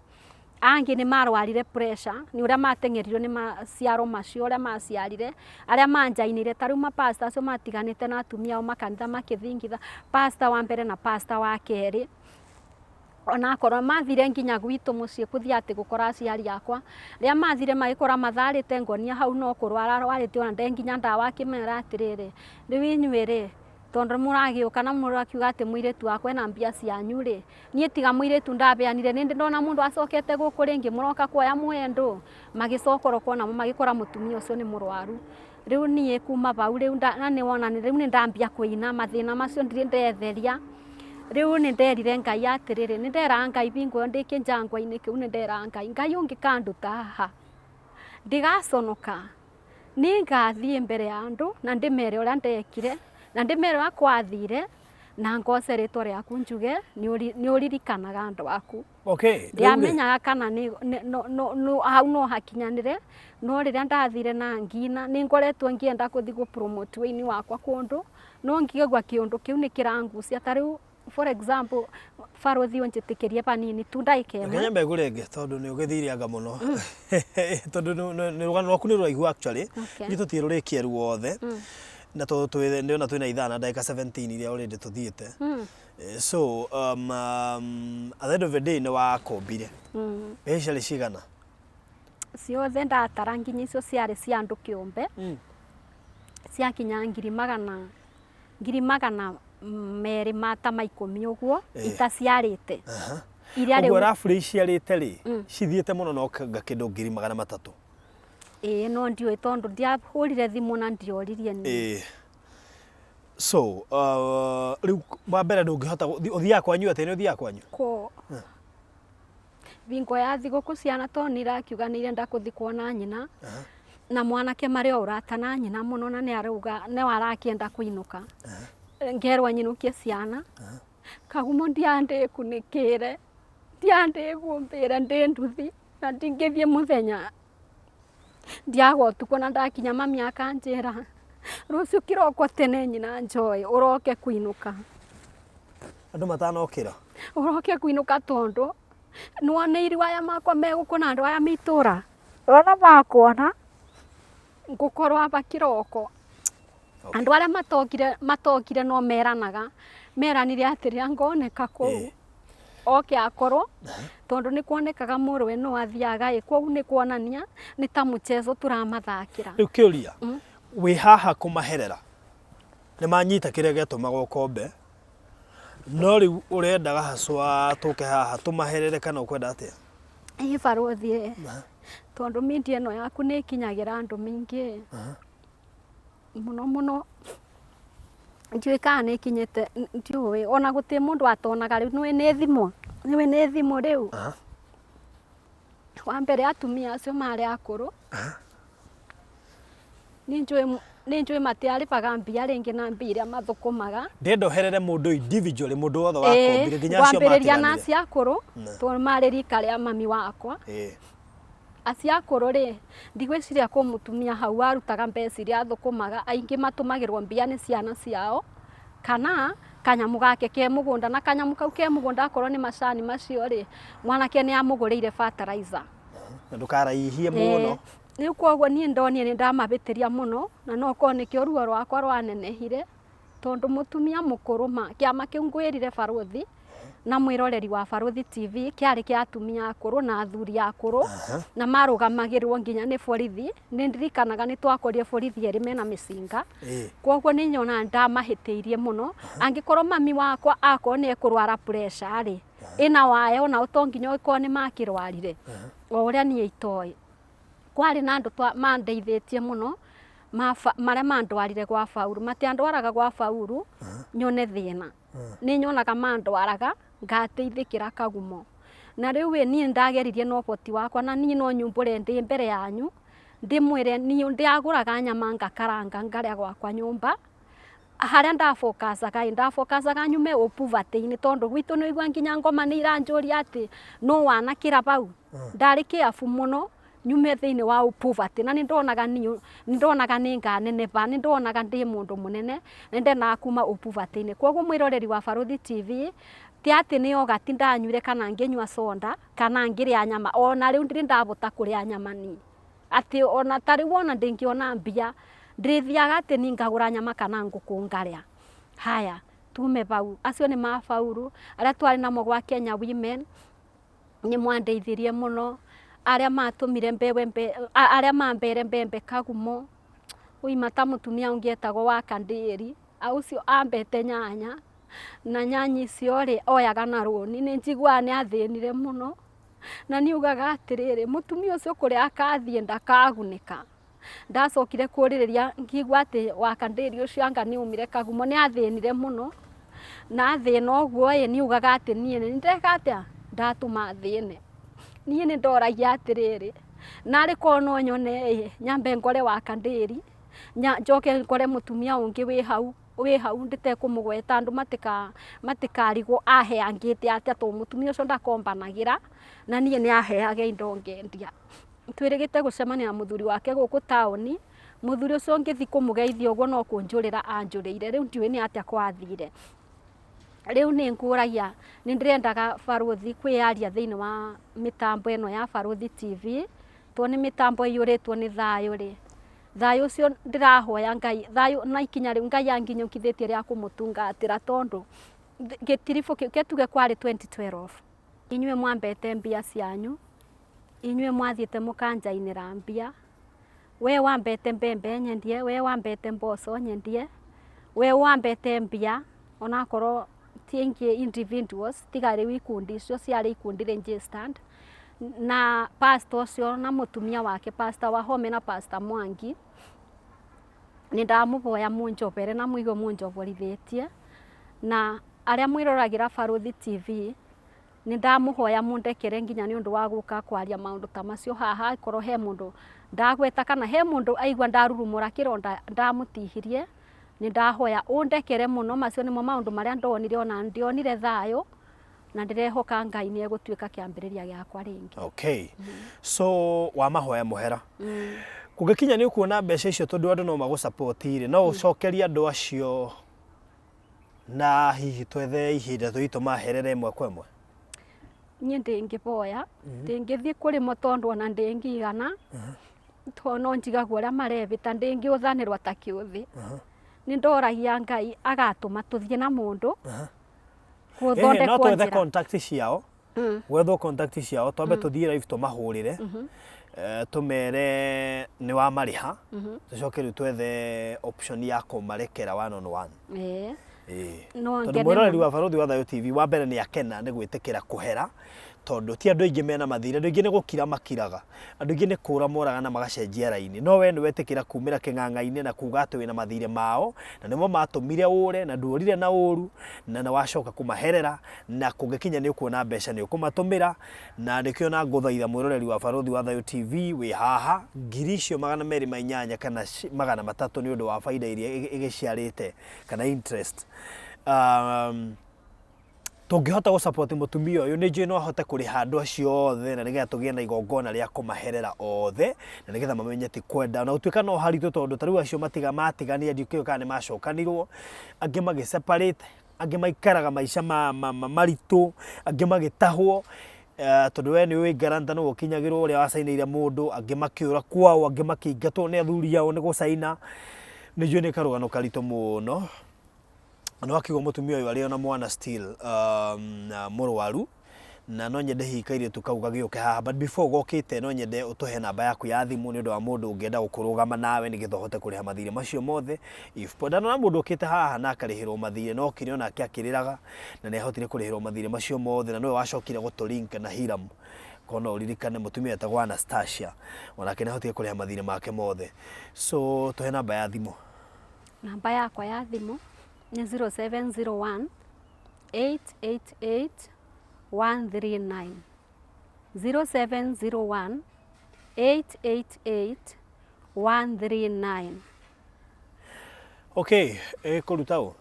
Angĩ nĩ marwarire pressure nĩ ũrĩa mateng'eririo nĩ maciaro macio ũrĩa maciarire, arĩa manjainire ta rĩu ma pastor acio matiganĩte na atumia ao makanitha makĩthingitha, pastor wa mbere na pastor wa kerĩ, onakorwo mathire nginya gwitũ mũciĩ gũthiĩ atĩ gũkora aciari akwa, rĩrĩa mathire magĩkora matharĩte ngonia hau no kũrwara arwarĩte ona ndarĩ nginya ndawa akĩmera atĩrĩrĩ, rĩu inyuĩ rĩ, tondũ mũragĩũka na mũrakiuga atĩ mũirĩtu wakwa ena mbia cianyu rĩ, Niĩ tiga mũirĩtu ndabeanire nĩ ndĩ ndona mũndũ acokete gũkũ rĩngĩ mũroka kuoya mwendũ? Magĩcoka oro kuona magĩkora mũtumia ũcio nĩ mũrwaru. Rĩu niĩ kuma bau rĩu na nĩ wona rĩu nĩ ndambia kũina mathĩna macio ndirĩ ndetheria. Rĩu nĩ nderire Ngai atĩrĩrĩ, nĩ nderaga Ngai bingo ĩyo ndĩ kĩnjangwa-inĩ kĩu nĩ nderaga Ngai, Ngai ũngĩkanduta haha ndigaconoka. Nĩ ngathiĩ mbere ya andũ na ndĩmere ũrĩa ndekire na ndĩmere ũrĩa kwathire na ngoce rĩtwa rĩaku njuge nĩ ũririkanaga andũ aku. Okay, rĩu rĩ, Ndiamenyaga kana nĩ, nĩ, no, no, no, hau no hakinyanĩre no rĩrĩa ndathire na ngina nĩ ngoretwo ngĩenda gũthiĩ gũ promote wĩini wakwa kũndũ no ngĩigua kĩũndũ kĩu nĩ kĩrangucia ta rĩu for example barũthi ũnjĩtĩkĩrie vanini tu ndagĩka ĩmwe. Reke nyambe ngũrenge tondũ nĩ ũgĩthire anga mũno tondũ nĩ rũgano rwaku nĩ rũraihu actually Okay. ithuĩ tũtirũrĩkia ruothe na tondũ twĩ ndĩrona twĩna ithaa na ndagĩka 17 iria already tũthiĩte So at the end of the day nĩ wakombire mbeca ciarĩ cigana? Ciothe ndatara nginya icio ciarĩ cia andũ kĩũmbe ciakinya 250,000 ma ta ma 10 ũguo itaciarĩte. Iria Ũguo rĩu rabu iciarĩte rĩ cithiĩte mũno no kanga kĩndũ 300,000. Ĩĩ no ndiũĩ tondũ ndiahũrire thimũ na ndioririe niĩ. Ĩĩ. So rĩu wa mbere ndũngĩhota ũthiaga kwanyu atĩa? Nĩ ũthiaga kwanyu? Kũ bingo ya thigũkũ ciana tondũ nĩ irakiuga nĩ irenda kũthiĩ kuona nyina na mwanake marĩ o ũrata na nyina mũno na nĩ arauga no arakĩenda kũinũka. Ngerwo nyinũkie ciana. Kagumo ndiandĩkunĩkĩre, ndiandĩhumbĩre ndĩ nduthi na ndingĩthiĩ mũthenya. Ndiaga ũtukũ na ndakinya mami akanjĩra rũciũ kĩroko tene nyina Joy ũroke kũinũka. Andũ matanokĩra? Ũroke kũinũka tondũ nĩwoneirwo aya makwa me gũkũ na andũ aya me itũra ona makuona ngũkorwo aba kĩroko. Andũ arĩa matokire matokire no meranaga meranire atĩrĩ anga oneka kũu oke akorwo tondũ nĩ kuonekaga mũrũwe no athiaga ĩ kwoguo nĩ kuonania nĩ ta mchezo tũramathakĩra. Rĩu kĩũria, wĩ haha kũmaherera, nĩ manyita kĩrĩa gĩatũmaga ũkombe, no rĩu ũrendaga haswa tũke haha tũmaherere kana ũkwenda atĩa? Ĩ barũthi ĩ, tondũ media ĩno yaku nĩ ĩkinyagĩra andũ maingĩ mũno mũno ndiũĩ kana nĩ ĩkinyĩte ndiũĩ ona gũtirĩ mũndũ atonaga rĩu nĩũĩ nĩ thimũ nĩũĩ nĩ thimũ rĩu. Wa mbere atumia acio marĩ akũrũ nĩ njũĩ matiarĩhaga mbia rĩngĩ na mbia iria mathũkũmaga. Ndĩrenda ũherere mũndũ individually mũndũ wothe wakombire nginya acio ngwambĩrĩria na matiganire. acio akũrũ tondũ marĩ rika rĩa mami wakwa. Acio akũrũ rĩ, ndigwĩciria kwĩ mũtumia hau warutaga mbeca iria athũkũmaga, aingĩ matũmagĩrwo mbia nĩ ciana ciao, kana kanyamũ gake ke mũgũnda, na kanyamũ kau ke mũgũnda akorwo nĩ macani macio rĩ, mwanake nĩ amũgũrĩire fertilizer. Na ndũkaraihie mũno. Rĩu koguo niĩ ndonire nĩ ndamahĩtĩria mũno, na no korwo nĩkĩo ruo rwakwa rwanenehire. Tondũ mũtumia mũkũrũ ma, kĩama kĩu ngwĩrire barũthi na mwĩroreri wa Barũthi TV kĩarĩ kĩa atumia akũrũ na athuri akũrũ na marũgamagĩrĩrwo nginya nĩ borithi. Nĩ ndirikanaga nĩ twakorire borithi erĩ mena mĩcinga. Kwoguo nĩ nyonaga ndamahĩtĩirie mũno. Angĩkorwo mami wakwa akorwo nĩ ekũrwara pressure rĩ, Ĩna waya ona to nginya ũkorwo nĩ makĩrwarire o ũrĩa niĩ itoĩ. Kwarĩ na andũ mandeithĩtie mũno marĩa mandwarire gwa Faulu. Matiandwaraga gwa Faulu nyone thĩna. Nĩ nyonaga mandwaraga ngateithĩkĩra Kagumo. Na rĩu ĩ, niĩ ndageririe na ũhoti wakwa na niĩ no nyumbũre ndĩ mbere yanyu ndĩmwĩre niĩ ndĩagũraga nyama ngakaranga ngarĩa gwakwa nyũmba. Harĩa ndabokacaga ĩ, ndabokacaga nyume ũpubatĩ-inĩ tondũ gwitũ nĩ ũigua nginya ngoma nĩ iranjũria atĩ nũ wanakĩra bau. Ndarĩ kĩabu mũno nyume thĩinĩ wa poverty na nĩ ndonaga niĩ, nĩ ndonaga nĩ nganeneha, nĩ ndonaga ndĩ mũndũ mũnene, nĩ ndendaga kuma ũpubatĩ-inĩ. Kwoguo mwĩroreri wa Barũthi TV, ti atĩ nĩ yogati ndanyuire kana ngĩnyua soda kana ngĩrĩa nyama, ona rĩu ndirĩ ndahota kũrĩa nyama niĩ. Atĩ ona ta rĩu ona ndĩngĩona mbia, ndĩthiaga atĩ niĩ ngagũra nyama kana ngũkũ ngarĩa. Haya, tume bau. Acio nĩ mabauru, arĩa twarĩ namo gwa Kenya Women, nĩ mwandeithirie mũno. Arĩa matũmire mbewe, arĩa mambere mbembe Kagumo, ũima ta mũtumia ũngĩ etagwo wa Kandĩri, ũcio ambete nyanya, na nyanya icio rĩ, oyaga na rũni. Nĩ njiguaga nĩ athĩnire mũno. Na niĩ ugaga atĩrĩrĩ, mũtumia ũcio kũrĩa akathiĩ ndakagunĩka. Ndacokire kũrĩrĩria ngĩigua atĩ wakandĩri ũcio anga nĩ aumire Kagumo, nĩ athĩnire mũno, na athĩna ũguo ĩ, niĩ ugaga atĩ niĩ nĩ ndeka atĩa, ndatũma athĩne. Niĩ nĩ ndoragia atĩrĩrĩ, narĩ korwo no nyone ĩ, nyambe ngore wakandĩri, njoke ngore mũtumia ũngĩ wĩ hau. Wĩ hau ndĩtekũmũgweta andũ matikarigwo aheangĩte atĩa tondũ mũtumia ũcio ndakombanagĩra na niĩ nĩ aheaga indo ngendia. Twĩrĩgĩte gũcemania na mũthuri wake gũkũ taũni, mũthuri ũcio ngĩthiĩ kũmũgeithia ũguo no kũnjũrĩra anjũrĩire, rĩu ndiũĩ nĩ atĩa gwathire. Rĩu nĩ ngũragia, nĩ ndĩrendaga barũthi kwĩyaria thĩinĩ wa mĩtambo ĩno ya Barũthi TV, tondũ nĩ mĩtambo ĩiyũrĩtwo nĩ thayũ rĩ, Thayũ ũcio ndĩrahoya Ngai, thayũ na ikinya rĩu Ngai anginyũkithĩtie rĩa kũmũtungatĩra tondũ gĩtiribũ kĩu, ke tuge kwarĩ 2012, inyuĩ mwambete mbia cianyu, inyuĩ mwathiĩte mũkanjainĩra mbia, we wambete mbembe nyendie, we wambete mboco nyendie, we wambete mbia onakorwo ti aingĩ individuals tiga rĩu ikundi icio ciarĩ ikundi registered, na pastor ũcio na mũtumia wake Pastor Wahome na Pastor Mwangi, nĩ ndamũhoya mũnjobere na mũigue mũnjoborithĩtie, na arĩa mwĩroragĩra Barũthi TV, nĩ ndamũhoya mũndekere nginya nĩ ũndũ wa gũka kwaria maũndũ ta macio haha, angĩkorwo he mũndũ ndagweta kana he mũndũ aigua ndarurumũra kĩronda ndamũtihirie, nĩ ndahoya ũndekere mũno, macio nĩmo maũndũ marĩa ndonire ona ndionire thayũ. Na ndĩrehoka Ngai nĩ egũtuĩka kĩambĩrĩria gĩakwa rĩngĩ. Okay. So wamahoya mũhera. Kũngĩkinya nĩ ũkuona mbeca icio tondũ andũ no magũ support rĩ, no ũcokerie andũ acio na hihi twethe ihinda tũthiĩ tũmaherere ĩmwe kwa ĩmwe? Niĩ ndĩngĩboya, ndĩngĩthiĩ kũrĩ mo tondũ ona ndĩngĩigana, tondũ no njigagwo ũrĩa marebĩta, ndĩngĩũthanĩrwo ta kĩũthĩ. Nĩ ndoragia Ngai agatũma tũthiĩ na mũndũ, Ĩhĩ, no twethe contact ciao, gwethwo contact ciao twambe tũthiĩ live tũmahũrĩre, tũmere nĩ wamarĩha, tũcoke rĩu twethe option ya kũmarekera one on one. Ĩĩ. No Tondũ ngene mwĩroreri mũno. wa Barũthi wa Thayũ TV wa mbere nĩ akena nĩ gwĩtĩkĩra kũhera tondũ ti andũ aingĩ mena mathirĩ, andũ aingĩ nĩ gũkira makiraga, andũ aingĩ nĩ kũra moraga na magacenjia raini, no we nĩ wetĩkĩra kumĩra kĩng'ang'a-inĩ na kuga atĩ wĩna mathirĩ mao na nĩmo matũmire ũre na nduorire na ũru na nĩ wacoka kũmaherera na kũngĩkinya nĩ ũkuona mbeca nĩ ũkũmatũmĩra na nĩkĩo na ngũthaitha mwĩroreri wa Barũthi wa Thayũ TV wĩ haha 2,208 kana 300 nĩ ũndũ wa baida iria ĩgĩciarĩte kana interest tũngĩhota gũ support mũtumia ũyũ nĩ njũĩ no ahote kũrĩha andũ acio othe na nĩgetha tũgĩe na igongona rĩa kũmaherera othe na nĩgetha mamenye ti kwenda ona gũtuĩka no haritũ tondũ ta rĩu acio matiga matiganire ndiũĩ kana nĩ macokanirwo angĩ magĩ separate angĩ maikaraga maica maritũ angĩ magĩtahwo tondũ we nĩ ũĩ guarantor nĩwe ũkinyagĩrwo ũrĩa wacainĩire mũndũ angĩ makĩũra kwao angĩ makĩingatwo nĩ athuri ao nĩ gũcaina nĩ njũĩ nĩ karũgano karitũ mũno. Nĩ wakiuga mũtumia ũyũ arĩ ona mwana still mũrwaru Na no nyende hihi kairĩtu kau gagĩũke haha, but before gokĩte no nyende ũtũhe namba yaku ya thimũ nĩ ũndũ wa mũndũ ũngĩenda gũkũrũgama nawe nĩgetha ũhote kũrĩha mathirĩ macio mothe. If ndanona mũndũ ũkĩte haha na akarĩhĩrwo mathirĩ no okire onake akĩrĩraga na nĩ ahotire kũrĩhĩrwo mathirĩ macio mothe na nĩwe wacokire gũtũ link na Hiram. Korwo no ũririkane mũtumia wetagwo Anastasia onake nĩ ahotire kũrĩha mathirĩ make mothe. So tũhe namba ya thimũ. Namba yakwa ya thimũ nĩ 0701 888 139. 0701 888 139. Okay, ĩkũruta ũ?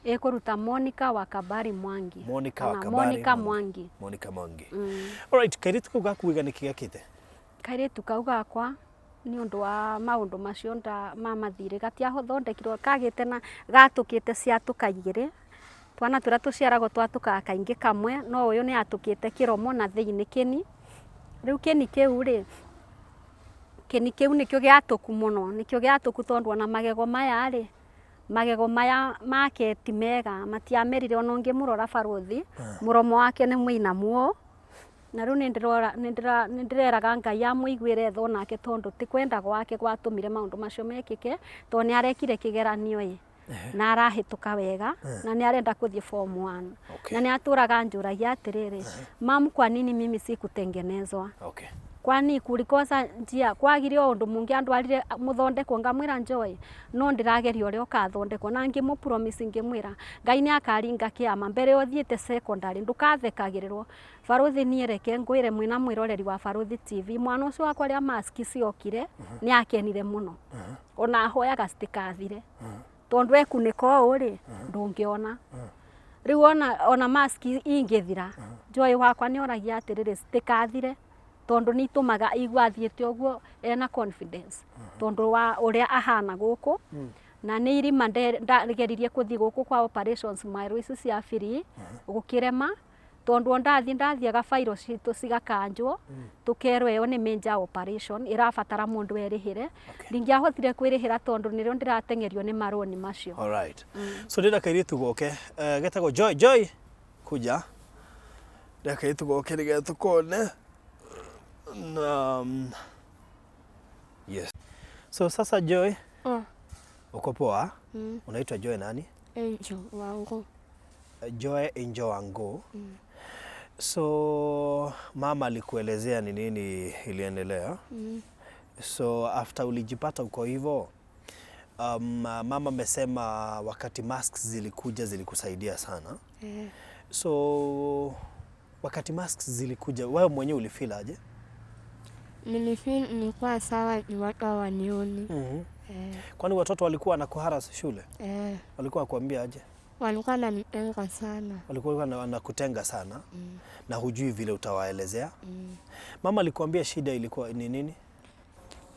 Ĩkũruta Monica Wakabari Mwangi. Monica Kana Wakabari Monica Mwangi. Monica Mwangi. Alright, kairĩtu kau gaku wĩga nĩkĩ gekĩte? Kairĩtu kau gakwa nĩ ũndũ wa maũndũ macio nda ma mathirĩ gatiathondekirwo kagĩte na gatũkĩte ciatũka igĩrĩ. Twana tũrĩa tũciaragwo twatũkaga kaingĩ kamwe, no ũyũ nĩ atũkĩte kĩromo na thĩinĩ kĩni. Rĩu kĩni kĩu rĩ, kĩni kĩu nĩkĩo gĩatũku mũno, nĩkĩo gĩatũku tondũ ona magego maya rĩ, magego maya make ti mega, matiamerire ona ũngĩmũrora barũthi, mũromo wake nĩ mũinamu ũũ. Na rĩu nĩ ndĩreraga Ngai amũiguĩre tha onake tondũ ti kwenda gwake gwatũmire maũndũ macio mekĩke, tondũ nĩ arekire kĩgeranio ĩ, na arahĩtũka wega, na nĩ arenda kũthiĩ form 1. Na nĩ atũraga anjũragia atĩrĩrĩ, "Mamu, kwa nini mimi sikutengenezwa?" Kwani kulikosa njia kwagire o ũndũ mũngĩ andwarire mũthondekwo? Ngamwĩra, "Joy, no ndĩrageria ũrĩa ũkathondekwo." Na ngĩmũ promise, ngĩmwĩra Ngai nĩ akaringa kĩama mbere ũthiĩte secondary ndũkathekagĩrĩrwo. Barũthi, niĩ reke ngwĩre mwĩna mwĩroreri wa Barũthi TV, mwana ũcio wakwa rĩa mask ciokire nĩ akenire mũno, ona ahoyaga citikathire tondũ ekunĩka ũũ rĩ, ndũngĩona. Rĩu ona mask ingĩthira, Joy wakwa nĩ oragia atĩrĩrĩ, citikathire, tondũ nĩ itũmaga igua athiĩte ũguo ena confidence tondũ wa ũrĩa ahana gũkũ. Na nĩ irima ndageririe kũthiĩ gũkũ kwa operations mwerũ ici cia free, gũkĩrema tondũ o ndathiĩ ndathiaga bairo citũ cigakanjwo, tũkerwo ĩyo nĩ major operation ĩrabatara mũndũ erĩhĩre. Ndingĩahotire kwĩrĩhĩra tondũ nĩrĩo ndĩrateng'erio nĩ marũni macio. Alright. So ndĩrenda kairĩtu goke getagwo Joy. Joy, kuja. Ndĩrenda kairĩtu goke nĩgetha tũkone. Na yes. So sasa Joy, uko poa? Mm. Unaitwa Joy nani? Angel wangu. Joy Angel Wangu. So mama alikuelezea ni nini iliendelea? Mm. So after ulijipata uko hivyo, mama amesema wakati masks zilikuja zilikusaidia sana. Eh. So wakati masks zilikuja, wewe mwenyewe ulifeel aje? Nilifeel nilikuwa sawa, ni watu hawanioni. Eh. Kwani watoto walikuwa wanakuharass shule? Eh. Walikuwa wakuambia aje? Walikuwa wananitenga sana. Walikuwa wanakutenga sana na hujui vile utawaelezea. Mama alikuambia shida ilikuwa ni nini?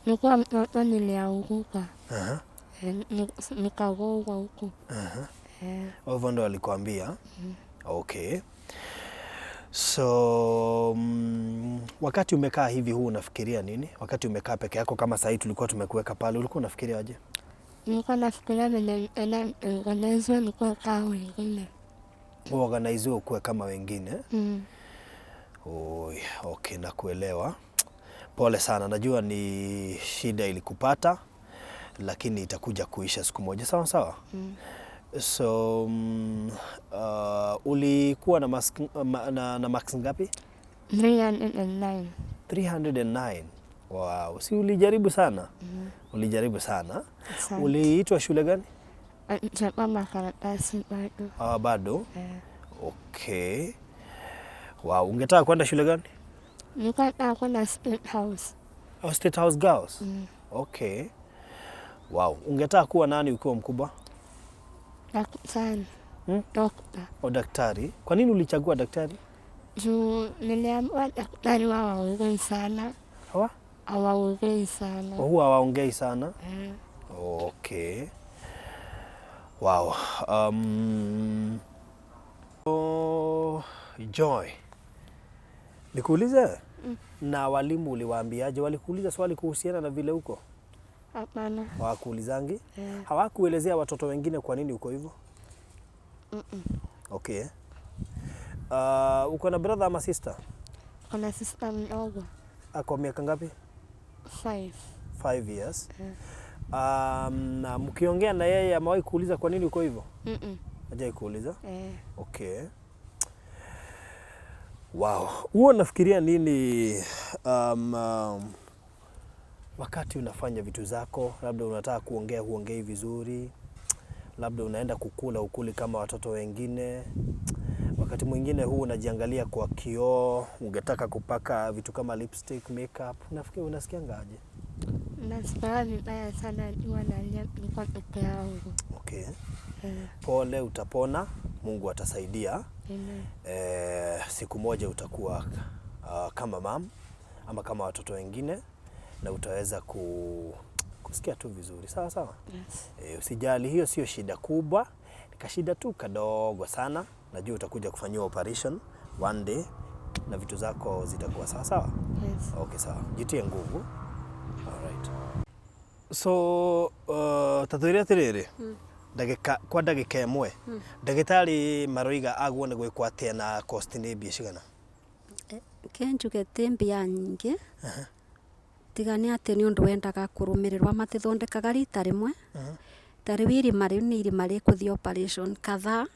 Nilikuwa mtoto nilianguka. Eh, nikagongwa huku. Eh. Hivyo ndo alikuambia? Okay. So wakati umekaa hivi huu unafikiria nini? Wakati umekaa peke yako kama sahii tulikuwa tumekuweka pale, ulikuwa unafikiria aje? Nilikuwa nafikiria venye nitaenda nitengenezwe nikuwe kama wengine. Uorganiziwe ukuwe kama wengine? Mm. Oi, okay, nakuelewa. Pole sana, najua ni shida ilikupata, lakini itakuja kuisha siku moja, sawa sawa? Mm. So ulikuwa na mask, na marks ngapi? 309. 309. Wow, si ulijaribu sana? Ulijaribu sana. Asante. Uliitwa shule gani? Chapa makaratasi bado. Ah, bado. Eh. Okay. Wow, ungetaka kwenda shule gani? Nilikuwa nataka kwenda State House. Oh, State House Girls. Okay. Wow, ungetaka kuwa nani ukiwa mkubwa? Daktari. Hmm? Dokta. O, daktari. Kwa nini ulichagua daktari? Juu niliambiwa daktari hawaongei sana. Hawa? Hawaongei sana. Huwa hawaongei sana. Eh. Okay. Wow. Oh, Joy. Nikuulize? Na walimu uliwaambiaje? Walikuuliza swali kuhusiana na vile uko? Hapana. Hawakuulizangi? Eh. Hawakuelezea watoto wengine kwa nini uko hivyo? Okay. Uko na brother ama sister? Kuna sister mdogo. Ako miaka ngapi? 5. 5 years. Na mkiongea na yeye amewahi kuuliza kwa nini uko hivyo? Mm. Hajai kuuliza? Eh. Okay. Wow. Huwa unafikiria nini wakati unafanya vitu zako, labda unataka kuongea huongei vizuri, labda unaenda kukula ukuli kama watoto wengine. Wakati mwingine huu unajiangalia kwa kioo, ungetaka kupaka vitu kama lipstick, makeup. Unafikiri unasikianga aje? Nasikia vibaya sana nikiwa nalia niko peke yangu. Okay. Eh. Pole, utapona. Mungu atasaidia. Amen. Siku moja utakuwa kama mam ama kama watoto wengine na utaweza kusikia tu vizuri. Sawa sawa? Yes. Usijali, hiyo sio shida kubwa, ni kashida tu kadogo sana. Najua utakuja kufanyiwa operation one day na vitu zako zitakuwa sawa sawa. Yes. Okay, sawa. Jitie nguvu. Alright. So, tatwire atiriri, ndagika kwa ndagika ĩmwe, ndagĩtarĩ maroiga agwo nĩ gwĩkwo atĩa na cost nĩ mbia cigana? Ke njuge ti mbia nyingĩ, tiga nĩ atĩ nĩ ũndũ wendaga kũrũmĩrĩrwo matithondekaga rita rĩmwe. Ta rĩu irima rĩu nĩ irima rĩkũthiĩ operation kadhaa,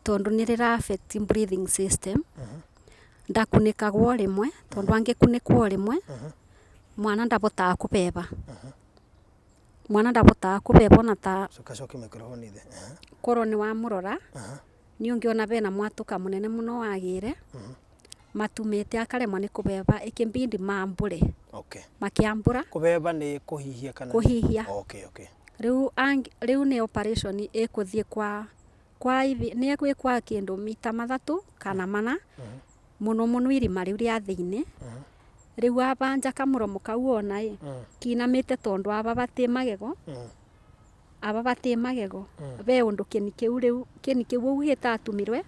tondũ nĩ rĩra affect breathing system. Ndakunĩkagwo rĩmwe, tondũ angĩkunĩkwo rĩmwe, mwana ndabotaga kũbeba. Mwana ndabotaga kũbeba ona ta Coka coke microphone thĩ. Korwo nĩ wamũrora, nĩ ũngĩona bena mwatũka mũnene mũno wagĩre, matumĩte akaremwo nĩ kũbeba, ĩkĩmbindi mambũre. Okay. Makĩambũra. Kũbeba nĩ kũhihia kana? Kũhihia. Okay, okay. Rĩu rĩu nĩ operation ĩkũthiĩ kwa ibi nĩ ĩgwĩkwa kĩndũ mita 3 kana 4, mũno mũno irima rĩu rĩa thĩinĩ. Rĩu abanja kamũromo kau ona ĩ, kinamĩte tondũ aba batĩ magego. Aba batĩ magego. Be ũndũ kĩni kĩu rĩu, kĩni kĩu ũguo gĩtatumirwe,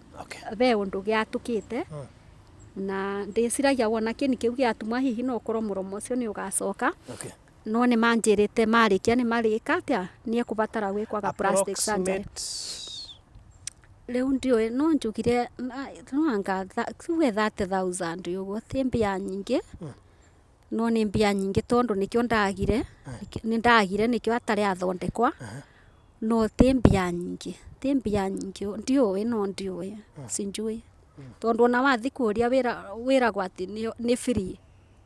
be ũndũ gĩatũkĩte. Na ndĩciragia wona kĩni kĩu gĩatumwa hihi no ũkorwo mũromo ũcio nĩ ũgacoka. Okay. No nĩ manjĩrĩte marĩkia nĩ marĩka atĩa, nĩ ekũbatara gwĩkwa ga plastic surgery. Rĩu ndiũĩ no njugire no anga tuge 30,000 ũguo, ti mbia nyingĩ. No nĩ mbia nyingĩ tondũ nĩkĩo ndagire, nĩ ndagire nĩkĩo atarĩ athondekwa. No ti mbia nyingĩ, ti mbia nyingĩ, ndiũĩ no ndiũĩ, sinjui. Tondũ ona wathiĩ kũria wĩragwo atĩ nĩ free.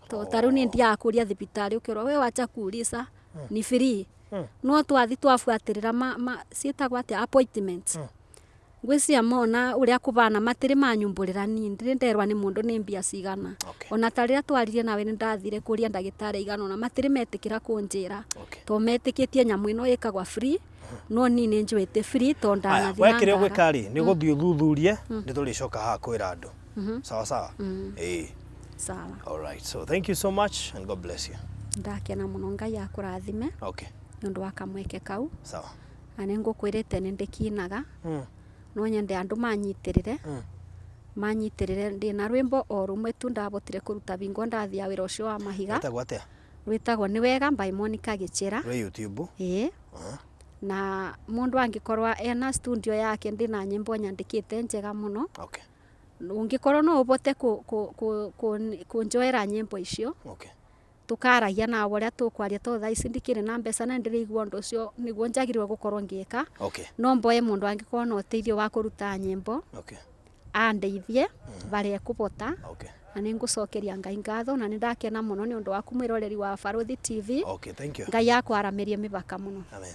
To ta rĩu niĩ ndiaga kũria thibitarĩ ũkerwo we wacha kuuliza ni free. No twathiĩ twabuatĩrĩra ciĩtagwo atĩa appointments. Ngwĩciria mona ũrĩa kũbana matĩrĩ manyumbũrĩra niĩ ndĩrĩ nderwa nĩ mũndũ nĩ mbia cigana. Okay. Ona ta rĩrĩa twaririe nawe nĩ ndathire kũria ndagĩtarĩ aigana ũna matĩrĩ metĩkĩra kũnjĩra. Okay. To metĩkĩtie nyamũ ĩno ĩkagwa free, no niĩ nĩ njũĩ ti free to Aya, ndanathiĩ we na kĩrĩa ngara. ũgwĩka rĩ, nĩ ũgũthiĩ ũthuthurie, nĩ tũrĩcoka haha kwĩra andũ. Sawa sawa? Ĩĩ. Sawa. All right. So thank you so much and God bless you. Ndakena mũno, Ngai akũrathime. Okay. Nĩ ũndũ wa kamweke kau. Sawa. Na nĩ ngũkwĩrĩte nĩ ndĩkinaga. No nyende andũ manyitĩrĩre. Manyitĩrĩre ndĩna rwĩmbo o rũmwe tu ndabotire kũruta bingo ndathia wĩra ũcio wa mahiga. Rwĩtagwo atĩa? Rwĩtagwo Nĩ Wega by Monica Gĩchĩra. Rwĩ YouTube? Ĩĩ. Na mũndũ angĩkorwo ena studio yake ndĩna nyĩmbo nyandĩkĩte njega mũno. Okay. Ũngĩkorwo no ũbote kũnjoera nyĩmbo icio. Okay. Tũkaragia nawe ũrĩa tũkwaria tondũ thaa ici ndikĩrĩ na mbeca na ndĩraigua ũndũ ũcio nĩguo njagĩrĩirwo gũkorwo ngĩka. Okay. No mboe mũndũ angĩkorwo na ũteithio wa kũruta nyĩmbo. Okay. Andeithie barĩa ekũbota. Okay. Na nĩ ngũcokeria Ngai ngatho na nĩ ndakena mũno nĩ ũndũ waku mwĩroreri wa Barũthi TV. Okay, thank you. Ngai akwaramĩrie mĩbaka mũno. Amen.